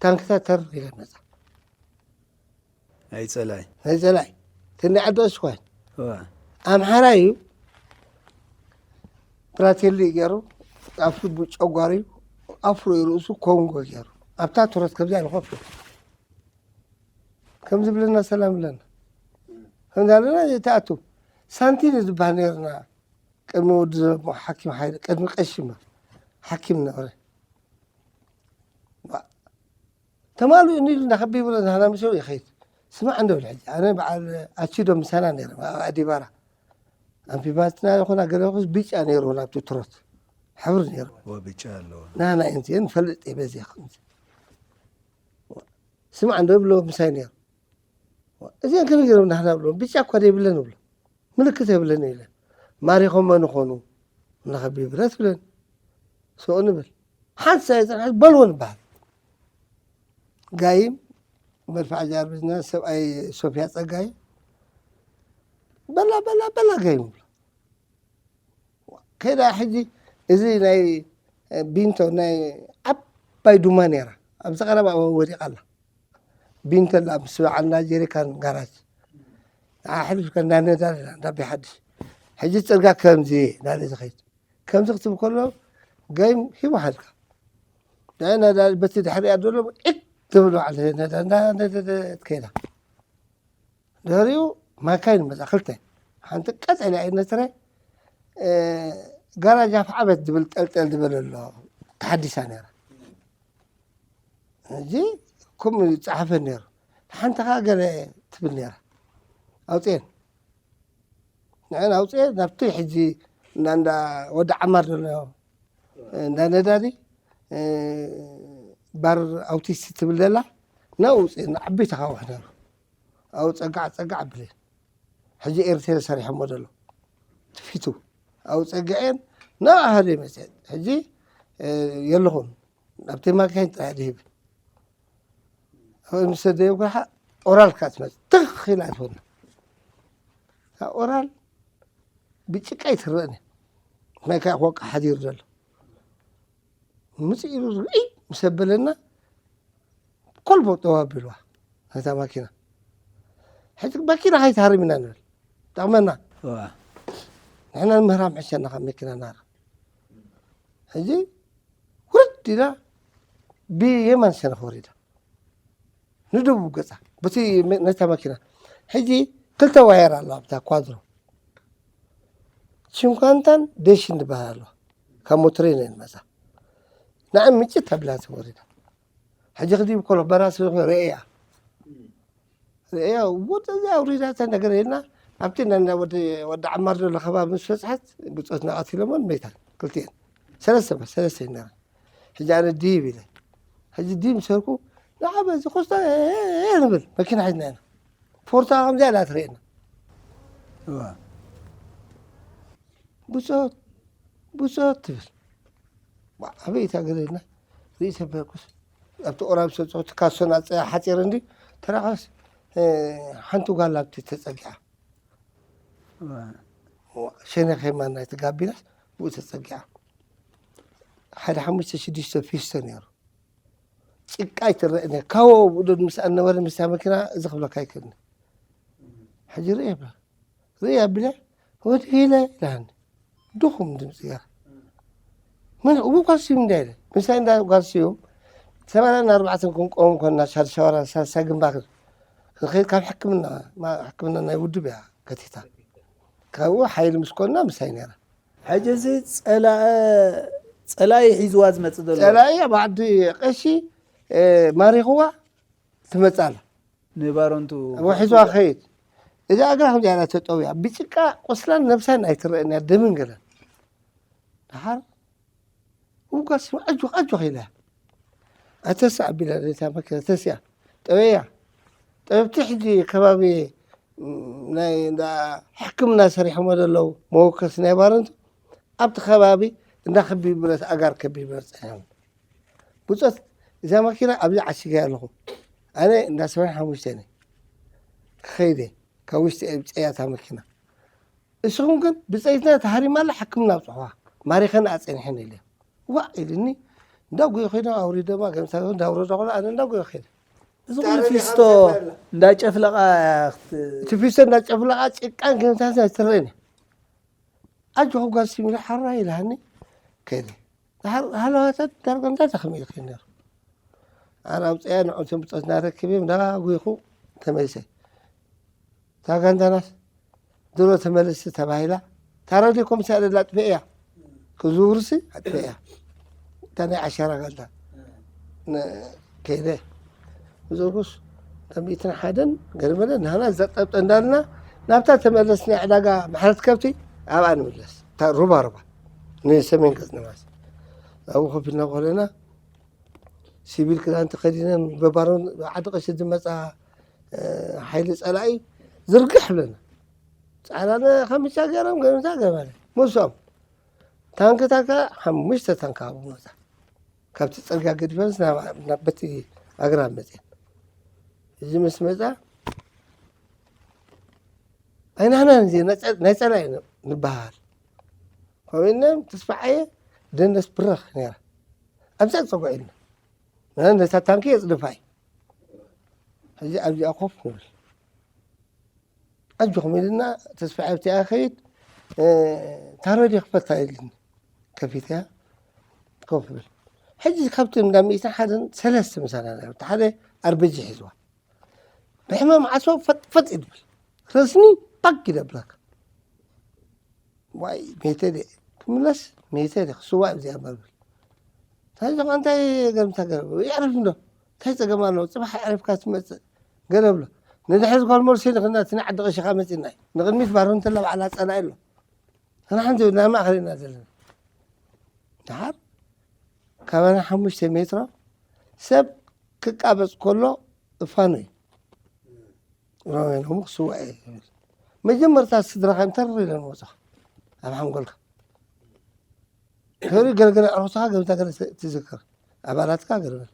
ታንክታት ተር ኢለን መፃ ናይ ፀላይ ናይ ፀላይ ትንዲ ዓዲ እስኳይ ኣምሓራ እዩ ብራቴሊ ገይሩ ኣፍ ልቡ ጨጓር እዩ ኣፍሮ እዩ ርእሱ ኮንጎ ገይሩ ኣብታ ትሮት ከብዚኣ ንኸፍ ከም ዝብለና ሰላም ብለና ከምዛ ኣለና ተኣቱ ሳንቲም ዝበሃል ነርና ቅድሚ ወዲ ሓኪም ሓይለ ቅድሚ ቀሺ ሓኪም ነበረ ተማሉ እኒሉ እንዳኸቢቡ ናህና ምሰው ይኸይድ ስማዕ እንዶ ብልሕጂ ኣነ በዓል ኣቺዶ ምሳና ነይረ ኣዲባራ ኣንፊባትና ይኹና ገለኹስ ቢጫ ነይሩ ናብቲ ትሮት ሕብሪ ነይሩ ቢጫ ኣለዎ ናህና ኢንቲ ንፈልጥ በዚ ከምዚ ስማዕ እንዶ ብሎ ምሳይ ነይሩ እዚን ከመይ ገይሮም ናህና ብሎ ቢጫ እኳ ዘይብለን ብሎ ምልክት የብለን ኢለ ማሪኾም መን ኾኑ ንኸቢ ብረት ብለን ስቕ ንብል ሓንቲ ሳይ ፅንሓት በልዎ ንበሃል ጋይም መድፋዕ ጃርብዝና ሰብኣይ ሶፍያ ፀጋይ በላ በላ በላ ጋይም ብሎ ከዳ ሕጂ እዚ ናይ ቢንቶ ናይ ዓባይ ዱማ ነይራ ኣብዚ ቀረባ ወዲቃ ኣላ ቢንተላ ምስ በዓልና ጀሪካን ጋራጅ ንዓ ሕልፍ ከና ነዳዲ ኢና እንዳቢ ሓድሽ ሕጂ ፅርጋ ከምዚ ናለ ዝኸይድ ከምዚ ክትብ ከሎ ጋይም ሂቡ ሓልካ ንዓ ነዳዲ በቲ ድሕሪያ ዘሎ ዒት ትብል በዓል ነዳዲ እንዳነደደት ከይዳ ድሕሪኡ ማካይን መፃ ክልተ ሓንቲ ቀፀልያ እየ ነትረ ጋራጅ ኣፍ ዓበት ዝብል ጠልጠል ዝበለ ኣሎ ተሓዲሳ ነይራ ሕጂ ከምኡ ይፀሓፈ ነይሩ ሓንቲ ከዓ ገለ ትብል ነይራ ኣውፅኤን ንዐን ኣውፅኤ ናብቲ ሕጂ እንዳ እንዳ ወዲ ዓማር ዘሎ እንዳ ነዳዲ ባር ኣውቲስት ትብል ዘላ ናብኡ ውፅእ ዓበይቲ ካውሕ ነሩ ኣብኡ ፀጋዕ ፀጋዕ ኣብለ ሕጂ ኤርትራ ሰሪሖሞ ዘሎ ትፊቱ ኣብኡ ፀግዐን ናብ ኣህደ መፅአን ሕጂ የለኹም ኣብቲ ማካይን ጥራይ ድህብ ምስ ደየብኩ ኦራል ክትመፅእ ትኽ ኢላ ትኾና እታ ኦራል ብጭቃ ይትረአን እያ ማይ ከዓ ክወቃ ሓዲሩ ዘሎ ምፅእ ኢሉ ርእይ ምስ ኣበለና ኮልቦ ጠው ኣቢልዋ ነታ ማኪና ሕጂ ማኪና ከይትሃርም ኢና ንብል ጠቕመና ንሕና ንምህራም ሕሸና ካብ መኪና ናራ ሕጂ ውርድ ኢላ ብየማን ሸነኽ ወሪዳ ንደቡብ ገፃ በቲ ነታ መኪና ሕጂ ክልተ ዋየር ኣሎ ኣብታ ኳድሮ ሽንኳንታን ደሽን ዝበሃል ኣሎ ካብ ሞትሬን እየን መፃ ንዓ ምጭት ተብላ ወሪዳ ሕጂ ክዲብ ኮሎ በራስ ርእያ ርእያ ወደዚ ኣውሪዳተ ነገር የልና ኣብቲ ወዲ ዓማር ዘሎ ከባቢ ምስ በፅሐት ብፆት ናቐቲሎሞን መይታን ክልቲኤን ሰለስተ ሰለስተ ይነበረ ሕጂ ኣነ ዲብ ኢለ ሕጂ ዲብ ምሰርኩ ንዓ በዚ ኮስታ ንብል መኪና ሒዝና ኢና ፎርታ ከምዚኣ ኢላ ትርእየና ብፆት ብፆት ትብል ኣበይ እታ ገለ ኢልና ርኢ ተበልኩስ ኣብቲ ኦራብ ሰፅሑ ትካሶን ኣፀያ ሓፂር እንዲ ተራኸስ ሓንቲ ጓል ኣብቲ ተፀጊዓ ሸነኸ የማናይ ትጋቢላስ ብኡ ተፀጊዓ ሓደ ሓሙሽተ ሽዱሽተ ፊስቶ ነይሩ ጭቃ ኣይትረእን እያ ካዎ ብኡዶ ምስኣ ነበረ ምስታ መኪና እዚ ክብለካ ኣይክእልን ሕጂ ርኢ ይብላ ርኢ ኣቢለ ወዲ ሂለ ኢላሃኒ ድኹም ድምፂ ገራ ምን እቡ ጓል ስዩም እንዳ ኢለ ምሳይ እንዳ ጓል ስዩም ሰማንያን ኣርባዕተን ክንቆም ኮና ሻድሻዋራ ሳልሳ ግንባር ክንኸይድ ካብ ሕክምና ሕክምና ናይ ውድብ እያ ከቲታ ካብኡ ሓይሊ ምስ ኮና ምሳይ ነይራ ሕጂ እዚ ፀላኢ ፀላኢ ሒዝዋ ዝመፅእ ዘሎ ፀላኢ ኣብ ዓዲ ቀሺ ማሪኽዋ ትመፅእ ኣላ ንባሮንቱ ወሒዝዋ ከይድ እዛ እግራ ከምዚኣ ኢላ ተጠውያ ብጭቃ ቁስላን ነብሳን ኣይትረአን እያ ደምን ገለን ደሓር እው ጓል ስማ ኣጆኽ ኣጆኽ ኢላ እያ ኣተስእ ኣቢላ ነታ መኪና ተስያ ጠበያ ጠበብቲ ሕጂ ከባቢ ናይ እንዳ ሕክምና ሰሪሖሞ ዘለዉ መወከሲ ናይ ባረንቱ ኣብቲ ከባቢ እንዳ ከቢድ ብረት ኣጋር ከቢድ ብረት ፀኒሖም ብፆት እዛ መኪና ኣብዚ ዓሲገያ ኣለኹ ኣነ እንዳ ሰብዓን ሓሙሽተን ክኸይደ ካብ ውሽጢ እየ ብፀያታ መኪና እስኹም ግን ብፀይትና ተሃሪማ ኣላ ሕክምና ኣብፅሕዋ ማሪኸን ኣፀኒሐን ኢለ ዋዕ ኢልኒ እንዳጎየ ኮይኖም ኣውሪደማ ገምሳ እንዳውረዳ ኮሎ ኣነ እንዳጎየ ኮይነ እዚ ኩሉ ፊስቶ እንዳጨፍለቃ እቲ ፊስቶ እንዳጨፍለቃ ጭቃን ገምሳስ ኣይትረእን ኣጆኹ ጓል ሲሚለ ሓራ ኢልሃኒ ከይደ ሃለዋታት ዳርጋ እንታይ ተኸም ኢልክ ነሩ ኣነ ኣውፅያ ንዖም ሰንብፆት እናረክብ እዮም እንዳጎይኹ ተመልሰ እታ ጋንዳናስ ድሮ ተመለስቲ ተባሂላ እታ ሬድዮ ኮምሳ ደላ ኣጥፍአ እያ ክዝውርሲ ኣጥፍአ እያ እታ ናይ ዓሻራ ጋንዳ ከይደ ብዘጉስ ካብ ሚእትን ሓደን ገርመለ ንህና ዘጠብጠ እንዳልና ናብታ ተመለስ ናይ ዕዳጋ ማሕረት ከብቲ ኣብኣ ንምለስ እታ ሩባ ሩባ ንሰሜን ገፅ ንማስ ኣብኡ ኮፍ ኢልና ኮለና ሲቪል ክዳን ተኸዲነን በባሮን ዓዲ ቀሺ ዝመፃ ሓይሊ ፀላኢ ዝርግሕ ብለና ፃዕዳነ ከምቻ ገይሮም ገምታ ገበረ ሙሶም ታንክታካ ሓሙሽተ ታንካ ኣብኡ መፃ ካብቲ ፅርግያ ገዲፈንስ በቲ ኣግራብ መፅየን እዚ ምስ መፃ ኣይናህናን እዚ ናይ ፀላኢ ንበሃል ከምኡ ኢልና ተስፋዓየ ደነስ ብረኽ ነይራ ኣብዛ ፀጉዒ ኢልና ነታ ታንኪ የፅድፋ እዩ ሕዚ ኣብዚኣ ኮፍ ንብል ኣጆኹም ኢልና ተስፋ ኣብቲኣ ከይድ ታረድ ይኽፈታ ኢልኒ ከፊትያ ኮፍ ብል ሕጂ ካብቲ እንዳ ሚእትን ሓደን ሰለስተ ምሳና እቲ ሓደ ኣርበጂ ሒዝዋ ብሕማም ዓሶ ፈጥፈጥ ይድብል ረስኒ ፓክ ይደብለካ ዋይ ሜተ ደ ክምለስ ሜተ ደ ክስዋ ኣብዚኣ መብል እንታይ ዞም እንታይ ገርምታ ገር የዕርፍ እንዶ እንታይ ፀገም ኣለዎ ፅባሕ የዕሪፍካ ትመፅእ ገለ ብሎ ንድሕሪ ዝኮልመሉ ሲኒ ክና እቲ ንዓዲ ቀሺካ መፂና እዩ ንቅድሚት ባሮ እንተላ ባዕላ ፀላኢ ኣሎ ንሓንቲ ናብ ማእኸል ኢና ዘለና። ድሓር ካባና ሓሙሽተ ሜትሮ ሰብ ክቃበጽ ከሎ እፋኑ እዩ። ሮሜ ሎሚ ክስዋእ እየ ዝብል። መጀመርታ ስድራኻ እንተር ኢለን መጹኻ ኣብ ሓንጎልካ። ከሪ ገለገለ ዕሮስኻ ገምታ ገለ ትዝክር። ኣባላትካ ገርበል።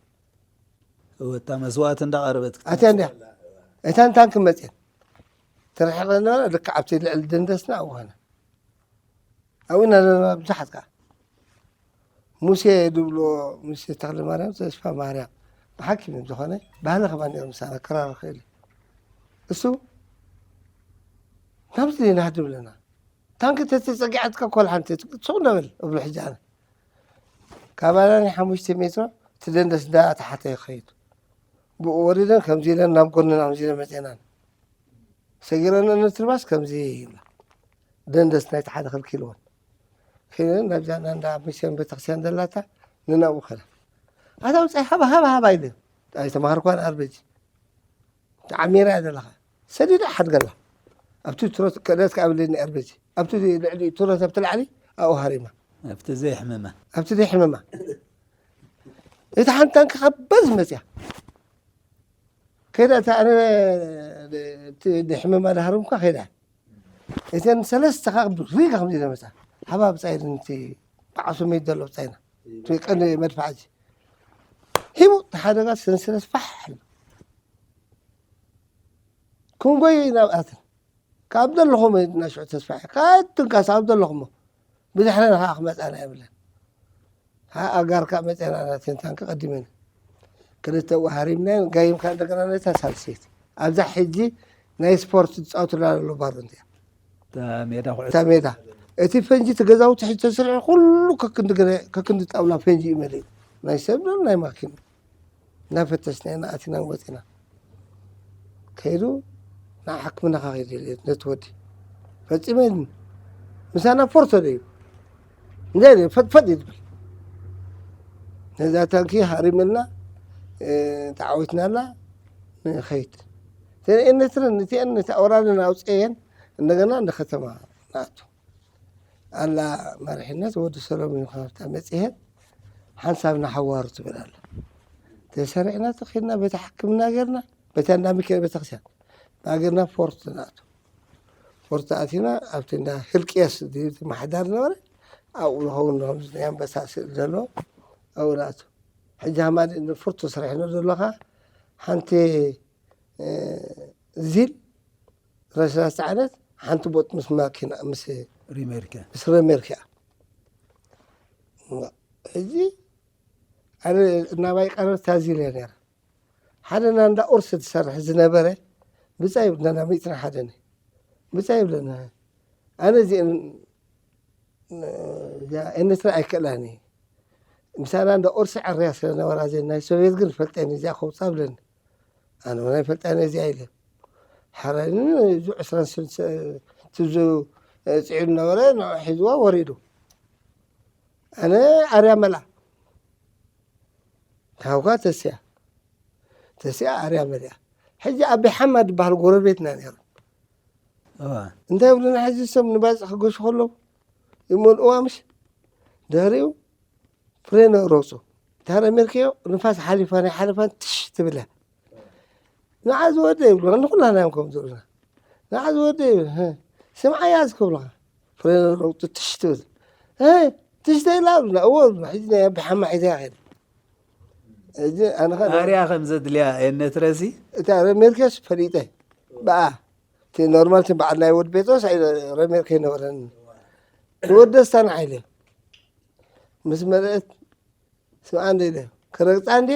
እወታ መስዋእት እንዳቐረበት ኣትያ እንድያ። እታን ታንክ መጽየን። ትርሕቐ ነበረ ልክዕ ኣብቲ ልዕሊ ደንደስና ኣብኡ ኾነ። ኣብኡ ኢና ዘለና ብዙሓት ከዓ። ሙሴ ድብሎ፣ ሙሴ ተኽለ ማርያም፣ ተስፋ ማርያም። ብሓኪም እዮም ዝኾነ። ባህሊ ከማን እዮም ምሳና ክራር ክእል። እሱ፣ ናብዚ ናህዲ ብለና። ታንክ ተተጸጊዐትካ ኮል ሓንቲ፣ ሱቕ ነበል፣ እብሎ ሕጂ ኣነ። ካብ ኣላኒ ሓሙሽተ ሜትሮ፣ እቲ ደንደስ እንዳ ተሓተ ይኸይድ። ብኡ ወሪደን ከምዚ ኢለን ናብ ጎንና ከምዚ ኢለን መጼናን። ሰጊረን እነትርባስ ከምዚ ይብላ። ደንደስ ናይቲ ሓደ ክልኪልወን። ከይደን ናብዛ እንዳ ሚስዮን ቤተክርስትያን ዘላታ ንናብኡ ከዳ። ኣታ ውጻይ ሃባ ሃባ ሃባ ኢለ። ኣይተማሃርኳን ኣርበጂ። ተዓሚራ እያ ዘለኻ። ሰዲዳ ሓድገላ። ኣብቲ ትሮት ከደት ከኣብለኒ ኣርበጂ። ኣብቲ ልዕሊ ትሮት ኣብቲ ላዕሊ ኣብኡ ሃሪማ። ኣብቲ ዘይሕመማ። ኣብቲ ዘይሕመማ። እቲ ሓንታን ክኸበዝ መጽያ። ከይዳ እታ ኣነ እቲ ድሕመማ ዳሃርምኳ ከይዳ። እተን ሰለስተ ከዓ ሪጋ ከም ዝደመፃ። ሓባ ብፃይ ድንቲ በዓሱ መይት ዘሎ ብፃይና። እቲ ቀንዲ መድፋዕ እዚ። ሂቡ ተሓደጋ ሰንሰለት ፋሕ ኢሉ። ክንጎይ ናብ ኣትን። ካብ ዘለኹም ናሽዑ ተስፋ እየ። ካብ ትንካስ ኣብ ዘለኹሞ። ብድሕረና ከዓ ክመፃና የብለን። ኣጋር ካብ መፅና ናተን ታንኪ ቀዲመን። ክልተ ዋሃሪምና ጋይምካ እንደገና ነታ ሳልሰይቲ። ኣብዛ ሕጂ ናይ ስፖርት ዝፃወቱላ ዘሎ ባሮ እንቲያ። እታ ሜዳ ኩዕሶ። እታ ሜዳ። እቲ ፈንጂ እቲ ገዛውቲ ሕጂ ተሰሪሑ ኩሉ ከክንዲ ገለ-፣ ከክንዲ ጣውላ ፈንጂ እዩ መሊኡ። ናይ ሰብ ዶ ናይ ማኪና። እናፈተሽና ኢና ኣቲና ወፂና። ከይዱ ንዓ ሕክምና ከኸይድ ኢለ ነቲ ወዲ። ፈፂመ ምሳና ፎርቶ ዶ እዩ። እንታይ ዶ ፈጥፈጥ እዩ ዝብል። ነዛ ታንኪ ሃሪምልና፣ እ፣ ተዓዊትናላ ንኸይድ። እተን ኤርትረን እቲአን ነቲ ኣውራድን ኣውፅአየን እንደገና ንከተማ ንኣቱ። ኣላ መሪሕነት ወዲ ሰሎሞን ካብታ መጽሔት ሓንሳብ ንሓዋሩ ትብል ኣላ። ተሰሪዕና ተኺድና በታ ሕክምና ጌርና በታ እንዳ ሚካኤል ቤተክርስትያን ባገርና ፎርት ንኣቱ። ፎርት ኣቲና ኣብቲ እንዳ ህልቅየስ ዝብል ማሕዳር ነበረ። ኣብኡ ዝኸውን ናይ ኣንበሳ ስእሊ ዘለዎ ኣብኡ ንኣቱ። ሕጂ ሃማድ ፎርት ተሰሪሕና ዘለኻ ሓንቲ፣ እ፣ ዚል ረስራስ ዓይነት ሓንቲ ቦጥ ምስ ማኪና ምስ ሪሜርካ። ምስ ረሜርካ እያ። ሕጂ ኣነ እናባይ ቀረብ ታዚለ ነረ። ሓደ ናንዳ ኦርስ ትሰርሕ ዝነበረ ብጻይ ይብለና፣ ሚእትን ሓደ ነ። ብጻይ ይብለና። ኣነ እዚአን፣ እዚኣ ኤርትራ ኣይክእላን እየ። ምሳና እንዳ ኦርስ ዕርያ ስለ ነበራ፣ እዘን ናይ ሶቪየት ግን ፈልጠን እዚኣ ከውጻ ብለኒ። ኣነ እውን ኣይፈልጣን እዚኣ ኢለ። ሓራይን እዚ ዕስራን ሰለስተን ትዙ ጽዒኑ ነበረ፣ ንዑ ሒዝዋ ወሪዱ። ኣነ ኣርያ መላ። ታውካ ተስያ። ተስያ ኣርያ መሊኣ። ሕጂ ኣቢ ሓማ ዝበሃል ጎረቤትና ነይሩ። እዋ። እንታይ ይብሉና ሕጂ ሰብ ንባጽዕ ክገሹ ከለዉ ይመልእዋ ምሽ? ድሕሪኡ ፍሬን ረግጹ። እንተ ረሚርክዮ ንፋስ ሓሊፋ ናይ ሓለፋን ትሽ ትብል እያ። ንዓ ዝወደ ይብሉና፣ ንኹላና እዮም ከም ዝብሉና። ንዓ ዝወደ ይብል፣ "ህ፣ ስምዓያ እዚ" ክብሉኻ። ፍሬን ረግጹ ትሽ ትብል። "ህ፣ ትሽ ተይላ" ይብሉና። እዎ ይብሉና። ሕጂ ናይ ኣቢ ሓማ ሒዘያ ከይደ። ሕጂ ኣነ ኸ ኣርያ ከም ዘድልያ ኤነት ረሲ። እታ ረሜርኬስ ፈሊጠ። ብኣ፣ እቲ ኖርማል እቲ በዓል ናይ ወድ ጴጥሮስ ኣይ-፣ ረሜርኬ ይነበረን። ንወድ ደስታ ንዓይ ኢለ። ምስ መለእት ስምዓ እንደ ኢለ፣ ክረግጻ እንዴ?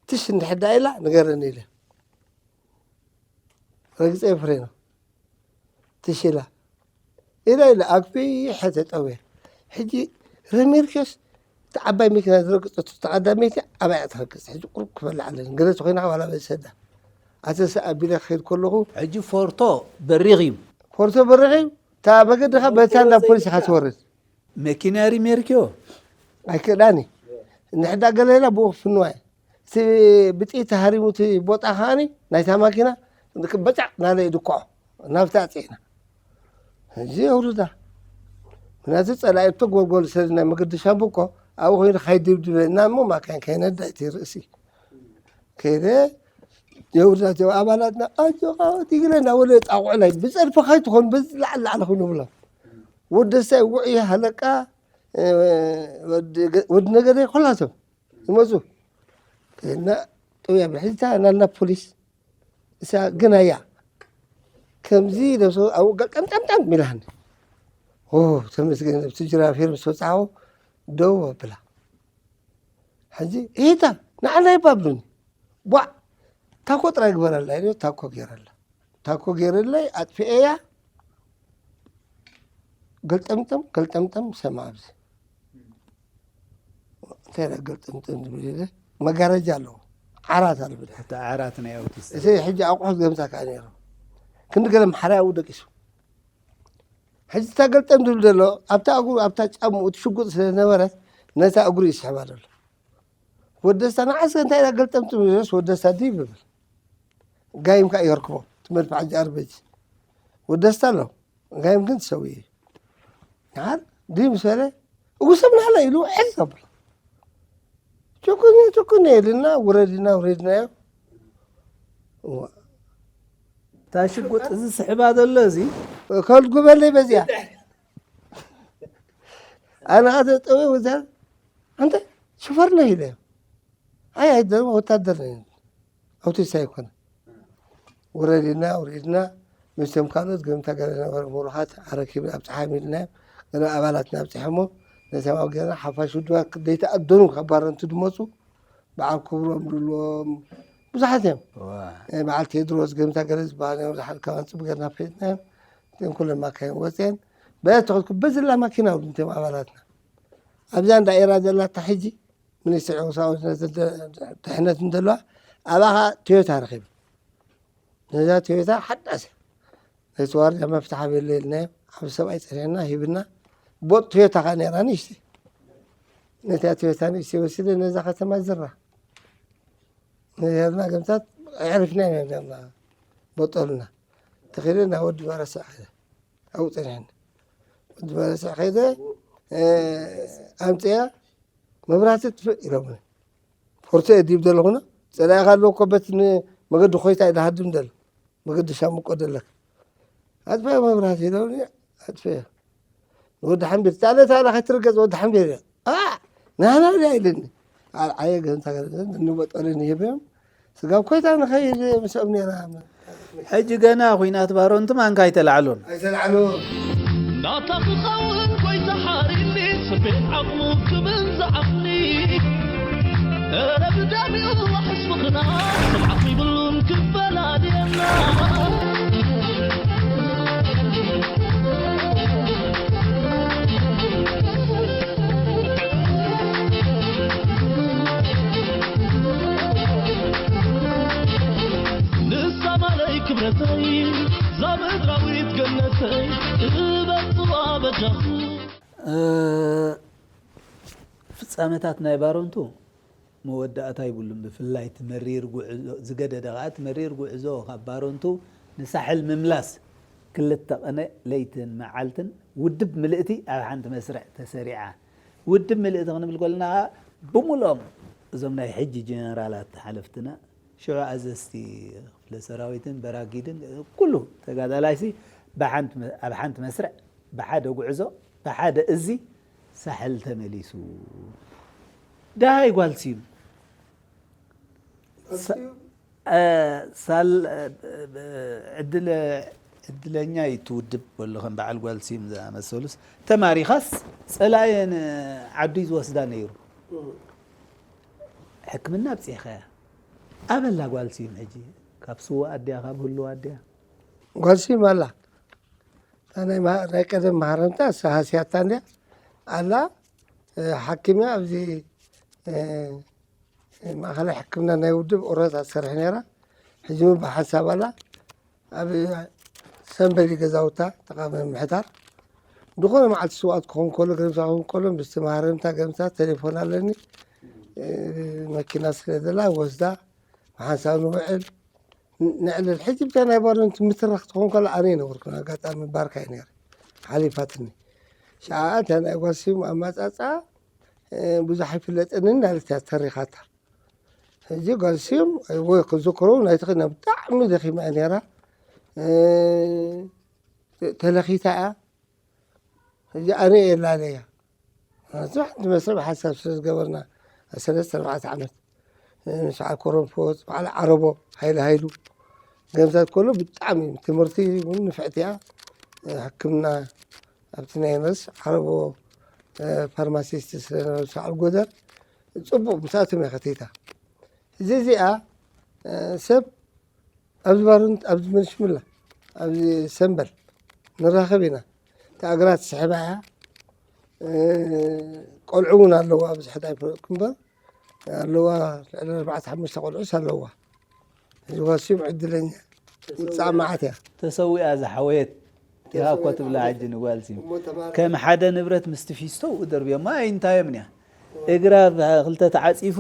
ትሽ እንድሕዳ ኢላ ንገረኒ ኢለ። ረግጸ ፍሬ ነው። ትሽ ኢላ። ኢላ ኢላ፣ ኣግፊ ሕተ ጠውየ። ሕጂ ረሜርኬስ፣ እቲ ዓባይ መኪና ዝረግጸቱ ተቐዳመይቲ ኣባያ ትረግጽ። ሕጂ ቁሩብ ክበልዕ ኣለኒ። ገለ ተኾይና ዋላ በሰዳ። ኣተሰ ኣቢለ ክኸይድ ከለኹ፣ ሕጂ ፎርቶ በሪኽ እዩ። ፎርቶ በሪኽ እዩ። እታ መገድኻ በታ እንዳ ፖሊስ ኢኻ ትወርድ። መኪና ሪሜርክዮ። ኣይክእላን እዩ። እንድሕዳ ገለ ኢላ ብኡ ክፍንዋ እየ። እቲ ብጥይት ተሃሪሙ እቲ ቦጣ ከኣኒ ናይታ ማኪና በጫዕ ናለ ይድክዖ። ናብታ ኣጽዒና። ሕጂ የውርዳ። ምክንያቱ ጸላኢ እቶ ጎልጎል ስለ ናይ መገዲ ሻምቡ እኮ ኣብኡ ኮይኑ ካይድብድበና እሞ ማካይን ከይነዳ እቲ ርእሲ ከይደ የውርዳት ኣባላትና ኣጆኻ ትግለ እናበለ ጣቑዕ ላይ ብጸድፊ ካይትኾን በዚ ላዕሊ ላዕሊ ኮይኑ ብሎም ወደሳይ ውዑይ ሃለቃ ወዲ ነገደ ኩላቶም ይመፁ እና ጥውያ ብሕጅታ ናልና ፖሊስ እሳ ግናያ ከምዚ ነብሰ ኣብኡ ቀምጠምጠም ሚላሃኒ ተመስገን ነብቲ ጅራፊር ምስ በፃሓዎ ደው ኣብላ ሕጂ ይታ ንዓና ይባብሉኒ ቧዕ ታኮ ጥራይ ግበረላ ኢለ ታኮ ገይረላ ታኮ ገይረለይ ኣጥፍኤያ ገልጠምጠም ገልጠምጠም ሰማ ኣብዚ እንታይ ዳ ገልጠምጠም ዝብል የለ መጋረጃ ኣለዎ ዓራት ኣሎ ብድሕሪ እቲ ዓራት ናይ ኣውቲስታ እዚ ሕጂ ኣቑሑት ገምታ ከዓ ነይሩ ክንዲ ገለ ምሓራይ ኣብኡ ደቂሱ ሕጂ እታ ገልጠም ዝብል ዘሎ ኣብታ እግሩ ኣብታ ጫምኡ እቲ ሽጉጥ ስለ ዝነበረት ነታ እግሩ ይስሕባ ዘሎ ወደስታ ንዓስከ እንታይ ኢላ ገልጠምጥም ኢለስ ወደስታ ድይ ይብል ጋይም ከዓ ይርክቦ ትመድፋዕ ጃርበጅ ወደስታ ኣሎ ጋይም ግን ትሰውየ ይሃል ድይ ምስ በለ እጉሰብ ናለ ኢሉ ሕዝ ኣብሎ ጭኩኒ ጭኩኒ ኢልና ውረድና ውረድናዮ እታ ሽጉጥ እዚ ስሕባ ዘሎ እዚ ከልጉበለይ በዚያ ኣነ ከ ጠጠው ወዛ ኣንተ ሽፈር ነህ ኢለ ኣይ ኣይ ደሞ ወታደር ነህ ኣውቲስት ኣይኮነ ውረድና ውሪድና ምስቶም ካልኦት ገምታ ገለ ነበረ ምሩኻት ኣረኪብና ኣብፅሓ ሚድና ገለ ኣባላትና ኣብፅሐሞ ነቶም ኣብ ገና ሓፋሽ ውድባት ደይተኣደኑ ካብ ባረንቱ ድመፁ በዓል ክብሮም ድልዎም ብዙሓት እዮም በዓል ቴድሮስ ገምታ ገለ ዝበሃል እዮም ዝሓድ ካባን ፅቡቅ ገርና ፈይጥና እዮም እዚኦም ኩለን ማካይን ወፅየን በያት ተኸትኩ በዝላ ማኪና ውድንቶም ኣባላትና ኣብዛ እንዳ ኤራ ዘላታ ሕጂ ሚኒስትሪ ዕውሳዊ ድሕነት እንደለዋ ኣብኣ ከዓ ቶዮታ ረኺቡ ነዛ ቶዮታ ሓዳስ ነቲ ዋርድያ መፍትሕ ኣበለ ኢልናዮ ዓብ ሰብኣይ ፀኒሕና ሂብና ቦጥ ቶዮታ ከዓ ነራ ንእሽተይ ነቲያ ቶዮታ ንእሽተይ ወሲደ ነዛ ከተማ ዝራ ነዚና ገምታት ኣዕሪፍና ኢና ቦጠልና ተኺደ ናብ ወዲ ባረሳ ከደ ኣብኡ ፀኒሕና ወዲ ባረሳ ከደ ኣምፅያ መብራህቲ ጥፍእ ኢሎምኒ ፎርቶ እየ ዲብ ዘለኹና ፀላኢኻ ኣለዎ እኮ በቲ ንመገዲ ኮይታ እዩ ዝሃድም ዘሎ መገዲ ሻምቆ ዘለካ ኣጥፈዮ መብራህቲ ኢሎምኒ ኣጥፈዮ ንወዲ ሓምቢር ታለ ታለ ከይትርገፅ ወዲ ሓምቢር ኢለ ናህና ድያ ኢልኒ ዓየ ገንታ ንበጠልን ይህብዮም ስጋብ ኮይታ ንኸይድ ምስኦም ነራ ሕጂ ገና ኹናት ባሮንቲ ማንካ ኣይተላዕሎን ኣይተላዕሎ ናታ ክኸውን ኮይታ ሓሪኒ ስቤት ዓቕሙ ክብል ዝዓቕኒ ረ ብዳሚኡ ሕስምኽና ስምዓት ይብሉን ክፈላልየና ፍጻመታት ናይ ባሮንቱ መወዳእታ ይብሉን ብፍላይ እቲ መሪር ጉዕዞ ዝገደደ ከዓ እቲ መሪር ጉዕዞ ካብ ባሮንቱ ንሳሕል ምምላስ ክልተ ቀነ ለይትን መዓልትን ውድብ ምልእቲ ኣብ ሓንቲ መስርዕ ተሰሪዓ ውድብ ምልእቲ ክንብል ከለና ከዓ ብምልኦም እዞም ናይ ሕጂ ጀነራላት ሓለፍትና ሽዑ ኣዘዝቲ ክፍለ ሰራዊትን በራጊድን ኩሉ ተጋዳላይሲ ኣብ ሓንቲ መስርዕ ብሓደ ጉዕዞ ብሓደ እዚ ሳሕል ተመሊሱ። ደሃይ ጓል ስዩም ሳል ዕድለኛ እዩ እቲ ውድብ በሉ ከም በዓል ጓል ስዩም ዝኣመሰሉስ ተማሪኻስ ፀላኤን ዓዱ እዩ ዝወስዳ ነይሩ። ሕክምና ኣብፂሕኻያ ኣበላ ጓል ስዩም ሕጂ ካብ ስዋ ኣድያ ካብ ህልዋ ኣድያ ጓል ስዩም ኣላ ናይ ቀደም መሃረምታ ሰሃስያታ እንድያ ኣላ ሓኪም እያ ኣብዚ ማእኸላይ ሕክምና ናይ ውድብ ኦሮት ኣሰርሕ ነይራ ሕጂ እውን ብሓንሳብ ኣላ ኣብ ሰንበዲ ገዛውታ ተቃመ ምሕታር ዝኾነ መዓልቲ ስዋኣት ክኾን ከሎ ገምሳ ክኾን ከሎ ምስቲ መሃረምታ ገምሳ ቴሌፎን ኣለኒ መኪና ስለ ዘላ ወስዳ ብሓንሳብ ንውዕል ንዕልል ሕጂ ብታ ናይ ባዶን ምትራኽ ትኾን ከሎ ኣነ ይነበርኩን ኣጋጣሚ ባርካ እዩ ነይረ ሓሊፋትኒ ሸዓ እታ ናይ ጓል ስዩም ኣመጻጽኣ ብዙሕ ኣይፍለጠንን እናበለት እያ ተሪኻታ። ሕጂ ጓል ስዩም ወይ ክዝክሮ ናይቲ ኺና ብጣዕሚ ደኺማ እያ ነይራ። ተለኺታ እያ። ሕጂ ኣነ እየ ላለያ። ብዙሕ ዝመስል ሓሳብ ስለ ዝገበርና ሰለስተ ኣርባዕተ ዓመት ምስ በዓል ኮረንፎት በዓል ዓረቦ ሃይለ ሃይሉ ገምዛት ከሎ ብጣዕሚ ትምህርቲ እውን ንፍዕቲ እያ። ሕክምና ኣብቲ ናይ ነርስ ዓረቦ ፋርማሲስት ስለነበረ በዓል ጎደር ጽቡቕ ምስኣቶም እየ ከቲታ። እዚ እዚኣ ሰብ ኣብዚ ባርንት ኣብዚ መንሽምላ ኣብዚ ሰምበል ንራኸብ ኢና። እታ እግራ ትስሕባ እያ። ቆልዑ እውን ኣለዋ ብዝሕት ኣይፈለጥኩ እምበር ኣለዋ። ልዕሊ ኣርባዕተ ሓሙሽተ ቆልዑስ ኣለዋ። እዚ ጓል ስዩም ዕድለኛ ውፃእ መዓት እያ። ተሰዊኣ ዝሓወየት ኢኻ እኮ ትብላ ሕጂ ንጓል ስዩም። ከም ሓደ ንብረት ምስቲ ፊስቶ ደርብዮማ ኣይንታዮም እያ። እግራ ብክልተ ተዓፂፉ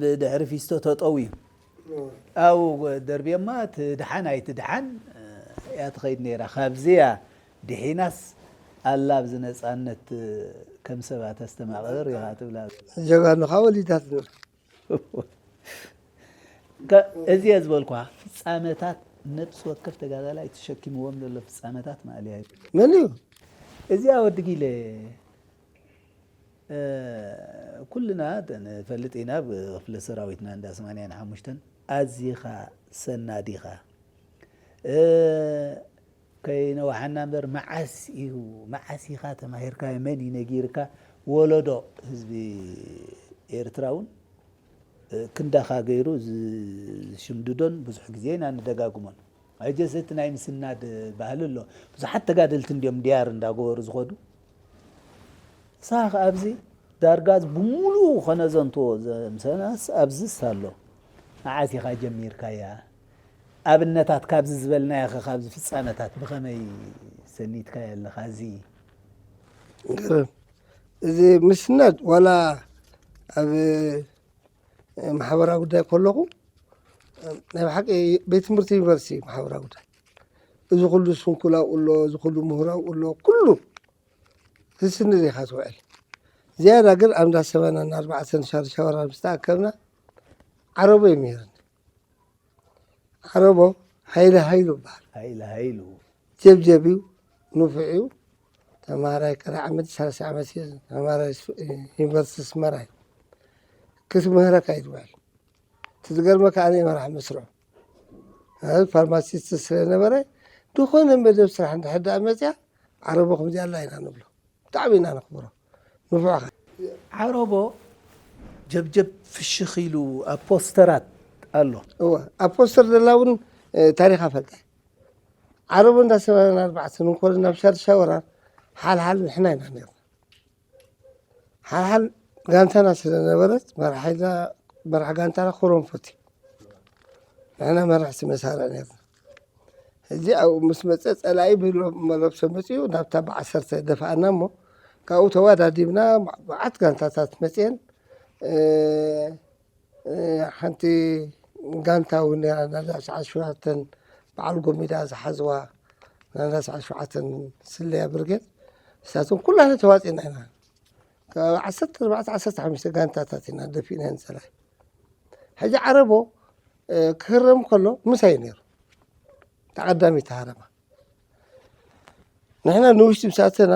ብድሕሪ ፊስቶ ተጠውዩ ኣብኡ ደርብዮማ ትድሓን ኣይትድሓን እያ ትኸይድ ነይራ። ካብዚያ ድሒናስ ኣላ ኣብዚ ነፃነት ከም ሰብ ኣተስተማቕር ኢኻ ትብላ። ጀጋኑ ካብ ወሊዳትና። እዚ እየ ዝበልኳ ፍፃመታት ነብሲ ወከፍ ተጋዳላይ ተሸኪምዎም ዘሎ ፍፃመታት ማእለያ እዩ። መን እዩ? እዚኣ ወዲ ጊለ ኩልና ንፈልጥ ኢና። ብክፍለ ሰራዊትና እንዳ ሰማንያን ሓሙሽተን ኣዚኻ ሰናዲኻ ከይነዋሓና እምበር መዓስ እዩ መዓስ ኢኻ ተማሂርካ መን እዩ ነጊርካ? ወለዶ ህዝቢ ኤርትራ እውን ክንዳኻ ገይሩ ዝሽምድዶን ብዙሕ ግዜ ኢና ንደጋግሞን። ሕጀስ እቲ ናይ ምስናድ ባህሊ ኣሎ። ብዙሓት ተጋደልቲ እንዲዮም ድያር እንዳገበሩ ዝኸዱ። ሳኽ ኣብዚ ዳርጋ ብምሉኡ ኸነ ዘንትዎ ዘምሰናስ ኣብዝስ ኣሎ። መዓስ ኢኻ ጀሚርካያ? ኣብነታት ካብዚ ዝበልናዮ ኸ ካብዚ ፍጻመታት ብኸመይ ሰኒድካዮ ኣለኻ? እዚ ገርም። እዚ ምስናድ ዋላ ኣብ ማሕበራዊ ጉዳይ ከለኹ ናይ ብሓቂ ቤት ትምህርቲ ዩኒቨርሲቲ ማሕበራዊ ጉዳይ እዚ ኩሉ ስንኩል ኣብኡ ኣሎ፣ እዚ ኩሉ ምሁር ኣብኡ ኣሎ፣ ኩሉ ትስንድ ኢኻ ትውዕል። ዝያዳ ግን ኣብ እንዳ ሰበናን ኣርባዕተን ሻርሻ ወራር ምስ ተኣከብና ዓረቦ እዩ ምሂርኒ። ዓረቦ ሃይለ ሃይሉ ይበሃል። ሃይለ ሃይሉ። ጀብጀብ እዩ፣ ንፉዕ እዩ። ተምሃራይ ካልኣይ ዓመት ሳልሳይ ዓመት እዩ፣ ተምሃራይ ስ-፣ ዩኒቨርሲቲ ኣስመራ እዩ። ክትምህረካ እዩ ዝውዕል። እቲ ዝገርመካ ኣነ እየ መራሕ መስርዑ። እ፣ ፋርማሲስት ስለነበረ ዝኾነ መደብ ስራሕ እንድሕር ደኣ መፅያ ዓረቦ ከምዚኣ ኣላ ኢና ንብሎ። ብጣዕሚ ኢና ነኽብሮ። ንፉዕ ኸ? ዓረቦ ጀብጀብ ፍሽኽ ኢሉ ኣብ ፖስተራት ኣሎ። እወ፣ ኣብ ፖስተር ዘላ እውን፣ እ፣ ታሪኻ ፈልጠ። ዓረቦ እንዳ ሰብዓን ኣርባዕተን እንኮሎ ናብ ሻድሻ ወራር ሓልሓል ንሕና ኢና ነርና። ሓልሓል ጋንታና ስለ ነበረት መራሒና፣ መራሕ ጋንታና ኮረንፎት እዩ። ንሕና መራሕቲ መሳርዕ ነርና። ሕጂ ኣብኡ ምስ መጸ ጸላኢ ብሎ-፣ መለብሶ መጺኡ ናብታ ብዓሰርተ ደፋእና እሞ ካብኡ ተወዳዲብና መዓት ጋንታታት መጺአን። እ፣ እ፣ ሓንቲ ጋንታ እውን ነይራ፣ ናዳ ሰዓት ሸውዓተን በዓል ጎሚዳ ዝሓዝዋ፣ ናዳ ሰዓት ሸውዓተን ስለያ ብርጌድ፣ ንሳቶም ኩላህና ተዋጺእና ኢና። ካብ ዓሰርተ ኣርባዕተ ዓሰርተ ሓሙሽተ ጋንታታት ኢና ደፊእናየን ጸላኢ። ሕጂ ዓረቦ፣ እ፣ ክህረም ከሎ ምሳይ ነይሩ። ተቐዳሚት ሃረማ። ንሕና ንውሽጢ ምስ ኣተና፣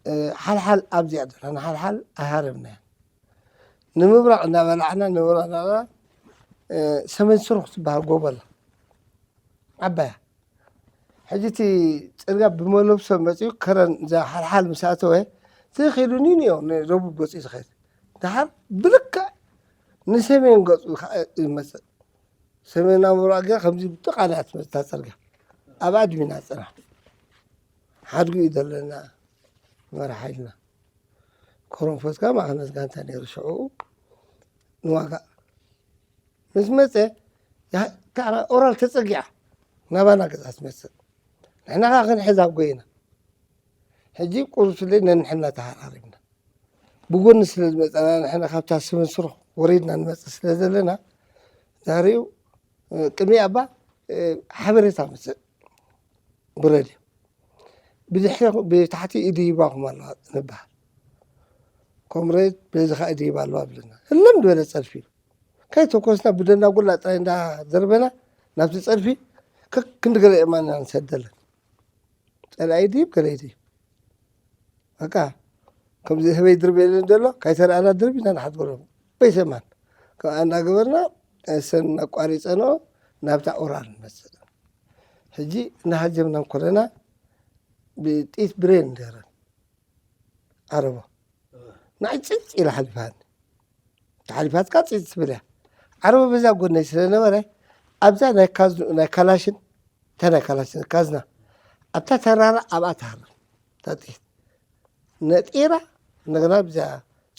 እ፣ ሓልሓል ኣብዚኣ ደላ፣ ንሓልሓል ኣይሃረምናያን። ንምብራቕ እናበላዕና፣ ንምብራቕ እናበላዕና፣ እ፣ ሰሜን ስሩኽ ትበሃል ጎቦ ኣላ። ዓባያ። ሕጂ እቲ ጽርግያ ብመለብሶ መጺኡ ከረን እዛ ሓልሓል ምስ ኣተወ፣ ትኽ ኢሉ ኒንዮ ንደቡብ ገጹ እዩ ዝኸይድ። ደሓር ብልክዕ ንሰሜን ገጹ ከዓ ይመጽእ። ሰሜናዊ ምብራቕ ገይራ ከምዚ ብጥቓ እያ ትመጽእ እታ ጽርግያ። ኣብኣ ድሚና ጽናሕ። ሓድጉ እዩ ዘለና መራሕ ሓይልና። ኮረንፎት ከዓ ማእኸል መዝጋንታ ነይሩ ሽዑ ንዋጋእ። ምስ መጸ፣ ያ-፣ ከዓ ኦራል ተጸጊዓ ናባና ገዛ ትመጽእ። ንሕና ከዓ ክንሕዛ ኣብ ጎይና። ሕጂ ቁሩብ ስለ ነንሕና ተሃራሪብና። ብጎኒ ስለ ዝመጸና ንሕና ካብታ ስምን ስሩኽ ወሪድና ንመጽእ ስለ ዘለና፣ ዛሬው፣ እ፣ ቅድሚ ኣባ፣ እ፣ ሓበሬታ መጽእ ብረድዮ። ብድሕሪ ብታሕቲ ኢዱ ይባኹም ኣለዋ ንበሃል። ኮምሬድ በዚ ከዓ ኢዱ ይባ ኣለዋ ብለና። ህልም ዝበለ ፀድፊ እዩ። ከይተኮስና ብደና ጉላ ጥራይ እንዳደርበና ናብቲ ፀድፊ ከክንዲ ገለ እማና ንሰደለን። ጸላኢ ድዩ ገለ ድዩ? በቃ ከምዚ ህበይ ድርብ የለን ዘሎ፣ ካይተረኣና ድርብ ኢና ንሓድጎሎም። በይሰማን ከምኣ እንዳገበርና እሰን ኣቋሪጸንኦ ናብታ ኦራል ንመጽእ። ሕጂ እናሃጀምና እንኮለና ብጥይት ብሬን እንደረን ዓረቦ ንዓይ ጽጽ ኢላ ሓሊፋኒ። ተሓሊፋትካ ጽጽ ትብል እያ። ዓረቦ በዛ ጎነይ ስለ ነበረ ኣብዛ ናይ ካዝኑ ናይ ካላሽን እታ ናይ ካላሽን ካዝና ኣብታ ተራራ ኣብኣ ትሃርም እታ ጥይት ነጢራ እንደገና ብዛ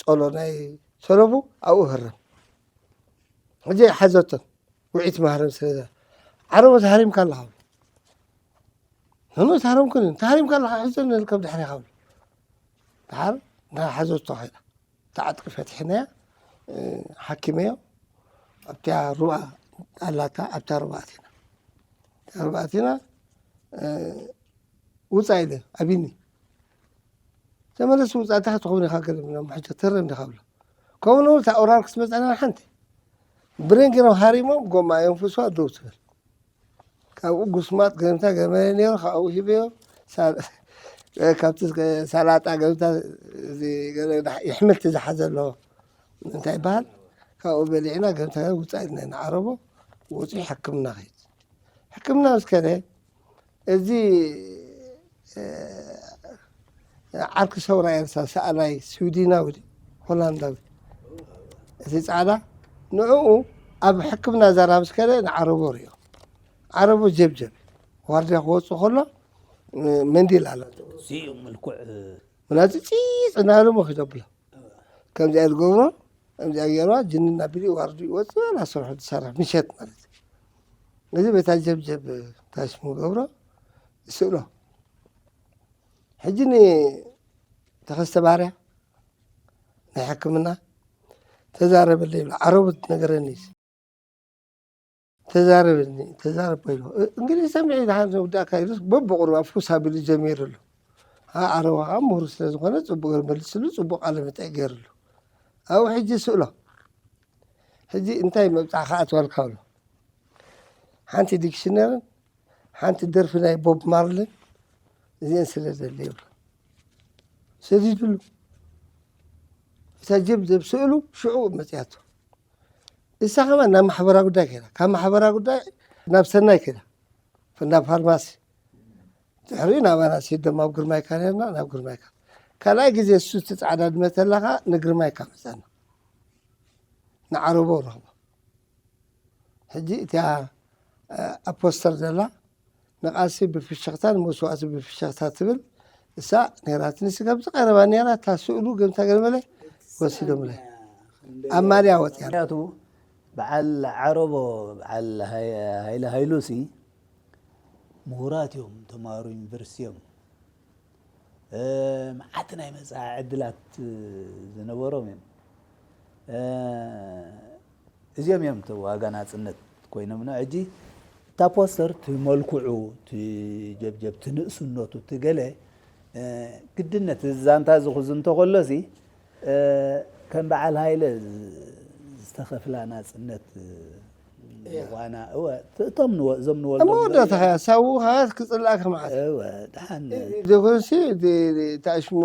ጸሎ ናይ ሰለፉ ኣብኡ ህርም ሕጂ ሓዘቶን ውዒት ማህረም ስለ ዓረቦ ተሃሪምካ ኣለኻ ንኖ ተሃረምኩን ተሃሪምካ ኣለኻ ሕዞ ንልከብ ድሕሪ ካብ ድሓር እንዳ ሓዘቶ ኸይዳ ተዓጥቂ ፈትሕናያ ሓኪመዮ ኣብታ ሩባ ኣላታ ኣብታ ሩባ ኣቲና ሩባ ኣቲና ውፃ ኢለ ኣቢኒ ተመለስ ውፃ እንታይ ክትኸውን ኢኻ ገለ ምሕቶ ተረ እንዲኻ ብሎ ከምኡ እውን እታ ኦራል ክትመፀና ሓንቲ ብሬን ገይሮም ሃሪሞም ጎማ እዮም ፍስዋ ደው ትብል ካብኡ ጉስማጥ ገምታ ገመለ ነይሩ ካብኡ ሂበዮ ካብቲ ሰላጣ ገምታ የሕምልቲ ዝሓዘ ኣለዎ እንታይ ይበሃል ካብኡ በሊዕና ገምታ ውፃእ ኢልና ንዓረቦ ወፂኡ ሕክምና ከይድ ሕክምና ምስ ከደ እዚ ዓርኪ ሰውራ ኤርትራ ሰኣላይ ስዊድናዊ ሆላንዳዊ እቲ ፃዕዳ ንዕኡ ኣብ ሕክምና ዘራ ምስ ከደ ንዓረቦ ሪኦ ዓረቦ ጀብጀብ ዋርድያ ክወፁ ከሎ መንዲል ኣላ ሲኡ ምልኩዕ ምናቱ ፂፅ እናበለ ሞ ክደብሎ ከምዚኣ ዝገብሮ ከምዚኣ ገይርዋ ጅንና ቢሉ ዋርዱ ይወፅእ ናሰርሑ ዝሰርሕ ምሸት ማለት እዩ እዚ ቤታ ጀብጀብ ታሽሙ ገብሮ ስእሎ ሕጂ ንተኸስተ ባርያ ናይ ሕክምና ተዛረበለ ይብላ ዓረቡ ነገረኒ ተዛረበኒ ተዛረብ ኮይሉ እንግዲህ ሰሚዒ ድሓን ውዳእካ ኢሉስ በብቑሩብ ኣፉስ ኣቢሉ ጀሚሩ ኣሎ ዓረቡ ከዓ ምሁር ስለ ዝኾነ ፅቡቅ መልስሉ ፅቡቅ ቃለ መጠይቅ ገይርሉ ኣብኡ ሕጂ ስእሎ ሕጂ እንታይ መብፃዕካ ኣትዋልካ ኣሎ ሓንቲ ዲክሽነርን ሓንቲ ደርፊ ናይ ቦብ ማርልን እዚአን ስለ ዘለ ይብሉ ሰዲድሉ እታ ጀብ ዘብ ስእሉ ሽዑ መፅያቱ እሳ ከማ ናብ ማሕበራ ጉዳይ ከይዳ ካብ ማሕበራ ጉዳይ ናብ ሰናይ ከይዳ ናብ ፋርማሲ ድሕሪኡ ናባና ሲደም ኣብ ግርማይካ ነርና ናብ ግርማይካ ካልኣይ ግዜ እሱ እቲ ፃዕዳ ድመተላካ ንግርማይካ መፀና ንዓረቦ ረኽቦ ሕጂ እቲያ ኣብ ፖስተር ዘላ ንቓልሲ ብፍሽኽታ ንመስዋእቲ ብፍሽኽታ ትብል እሳ ነይራትኒ ስጋብ ዝቐረባ ነይራ እታ ስእሉ ገምታ ገለመለ ወሲዶምለ ኣብ ማልያ ወፅያ ምክንያቱ በዓል ዓረቦ በዓል ሃይለ ሃይሉሲ ምሁራት እዮም ተማሃሩ ዩኒቨርሲቲ እዮም መዓት ናይ መፅኣ ዕድላት ዝነበሮም እዮም እዚኦም እዮም ዋጋ ናፅነት ኮይኖም ን ሕጂ እታ ፖስተር እቲ መልክዑ እቲ ጀብጀብ እቲ ንእስነቱ እቲ ገለ ግድነት እዚ ዛንታ እዚ ክዝንቶ ከሎ እዚ ከም በዓል ሃይለ ዝተኸፍላ ናፅነት ምኳና እወ እቶም ንወ- እዞም ንወልዶም መወዳእታ ኸያ ሳቡ ኸያ ክፅላእካ መዓት እወ ደሓን ዘይኮንሲ ተኣሽሙ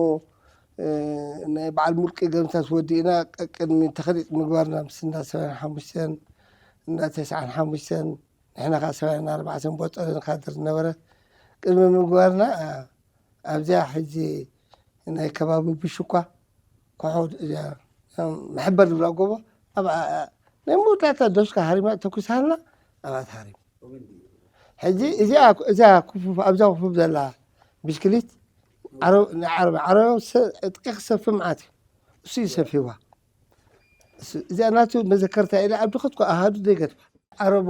ናይ በዓል ሙልቂ ገምታት ወዲእና ቅድሚ ተኸሊጥ ምግባርና ምስ እንዳ ሰብዓን ሓሙሽተን እንዳ ተስዓን ሓሙሽተን ንሕና ከዓ ሰብዓን ኣርባዕተን ቦጠልን ካድር ዝነበረ ቅድሚ ምግባርና ኣብዚኣ ሕጂ ናይ ከባቢ ብሽኳ ኮሖ መሕበር ዝብላ ጎቦ ናይ መወዳእታ ደሽካ ሃሪማ ተኩሳልና ኣብኣ ትሃሪም ሕጂ እዚኣ እዚኣ ክፉፍ ኣብዛ ክፉፍ ዘላ ብሽክሊት ዓረብ ዓረብ ዓረብ ጥቂ ክሰፊ መዓት እዩ እሱ ይሰፊዋ እዚኣ ናቱ መዘከርታ ኢለ ኣብ ድኸትኩ ኣሃዱ ዘይገድፋ ዓረቦ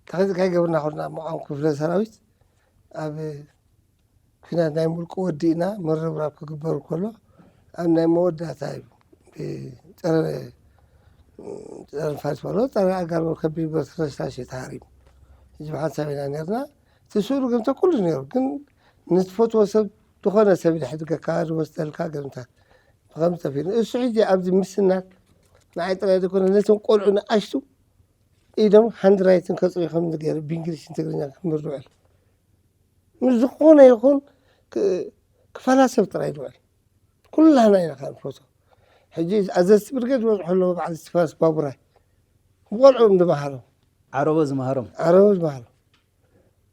ተኸዚ ካይገብርና ኮና መቃም ክፍለ ሰራዊት ኣብ ኲናት ናይ ሙልቂ ወዲእና ምርብራብ ክግበር ከሎ ኣብ ናይ መወዳእታ እዩ ጸረ ጸረ ፋሽስት ጸረ ኣጋር ከቢድ ብረት ረሽራሽ ተሃሪሙ ሕጂ ብሓንሳብ ኢና ነርና እቲ ስእሉ ግን ኩሉ ነይሩ። ግን ንትፈትዎ ሰብ ዝኾነ ሰብ ይሕድገካ፣ ዝወስደልካ ገርምታት ብኸም ጠፊኡ። እሱ ሕጂ ኣብዚ ምስናት ንዓይ ጥራይ ዘይኮነ ነቶም ቆልዑ ንኣሽቱ ኢዶም ሃንድራይትን ከጽርዩ ከም ዝገይሩ ብእንግሊዝን ትግርኛ ክምህር ዝውዕል። ምስ ዝኾነ ይኹን ክ-፣ ክፈላሰፍ ጥራይ ዝውዕል። ኩላህና ኢና ከኣ ንፈትዎ። ሕጂ ኣዘዝቲ ብርጌድ ዝበጽሑ ኣለዉ፣ በዓል እስቲፋኖስ ባቡራይ። ብቆልዑ እዮም ዝመሃሮም። ዓረቦ ዝመሃሮም። ዓረቦ ዝመሃሮም።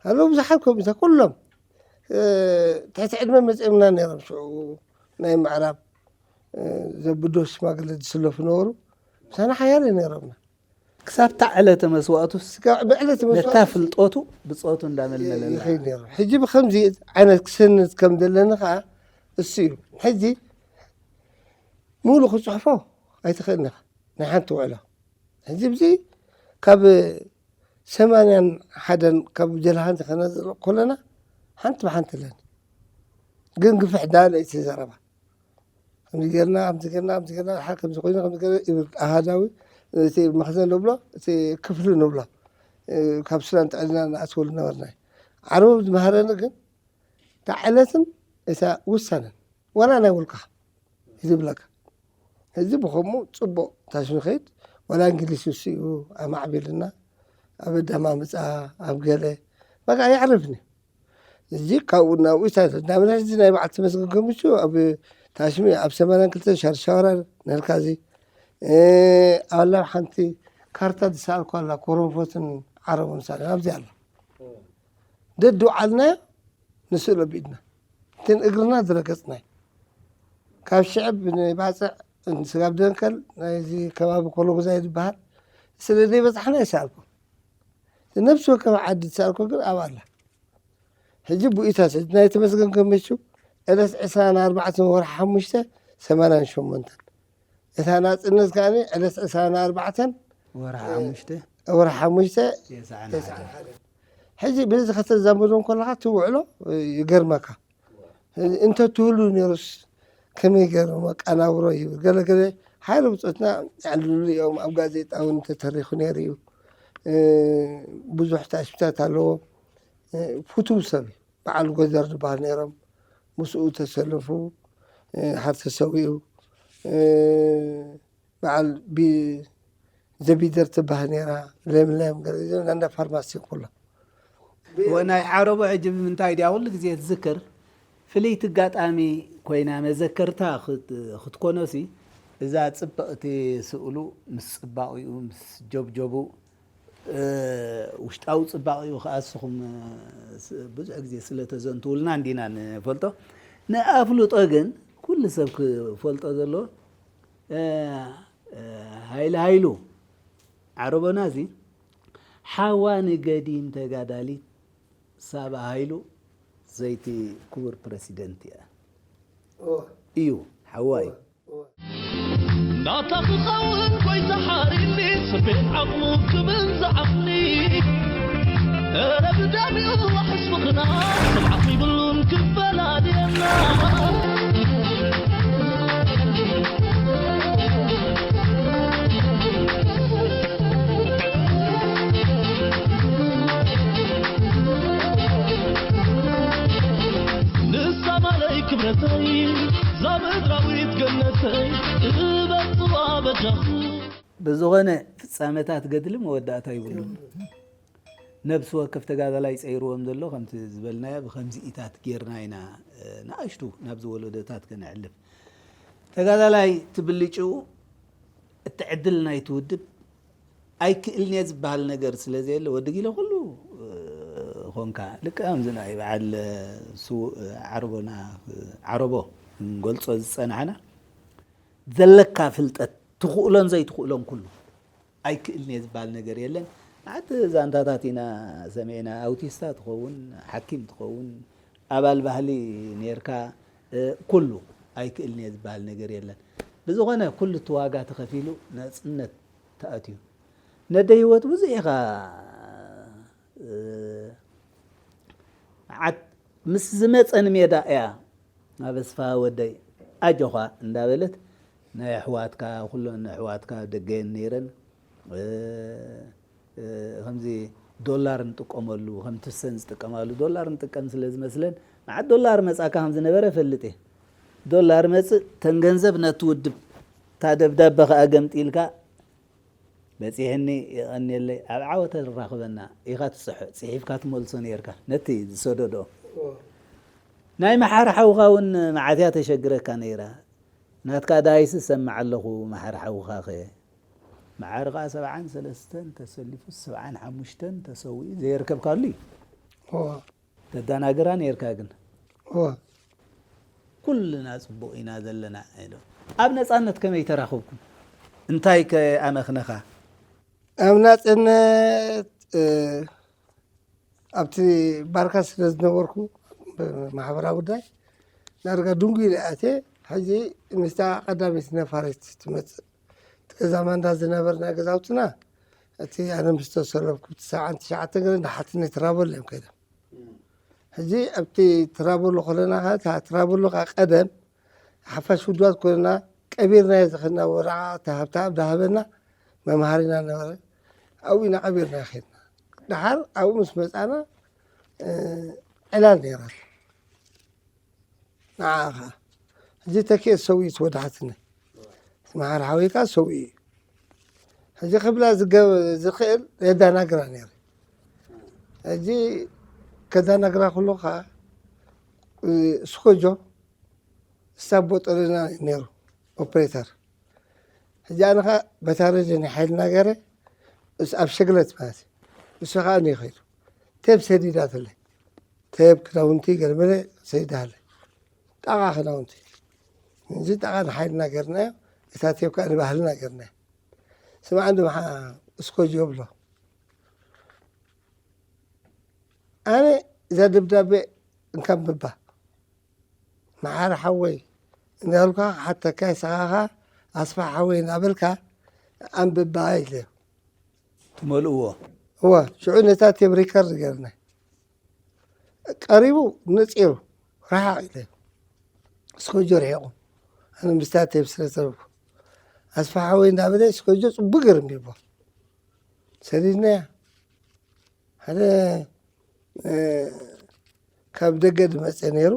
ኣለዉ ብዙሓት ከምኡታት ኩሎም። እ፣ ትሕቲ ዕድመ መጺኦምና ነይሮም። ሽዑ ናይ ምዕራብ፣ እ፣ ዘብዶ ሽማግለ ዝስለፉ ነበሩ። ምሳና ሓያለ ነይሮምና። ክሳብታ ዕለተ መስዋእቱስ ስጋዕ ብዕለት መስዋእቱ ነታ ፍልጠቱ ብጾቱ እንዳመልመለላ። ይኸይድ ነይሩ። ሕጂ ብኸምዚ ዓይነት ክሰንድ ከም ዘለኒ ኸኣ እሱ እዩ። ሕጂ ሙሉ ክጽሕፎ ኣይትኽእልን ኢኻ። ናይ ሓንቲ ውዕሎ። ሕጂ ብዚ ካብ ሰማንያን ሓደን ካብ ጀልሃንቲ ከነዘልቕ ከለና ሓንቲ ብሓንቲ ኣለኒ። ግን ግፍሕ ዳለ እቲ ዘረባ። ከምዚ ጌርና፣ ከምዚ ጌርና፣ ከምዚ ጌርና፣ ድሓር ከምዚ ኮይኑ፣ ከምዚ ጌርና ይብል ኣሃዳዊ፣ እቲ መኽዘን ንብሎ፣ እቲ ክፍሊ ንብሎ፣ እ፣ ካብ ሱዳን ጥዕልና ንኣትወሉ ነበርና። ዓረብ ዝመሃረኒ ግን እታ ዕለትን እታ ውሳነን፣ ዋላ ናይ ውልቅኻ እዩ ዝብለካ። እዚ ብኸምኡ ጽቡቕ ታሽኑ ከይድ፣ ዋላ እንግሊዝ ውስኡ ኣማዕቢልና፣ ኣብ ኣዳማምጻ፣ ኣብ ገለ፣ በቃ የዕርፍኒ። እዚ ካብኡ ናብኡ ይሳተፍ። ንኣብነት፣ እዚ ናይ በዓል ተመስገን ገመቹ ኣብ ታሽሚ፣ ኣብ ሰማንያን ክልተን ሻርሻወራ ነርካ፣ እዚ፣ እ፣ ኣብ ላብ ሓንቲ ካርታ ዝሰኣልኳ ኣላ፣ ኮረንፎትን ዓረቡን ሳለ፣ ኣብዚ ኣላ። ደድውዓልናዮ፣ ንስእሎ ብኢድና። እተን እግርና ዝረገጽናዮ። ካብ ሽዕብ ንባጽዕ፣ ስጋብ ደንከል፣ ናይዚ ከባቢ ኮሎጉዛይ ዝበሃል፣ ስለ ዘይበጻሕና ይሰኣልኩ። ነፍሲ ወከፍ ዓዲ ዝሰኣልኩ ግን ኣብኣ ኣላ። ሕጂ ብኡይታ ሰ-፣ ናይ ተመስገን ገመቹ ዕለት ዕስራን ኣርባዕተን ወርሒ ሓሙሽተ ሰማንያን ሸሞንተን። እታ ናጽነት ከኣ ዕለት ዕስራን ኣርባዕተን ወርሒ ሓሙሽተ። ወርሒ ሓሙሽተ ተስዓን ሓደን። ተስዓን ሓደን። ሕጂ በዚ ከተዛምዶ ከለኻ እቲ ውዕሎ ይገርመካ። እንተ ትህሉ ነይሩስ ከመይ ገይሮም ኣቀናብሮ ይብል። ገለ ገለ ሓይሊ ብጾትና ይዕልሉ እዮም። ኣብ ጋዜጣ እውን ተተሪኹ ነይሩ እዩ። እ፣ ብዙሕ ታሽምታት ኣለዎ። እ፣ ፍቱው ሰብ እዩ። በዓል ጎደር ዝበሃል ነይሮም። ምስኡ ተሰለፉ። እ፣ ሓር ተሰዊኡ። እ፣ በዓል ቢ-፣ ዘቢደር ትበሃል ነይራ። ለምለም ገለ እዞም እንዳ ፋርማሲ ኩሎም። ወ-፣ ናይ ዓረቦ ሕጂ ብምንታይ ድያ ኩሉ ግዜ ትዝክር? ፍልይቲ ኣጋጣሚ ኮይና መዘከርታ ክት-፣ ክትኮኖሲ፣ እዛ ጽብቕቲ ስእሉ ምስ ጽባቒኡ፣ ምስ ጀብጀቡ፣ እ፣ ውሽጣዊ ጽባቒኡ ከኣ ንስኹም፣ እ፣ ስ-፣ ብዙሕ ግዜ ስለ ተዘንትውልና እንዲና ንፈልጦ። ንኣፍልጦ ግን ኩሉ ሰብ ክፈልጦ ዘለዎ፣ እ፣ እ፣ ሃይለ ሃይሉ ዓረቦና እዚ ሓዋ ንገዲም ተጋዳሊት ሳባ ሃይሉ ዘይቲ ክቡር ፕረሲደንት እያ። እወ። እዩ፣ ሓዋ እዩ። እወ፣ እወ። ናታ ክኸውን ጎይታ ሓሪኒ፣ ስቤን ዓቕሙ ክብል ዝዓቕኒ። እረ ብደሚኡ ዋሕስ ምኽና፣ ስርዓት ይብሉን ክፈላልየና። ንሳ ማለይ ክብረተይ፣ እዛ ምድራዊት ገነተይ፣ እበጽዋ በጃኹ። ብዝኾነ ፍጻመታት ገድሊ መወዳእታ ይብሉን። ነብሲ ወከፍ ተጋዳላይ ጸይርዎም ዘሎ፣ ከምቲ ዝበልናዮ፣ ብኸምዚኢታት ጌርና ኢና፣ እ፣ ንኣሽቱ ናብዚ ወለዶታት ከነዕልፍ። ተጋዳላይ ትብልጭኡ፣ እቲ ዕድል ናይቲ ውድብ ኣይክእልን እየ ዝበሃል ነገር ስለ ዘየለ፣ ወዲ ጊለ ኩሉ፣ እ፣ ኾንካ፣ ልክዕ ከምዚ ናይ በዓል፣ እ፣ ስዉእ፣ እ፣ ዓረቦና፣ እ፣ ዓረቦ ክንገልጾ ዝጸናሕና፣ ዘለካ ፍልጠት፣ ትኽእሎን ዘይትኽእሎን ኩሉ፣ ኣይክእልን እየ ዝበሃል ነገር የለን። መዓት ዛንታታት ኢና ሰሚዕና፣ ኣውቲስታ ትኸውን፣ ሓኪም ትኸውን፣ ኣባል ባህሊ ኔርካ፣ እ፣ ኩሉ ኣይክእልን እየ ዝበሃል ነገር የለን። ብዝኾነ ኩሉ እቲ ዋጋ ተኸፊሉ ናጽነት ተኣትዩ። ነደ ህይወት ብዙሕ ኢኻ፣ እ፣ መዓት ምስ ዝመጸ ንሜዳ እያ ኣብ ኣስፋ ወደይ ኣጆኻ እንዳበለት ናይ ኣሕዋትካ፣ ኩለን ኣሕዋትካ ደገየን ነይረን፣ እ፣ እ፣ ከምዚ ዶላር ንጥቀመሉ፣ ከምቲ ሰን ዝጥቀማሉ ዶላር ንጥቀም ስለ ዝመስለን፣ መዓት ዶላር መጻካ ከም ዝነበረ እፈልጥ እየ። ዶላር መጽእ፣ ተን ገንዘብ ነቲ ውድብ፣ እታ ደብዳበ ከኣ ገምጢልካ፣ በጺሕኒ፣ የቐንየለይ፣ ኣብ ዓወት ኣራኽበና ኢኻ ትጽሕፍ፣ ጽሒፍካ ትመልሶ ነይርካ፣ ነቲ ዝሰደዶ። ናይ መሓር ሓውኻ እውን መዓት እያ ተሸግረካ ነይራ። ናትካ ዳይስ እሰምዕ ኣለኹ፣ መሓር ሓውኻኸ? መሓር ኸኣ ሰብዓን ሰለስተን ተሰሊፉ፣ ሰብዓን ሓሙሽተን ተሰዊኡ፣ ዘየርከብካሉ እዩ። እወ። ተዳናግራ ነይርካ ግን። እወ። ኩልና ጽቡቕ ኢና ዘለና ኢሉ። ኣብ ነጻነት ከመይ ተራኸብኩም? እንታይ ከ ኣመኽነኻ? ኣብ ናጽነት፣ እ፣ ኣብቲ ባርካ ስለ ዝነበርኩ፣ ብማሕበራዊ ጉዳይ ዳርጋ ድንጉ ኢለ ኣትየ። ሕጂ ምስታ ቀዳመይቲ ነፋሪት ትመጽእ፣ እቲ ገዛ ማንዳ ዝነበርና ገዛውትና፣ እቲ ኣነ ምስ ተሰለፍኩ፣ ሰብዓን ትሽዓተን ገለ ንሓትነት ትራበሉ እዮም ከይዶም። ሕጂ ኣብቲ ትራበሉ ከለና፣ እታ ትራበሉ ከኣ ቀደም ሓፋሽ ውድባት ኮይና ቀቢርናዮ ዝኸድና ወረቓቕቲ ሃብተኣብ ዳሃበና መምሃሪና ነበረ። ኣብኡ ኢና ቀቢርናዮ ኸድና። ደሓር ኣብኡ ምስ መጻና፣ እ፣ ዕላል ነይራቶ። ንዓኣ ኸኣ። ሕጂ ተኪኤ ሰውኢት ወዳሓትኒ። መሓር ሓወይ ከኣ ሰውኢ እዩ። ሕጂ ክብላ ዝገ-፣ ዝኽእል የዳናግራ ነይረ። ሕጂ ከዳናግራ ከሎ ኸኣ፣ እ፣ ስኮጆ ስታብ ቦጠልና ነይሩ ኦፕሬተር። ሕጂ ኣነ ኸኣ በታ ረድዮ ናይ ሓይልና ገይረ፣ እስ-፣ ኣብ ሸግለት ማለት እዩ። እሱ ኸኣ እኒኦ ኸይዱ። ቴፕ ሰዲዳትለይ። ቴፕ ክዳውንቲ ገለ መለ ሰዲዳትለይ። ጣቓ ክዳውንቲ። እዚ ጣቓ ንሓይልና ገይርናዮ፣ እታ ቴፕ ከኣ ንባህልና ገይርናዮ። ስማዕ እንዶ መሓ-፣ እስኮጆ ብሎ። ኣነ እዛ ደብዳቤ እንካ ኣንብባ። መሓሪ ሓወይ እንዳበልካ ክሓተካ፣ ንስኻ ኸኣ ኣስፋ ሓወይ እንዳበልካ ኣንብባ ኢለ። ትመልእዎ? እወ፣ ሽዑ ነታ ቴፕ ሪከርድ ገይርና። ቀሪቡ ነጺሩ፣ ርሓቕ ኢለ። እስኮጆ ርሒቑ። ኣነ ምስታ ቴፕ ስለ ተረፍኩ። ኣስፋ ሓወይ እንዳበለ እስኮጆ ጽቡቕ ገይሩ ኣንቢብዎ። ሰዲድናያ። ሓደ፣ እ፣ ካብ ደገ ዝመጸ ነይሩ፣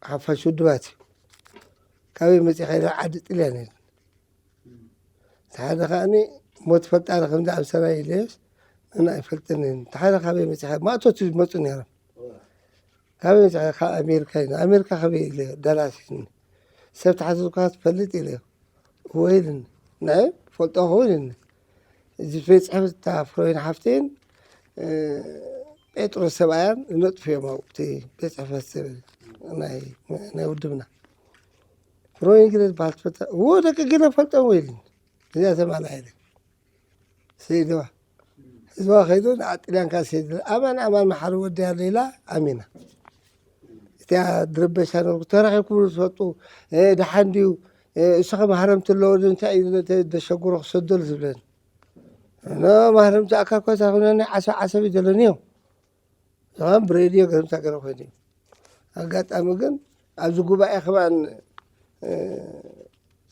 ሓፋሽ ውድባት እዩ። ካበይ መጺኻ ኢለ፣ ዓዲ ጥልያን ኢሉ። እቲ ሓደ ከኣኒ፣ ሞት ፈጣሪ ከምዚ ኣብ ሰራይ ኢለዮስ፣ ኣነ ኣይፈልጥን እየ። እቲ ሓደ ካበይ መጺኻ፣ ማእቶት ዝመጹ ነይሮም። ካበይ መጺኻ? ካብ ኣሜሪካ ኢሉ። ኣሜሪካ ካበይ ኢለ፣ ዳላስ ኢሉኒ። ሰብ ተሓቲትካ ትፈልጥ ኢለዮ። እወ ኢሉኒ። ንዒ፣ ፈልጦ ኸውን ኢሉኒ። እዚ ቤት ጽሕፈት እታ ፍሮይን ሓፍተይን፣ እ፣ ጴጥሮስ ሰብኣያን ይነጥፉ እዮም ኣብኡ፣ እቲ ቤት ጽሕፈት ናይ፣ ናይ ውድብና። ፍሮይን ግደ ዝበሃል ትፈልጣ? እወ፣ ደቂ ግደ ፈልጦም ኢሉኒ። እዚኣ ተማልኣ ኢለ። ሰይድዋ። ህዝባ ከይዱ ንዓጥልያን ከኣ ሰይድ። ኣማን ኣማን መሓሪ ወዲ ያለ ኢላ ኣሚና። እቲኣ ድርበሻ ነርኩ ተረኺብኩም ዝፈልጡ፣ እ፣ ደሓን ድዩ? እ፣ እሱ ከ ማህረምቲ ኣለዎ ዶ? እንታይ እዩ ተ-፣ ዘሸግሮ ክሰደሉ ዝብለኒ? ኖ፣ ማህረምቲ ኣካል ኮታ ኮይኖ ናይ ዓሰብ ዓሰብ እዩ ዘለኒ እዮም። ዝኸም ብሬድዮ ገርምታ ገለ ኮይኑ እዩ። ኣጋጣሚ ግን ኣብዚ ጉባኤ ከማን፣ እ፣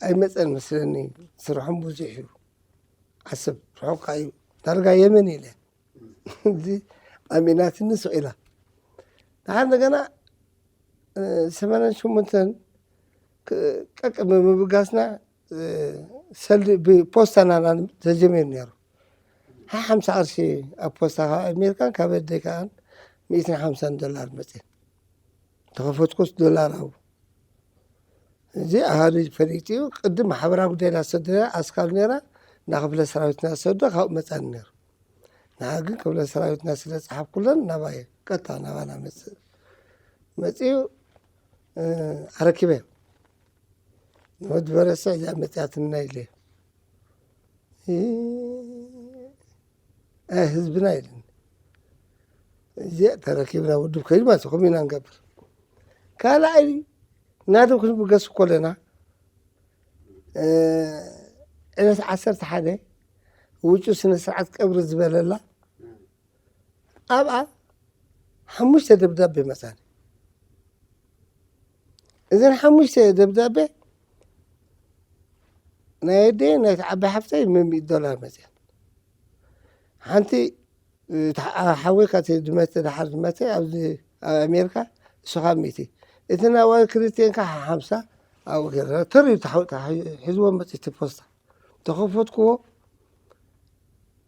ኣይመጸን መስለኒ። ስርሖም ብዙሕ እዩ። ዓሰብ ርሑቕ እዩ። ዳርጋ የመን ኢለ። እዚ ኣሚናትኒ ስቕ ኢላ። ደሓር እንደገና፣ እ፣ ሰማንያን ሸሞንተን ክ-፣ ቀቅ ብምብጋስና፣ እ፣ ሰልዲ ብፖስታ ናና ተጀሚሩ ነይሩ። ሓ-፣ ሓምሳ ቅርሺ ኣብ ፖስታ ካብ ኣሜሪካን ካብ ኣደይ ከኣን ሚእትን ሓምሳን ዶላር መጽእ። ተኸፈትኩስ ዶላር ኣብኡ። እዚ ኣሃዱ ፈሊጡ እዩ። ቅድም ማሕበራዊ ጉዳይ እናሰደደ ኣስካል ነይራ፣ ናብ ክፍለ ሰራዊት እናሰዶ ካብኡ መጻኒ ነይሩ። ንዓ ግን ክፍለ ሰራዊትና ስለ ጸሓፍኩለን ናባይ ቀጥታ ናባና መጽእ። መጺኡ፣ እ፣ ኣረኪበ። ንወዲ በረሰ እዚኣ መጺኣትና ኢለ። እ፣ ኣይ ህዝብና ኢለን። እዚኣ ተረኪብና ውድብ ከይዱ ማለት ከምኡ ኢና ንገብር። ካልኣይ ናደብ ክንብገስ ከለና፣ እ፣ ዕለት ዓሰርተ ሓደ ውጩ ስነ ስርዓት ቀብሪ ዝበለላ ኣብኣ ሓሙሽተ ደብዳቤ መጻኒ። እዘን ሓሙሽተ ደብዳቤ ናይ ኣደይ ናይቲ ዓባይ ሓፍተይ መሚእቲ ዶላር መጽአን። ሓንቲ ሓወይ ካተ ድመተ ደሓር ድመተ ኣብዚ ኣብ ኣሜሪካ እሱኻ ሚእቲ እቲ ናባይ ክልቴንካ ሓምሳ ኣብኡ ገይረ ተሪ ሒዝዎ መፅቲ ፖስታ ተኸፈትክዎ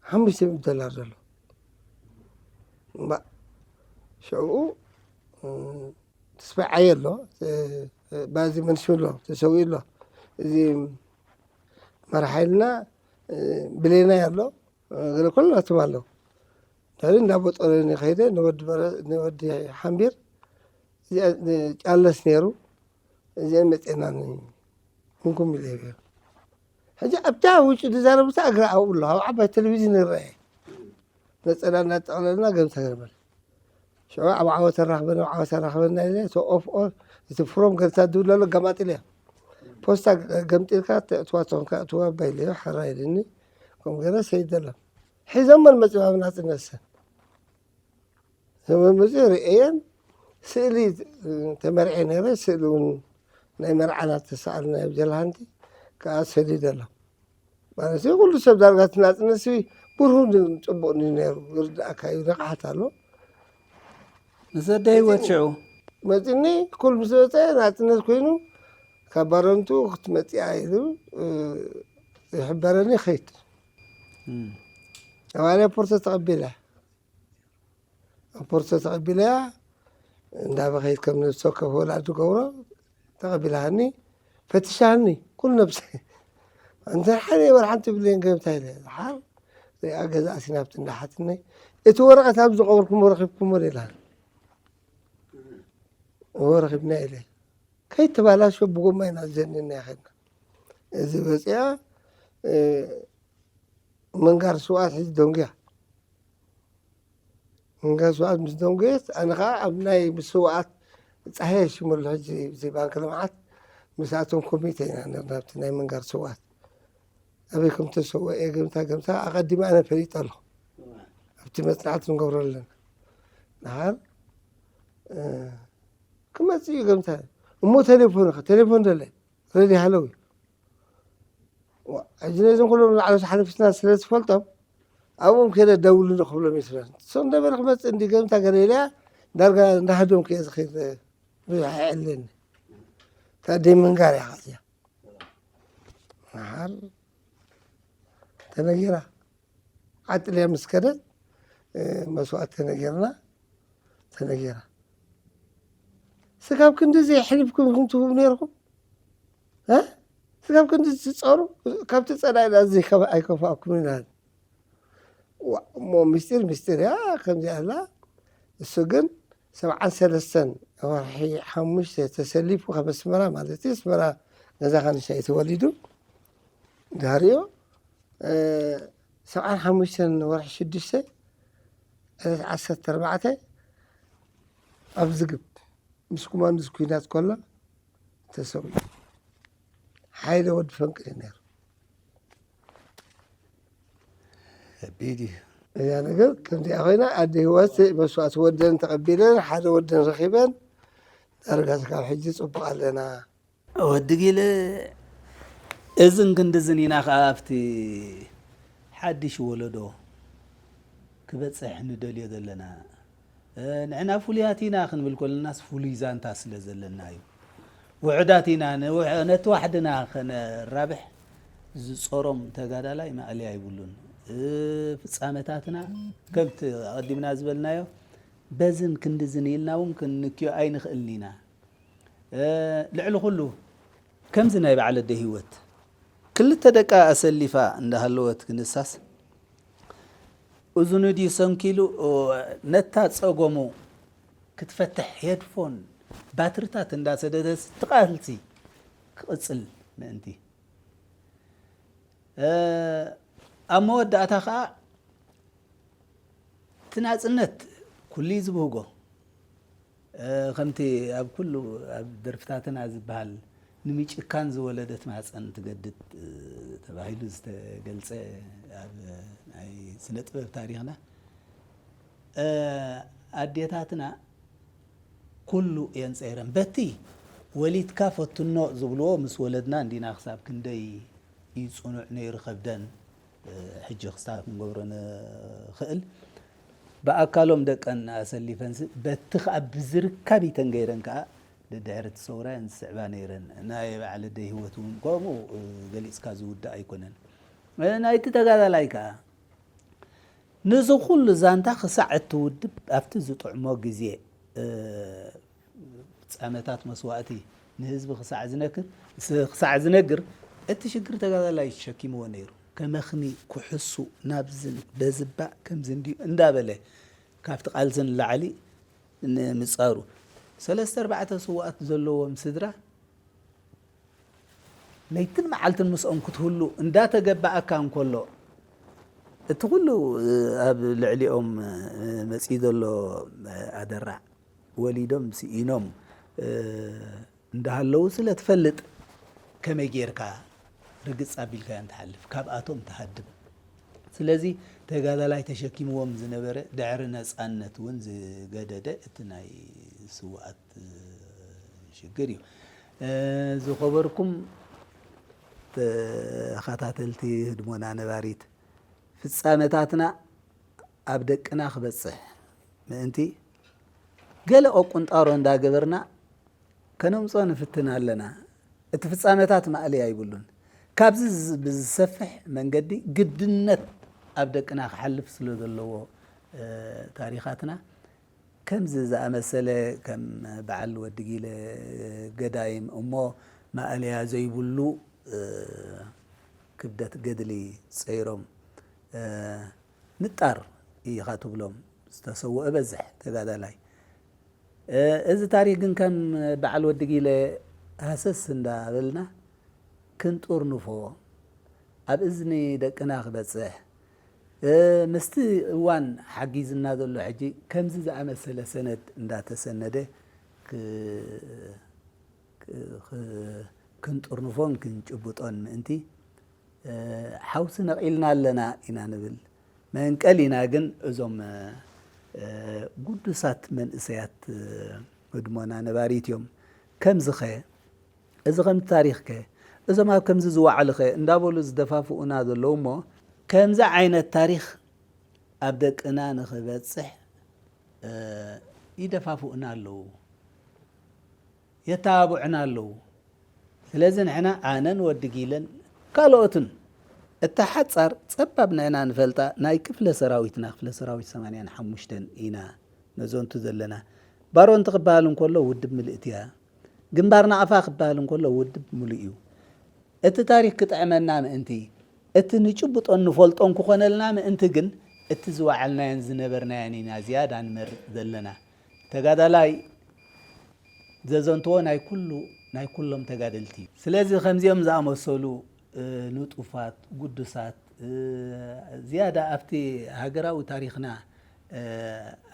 ሓሙሽተ ሚእቲ ዶላር ዘሎ ሽዑ ተስፋይ ዓየ ኣሎ ባዚ መንሽሎ ተሰዊኡ ኣሎ እዚ መርሓይልና ብሌናይ ኣሎ ገለ ኩላትም ኣለዉ ድሕሪ እንዳቦጠረኒ ከይደ ንወዲ ሓምቢር ጫለስ ነይሩ እዚአን መፅኤና ንኩም ኢለ ሕጂ ኣብታ ውጭ ዝዛረብታ እግራ ኣብኡ ኣሎ ኣብ ዓባይ ቴሌቪዥን ይረአ ነፀላ እናጠቕለልና ገምታ ገርበል ሽዑ ኣብ ዓወት ኣራኽበን ኣብ ዓወት ኣራኽበና ኢለ እቲ ኦፍ ኦል እቲ ፍሮም ገርታ ድብለሉ ገማጢል እያ ፖስታ ገምጢልካ ተእትዋ ተኾንካ እትዋ ባይለዮ ሓራ ኢልኒ ከም ገረ ሰይድ ዘሎም ሒዞመን መፂኦም ኣብ ናፅነሰን መፂ ርእየን ስእሊ ተመርዐ ነረ ስእሊ እውን ናይ መርዓና ተሰኣልና ኣብ ጀልሃንቲ ከዓ ሰሊደሎም ማለት እዩ ኩሉ ሰብ ዳርጋ እቲ ናፅነት ሲ ብርሁን ፅቡቅ እዩ ነይሩ ይርድኣካ እዩ ንቕሓት ኣሎ ንሰደ ህይወት ሽዑ መፅኒ ኩል ምስ መፀ ናፅነት ኮይኑ ካብ ባረንቱ ክትመፅኣ ኢሉ ዝሕበረኒ ከይድ ኣባለ ፖርቶ ተቐቢለ ፖርቶ ተቐቢለያ እንዳበኸይት ከም ነብሲ ወከፍ ወላዲ ገብሮ ተቐቢላሃኒ ፈትሻኒ ኩሉ ነብሰይ እንተ ሓደ ወር ሓንቲ ብሌን ገብታ ኢለ ዝሓር ሪኣ ገዛ ኣሲናብቲ እንዳሓትነይ እቲ ወረቐት ኣብ ዝቐበርኩሞ ረኺብኩሞ ኢላ እዎ ረኺብና ኢለ ከይተባላሾ ብጎማ ኢና ዘኒና ይኸድና እዚ በፂኣ ምንጋር ስውኣት ሕዚ ደንጉያ ምንጋር ስውኣት ምስ ደንጉየት ኣነ ከዓ ኣብ ናይ ምስውኣት ፀሃየ ሽመሉ ሕጂ እዚ ባንክ ልምዓት ምስኣቶም ኮሚቴ ኢና ነርና ኣብቲ ናይ ምንጋር ስውኣት ኣበይ ከም ተሰወ እየ ገምታ ገምታ ኣቐዲመ ኣነ ፈሊጠ ኣለኹ ኣብቲ መፅናዕቲ ንገብሮ ኣለና ድሓር ክመፅእ እዩ ገምታ እሞ ቴሌፎን ቴሌፎን ደለ ረዲ ሃለው እዩ ሕጂ ነዞም ኩሎም ንላዕሊ ሓለፍትና ስለ ዝፈልጦም ኣብኦም ከደ ደውሉ ንክብሎም ይስለን ሰው እንደበለ ክመፅእ እንዲ ገምታ ገለ ኢለያ ዳርጋ እንዳሃዶም ከየ ዝኸይድ ብዙሕ ኣይዕለኒ ታደይ ምንጋር እያ ኻዚያ መሓር ተነጊራ ዓጥልያ ምስ ከደት መስዋእት ተነጊርና ተነጊራ ስጋብ ክንዲ ዘይሕልፍኩም ኢኹም ትህቡ ነይርኩም ስጋብ ክንዲ ትፀሩ ካብቲ ፀላኢና እዚ ኣይከፋእኩም ኢና እሞ ምስጢር ምስጢር እያ ከምዚኣ ኣላ እሱ ግን ሰብዓን ሰለስተን ወርሒ ሓሙሽተ ተሰሊፉ ካብ ኣስመራ ማለት እዩ ኣስመራ ገዛ ካንሻ እዩ ተወሊዱ ድሃሪዮ ሰብዓን ሓሙሽተን ወርሒ ሽዱሽተ ዕለት ዓሰርተ ኣርባዕተ ኣብ ዝግብ ምስ ኩማንድስ ኩናት ከሎ ተሰዊኡ ሓይለ ወዲ ፈንቅል ነይሩ ከቢድ እዩ እዛ ነገር ከምዚኣ ኮይና ኣደ ህይወት መስዋእቲ ወደን ተቐቢለን ሓደ ወደን ረኺበን ዳርጋ ካብ ሕጂ ፅቡቅ ኣለና ወዲ ጊለ እዝን ክንድዝን ኢና ከዓ ኣብቲ ሓድሽ ወለዶ ክበፅሕ ንደልዮ ዘለና ንሕና ፍሉያት ኢና ክንብል ከለናስ ፍሉይ ዛንታ ስለ ዘለና እዩ። ውሑዳት ኢና፣ ነቲ ዋሕድና ከነራብሕ ዝፀሮም ተጋዳላይ ማእለያ ይብሉን። ፍፃመታትና ከምቲ ኣቐዲምና ዝበልናዮ በዝን ክንድዝን ኢልና እውን ክንንክዮ ኣይንኽእልን ኢና። ልዕሊ ኩሉ ከምዚ ናይ በዓል ኣደ ህይወት ክልተ ደቃ ኣሰሊፋ እንዳሃለወት ክንሳስ እዝኑ ድዩ ሰንኪሉ ነታ ጸገሙ ክትፈትሕ ሄድፎን ባትርታት እንዳሰደደት ትቃልሲ ክቕጽል ምእንቲ ኣብ መወዳእታ ኸዓ እቲ ናጽነት ኩሉ እዩ ዝብህጎ። ከምቲ ኣብ ኩሉ ኣብ ደርፍታትና ዝበሃል ንምጭካን ዝወለደት ማህፀን ትገድድ ተባሂሉ ዝተገልፀ ኣብ ናይ ስነ ጥበብ ታሪኽና ኣዴታትና ኩሉ እየን ፀይረን በቲ ወሊድካ ፈትኖ ዝብልዎ ምስ ወለድና እንዲና ክሳብ ክንደይ እዩ ፅኑዕ ነይሩ ከብደን ሕጂ ክስታ ክንገብሮ ንኽእል። ብኣካሎም ደቀን ኣሰሊፈንሲ በቲ ከኣ ብዝርካብ ይተን ገይረን ከኣ ደድሕሪ እቲ ሰውራ እየን ዝስዕባ ነይረን። ናይ በዓል ኣደይ ህይወት እውን ከምኡ ገሊጽካ ዝውዳእ ኣይኮነን። ናይቲ ተጋዳላይ ከኣ ንዚ ኩሉ ዛንታ ክሳዕ እቲ ውድብ ኣብቲ ዝጥዕሞ ግዜ ፍጻመታት መስዋእቲ ንህዝቢ ክሳዕ ዝነክር ክሳዕ ዝነግር እቲ ሽግር ተጋዳላይ ተሸኪምዎ ነይሩ። ከመኽኒ ክሕሱ ናብዝን በዝባእ ከምዚ እንድዩ እንዳበለ ካብቲ ቃልሲ ንላዕሊ ንምጻሩ ሰለስተ ኣርባዕተ ስውኣት ዘለዎም ስድራ ለይትን መዓልትን ምስኦም ክትህሉ እንዳተገባኣካ እንከሎ እቲ ኩሉ ኣብ ልዕሊኦም መጺኡ ዘሎ ኣደራዕ ወሊዶም ስኢኖም እንዳሃለዉ ስለ ትፈልጥ ከመይ ጌርካ ርግጽ ኣቢልካዮም ትሓልፍ? ካብኣቶም ትሃድም። ስለዚ ተጋዳላይ ተሸኪምዎም ዝነበረ ድሕሪ ነጻነት እውን ዝገደደ እቲ ናይ ስውኣት ሽግር እዩ። ዝኸበርኩም ተኸታተልቲ ህድሞና ነባሪት ፍጻመታትና ኣብ ደቅና ክበጽሕ ምእንቲ ገለ ቁንጣሮ እንዳገበርና ከነምጾ ንፍትን ኣለና። እቲ ፍጻመታት ማእለያ ይብሉን። ካብዚ ብዝሰፍሕ መንገዲ ግድነት ኣብ ደቅና ክሓልፍ ስለ ዘለዎ ታሪኻትና ከምዚ ዝኣመሰለ ከም በዓል ወዲ ጊለ ገዳይም እሞ ማእለያ ዘይብሉ ክብደት ገድሊ ጸይሮም ንጣር ኢኻ ትብሎም ዝተሰውአ በዝሕ ተጋዳላይ። እዚ ታሪኽ ግን ከም በዓል ወዲ ጊለ ሃሰስ እንዳበልና ክንጥርንፎ ኣብ እዝኒ ደቅና ክበጽሕ ምስቲ እዋን ሓጊዝና ዘሎ ሕጂ ከምዚ ዝኣመሰለ ሰነድ እንዳተሰነደ ክንጥርንፎን ክንጭብጦን ምእንቲ ሓውሲ ነቒልና ኣለና ኢና ንብል። መንቀሊና ግን እዞም ግዱሳት መንእሰያት ህድሞና ነባሪት እዮም። ከምዚ ኸ እዚ ከም ታሪኽ ከ እዞም ኣብ ከምዚ ዝወዓሉ ኸ እንዳበሉ ዝደፋፍኡና ዘለዉ እሞ ከምዚ ዓይነት ታሪኽ ኣብ ደቅና ንኽበጽሕ ይደፋፍኡና ኣለዉ፣ የተባብዑና ኣለዉ። ስለዚ ንሕና ኣነን ወዲ ጊለን ካልኦትን እታ ሓጻር ጸባብ ንሕና ንፈልጣ ናይ ክፍለ ሰራዊትና ክፍለ ሰራዊት ሰማንያን ሓሙሽተን ኢና። ነዞንቱ ዘለና ባሮንቲ ክበሃል እንከሎ ውድብ ምልእቲ እያ። ግንባር ናቕፋ ክበሃል እንከሎ ውድብ ምሉእ እዩ። እቲ ታሪኽ ክጥዕመና ምእንቲ እቲ ንጭብጦን ንፈልጦን ክኾነልና ምእንቲ ግን እቲ ዝወዓልናዮን ዝነበርናዮን ኢና ዝያዳ ንመርጽ ዘለና። ተጋዳላይ ዘዘንትዎ ናይ ኩሉ ናይ ኩሎም ተጋደልቲ እዩ። ስለዚ ከምዚኦም ዝኣመሰሉ ንጡፋት፣ ግዱሳት ዝያዳ ኣብቲ ሃገራዊ ታሪኽና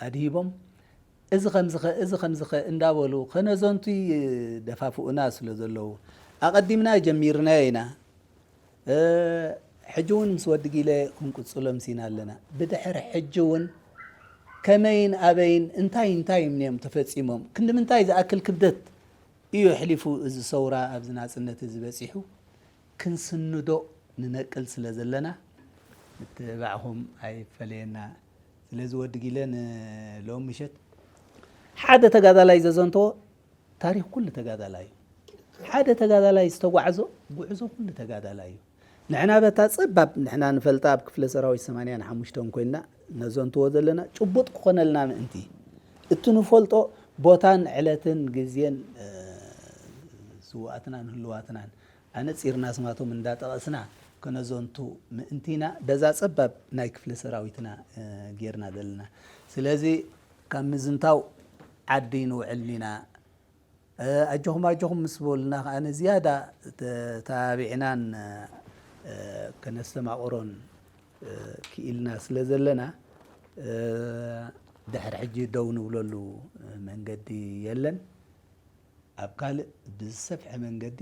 ኣድሂቦም እዚ ከምዚ ኸ እዚ ከምዚ ኸ እንዳበሉ ከነዘንቱ ይደፋፍኡና ስለ ዘለዉ ኣቐዲምና ጀሚርናዮ ኢና። ሕጂ እውን ምስ ወዲ ጊለ ክንቅጽሎም ሲና ኣለና። ብድሕሪ ሕጂ እውን ከመይን ኣበይን እንታይ እንታይ እዮም ተፈጺሞም ክንዲ ምንታይ ዝኣክል ክብደት እዩ ኣሕሊፉ እዚ ሰውራ ኣብዚ ናጽነት እዚ በጺሑ ክንስንዶ ንነቅል ስለ ዘለና ምትብባዕኹም ኣይፈለየና። ስለዚ ወዲ ጊለ ንሎም ምሸት ሓደ ተጋዳላይ ዘዘንተዎ ታሪኽ ኩሉ ተጋዳላይ እዩ። ሓደ ተጋዳላይ ዝተጓዕዞ ጉዕዞ ኩሉ ተጋዳላይ እዩ። ንሕና በታ ጸባብ ንሕና ንፈልጣ ኣብ ክፍለ ሰራዊት ሰማንያን ሓሙሽተን ኮይንና ነዘንትዎ ዘለና ጭቡጥ ክኾነልና ምእንቲ እቲ ንፈልጦ ቦታን ዕለትን ግዜን ስውኣትናን ህልዋትናን ኣነጺርና ስማቶም እንዳጠቐስና ከነዘንቱ ምእንቲና በዛ ጸባብ ናይ ክፍለ ሰራዊትና ጌርና ዘለና። ስለዚ ካብ ምዝንታው ዓዲ ንውዕል ኢና። ኣጆኹም ኣጆኹም ምስ በሉና ከኣ ዝያዳ ተባቢዕናን ከነስተማቕሮን ክኢልና ስለ ዘለና ድሕሪ ሕጂ ደው ንብለሉ መንገዲ የለን። ኣብ ካልእ ብዝሰፍሐ መንገዲ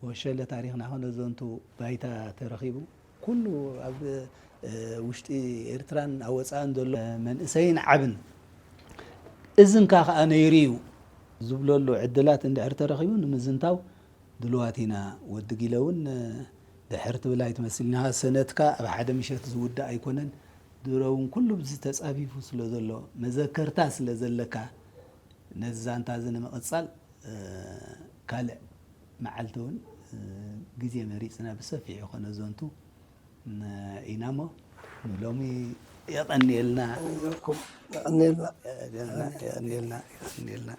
ወሸለ ታሪኽና ከነዘንቱ ባይታ ተረኺቡ ኩሉ ኣብ ውሽጢ ኤርትራን ኣብ ወጻእን ዘሎ መንእሰይን ዓብን እዝንካ ከኣ ነይሩ እዩ ዝብለሉ ዕድላት እንድሕር ተረኺቡ ንምዝንታው ድልዋት ኢና። ወዲ ጊለ እውን ድሕር ትብል ኣይትመስልኒ። ሰነድካ ኣብ ሓደ ምሸት ዝውዳእ ኣይኮነን። ድሮ እውን ኩሉ ብዚ ተጻፊፉ ስለ ዘሎ፣ መዘከርታ ስለ ዘለካ፣ ነዚ ዛንታ እዚ ንምቕጻል፣ እ፣ ካልእ መዓልቲ እውን፣ እ፣ ግዜ መሪጽና ብሰፊሑ ከነዘንቱ፣ እ፣ ኢና እሞ፣ ንሎሚ የቐንየልና። ይዘኩም። የቐንየልና። የቐንየልና። የቐንየልና። የቐንየልና።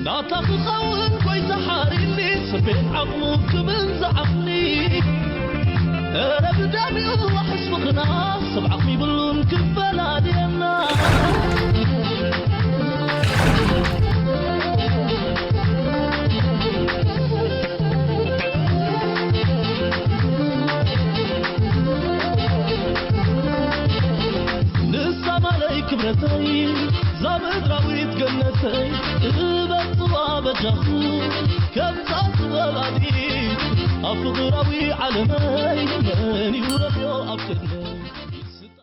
ናታ ክኸውን ጎይታ ሓሪኒ፣ ስቤት ዓቕሙ ክብል ዝዓቕኒ። እረ ብደሚኡ ዋሕስ ፍቕርና፣ ሰብ ዓቕሚ ይብሉን ክፈላልየና። ንሳ ማለይ ክብረተይ፣ እዛ ምድራዊት ገነተይ፣ እበጽዋ በጃኹ፣ ከምዛ ዝበላኒ፣ ኣብ ፍቕራዊ ዓለመይ፣ መን ይውረዶ ኣብ ቅድመይ?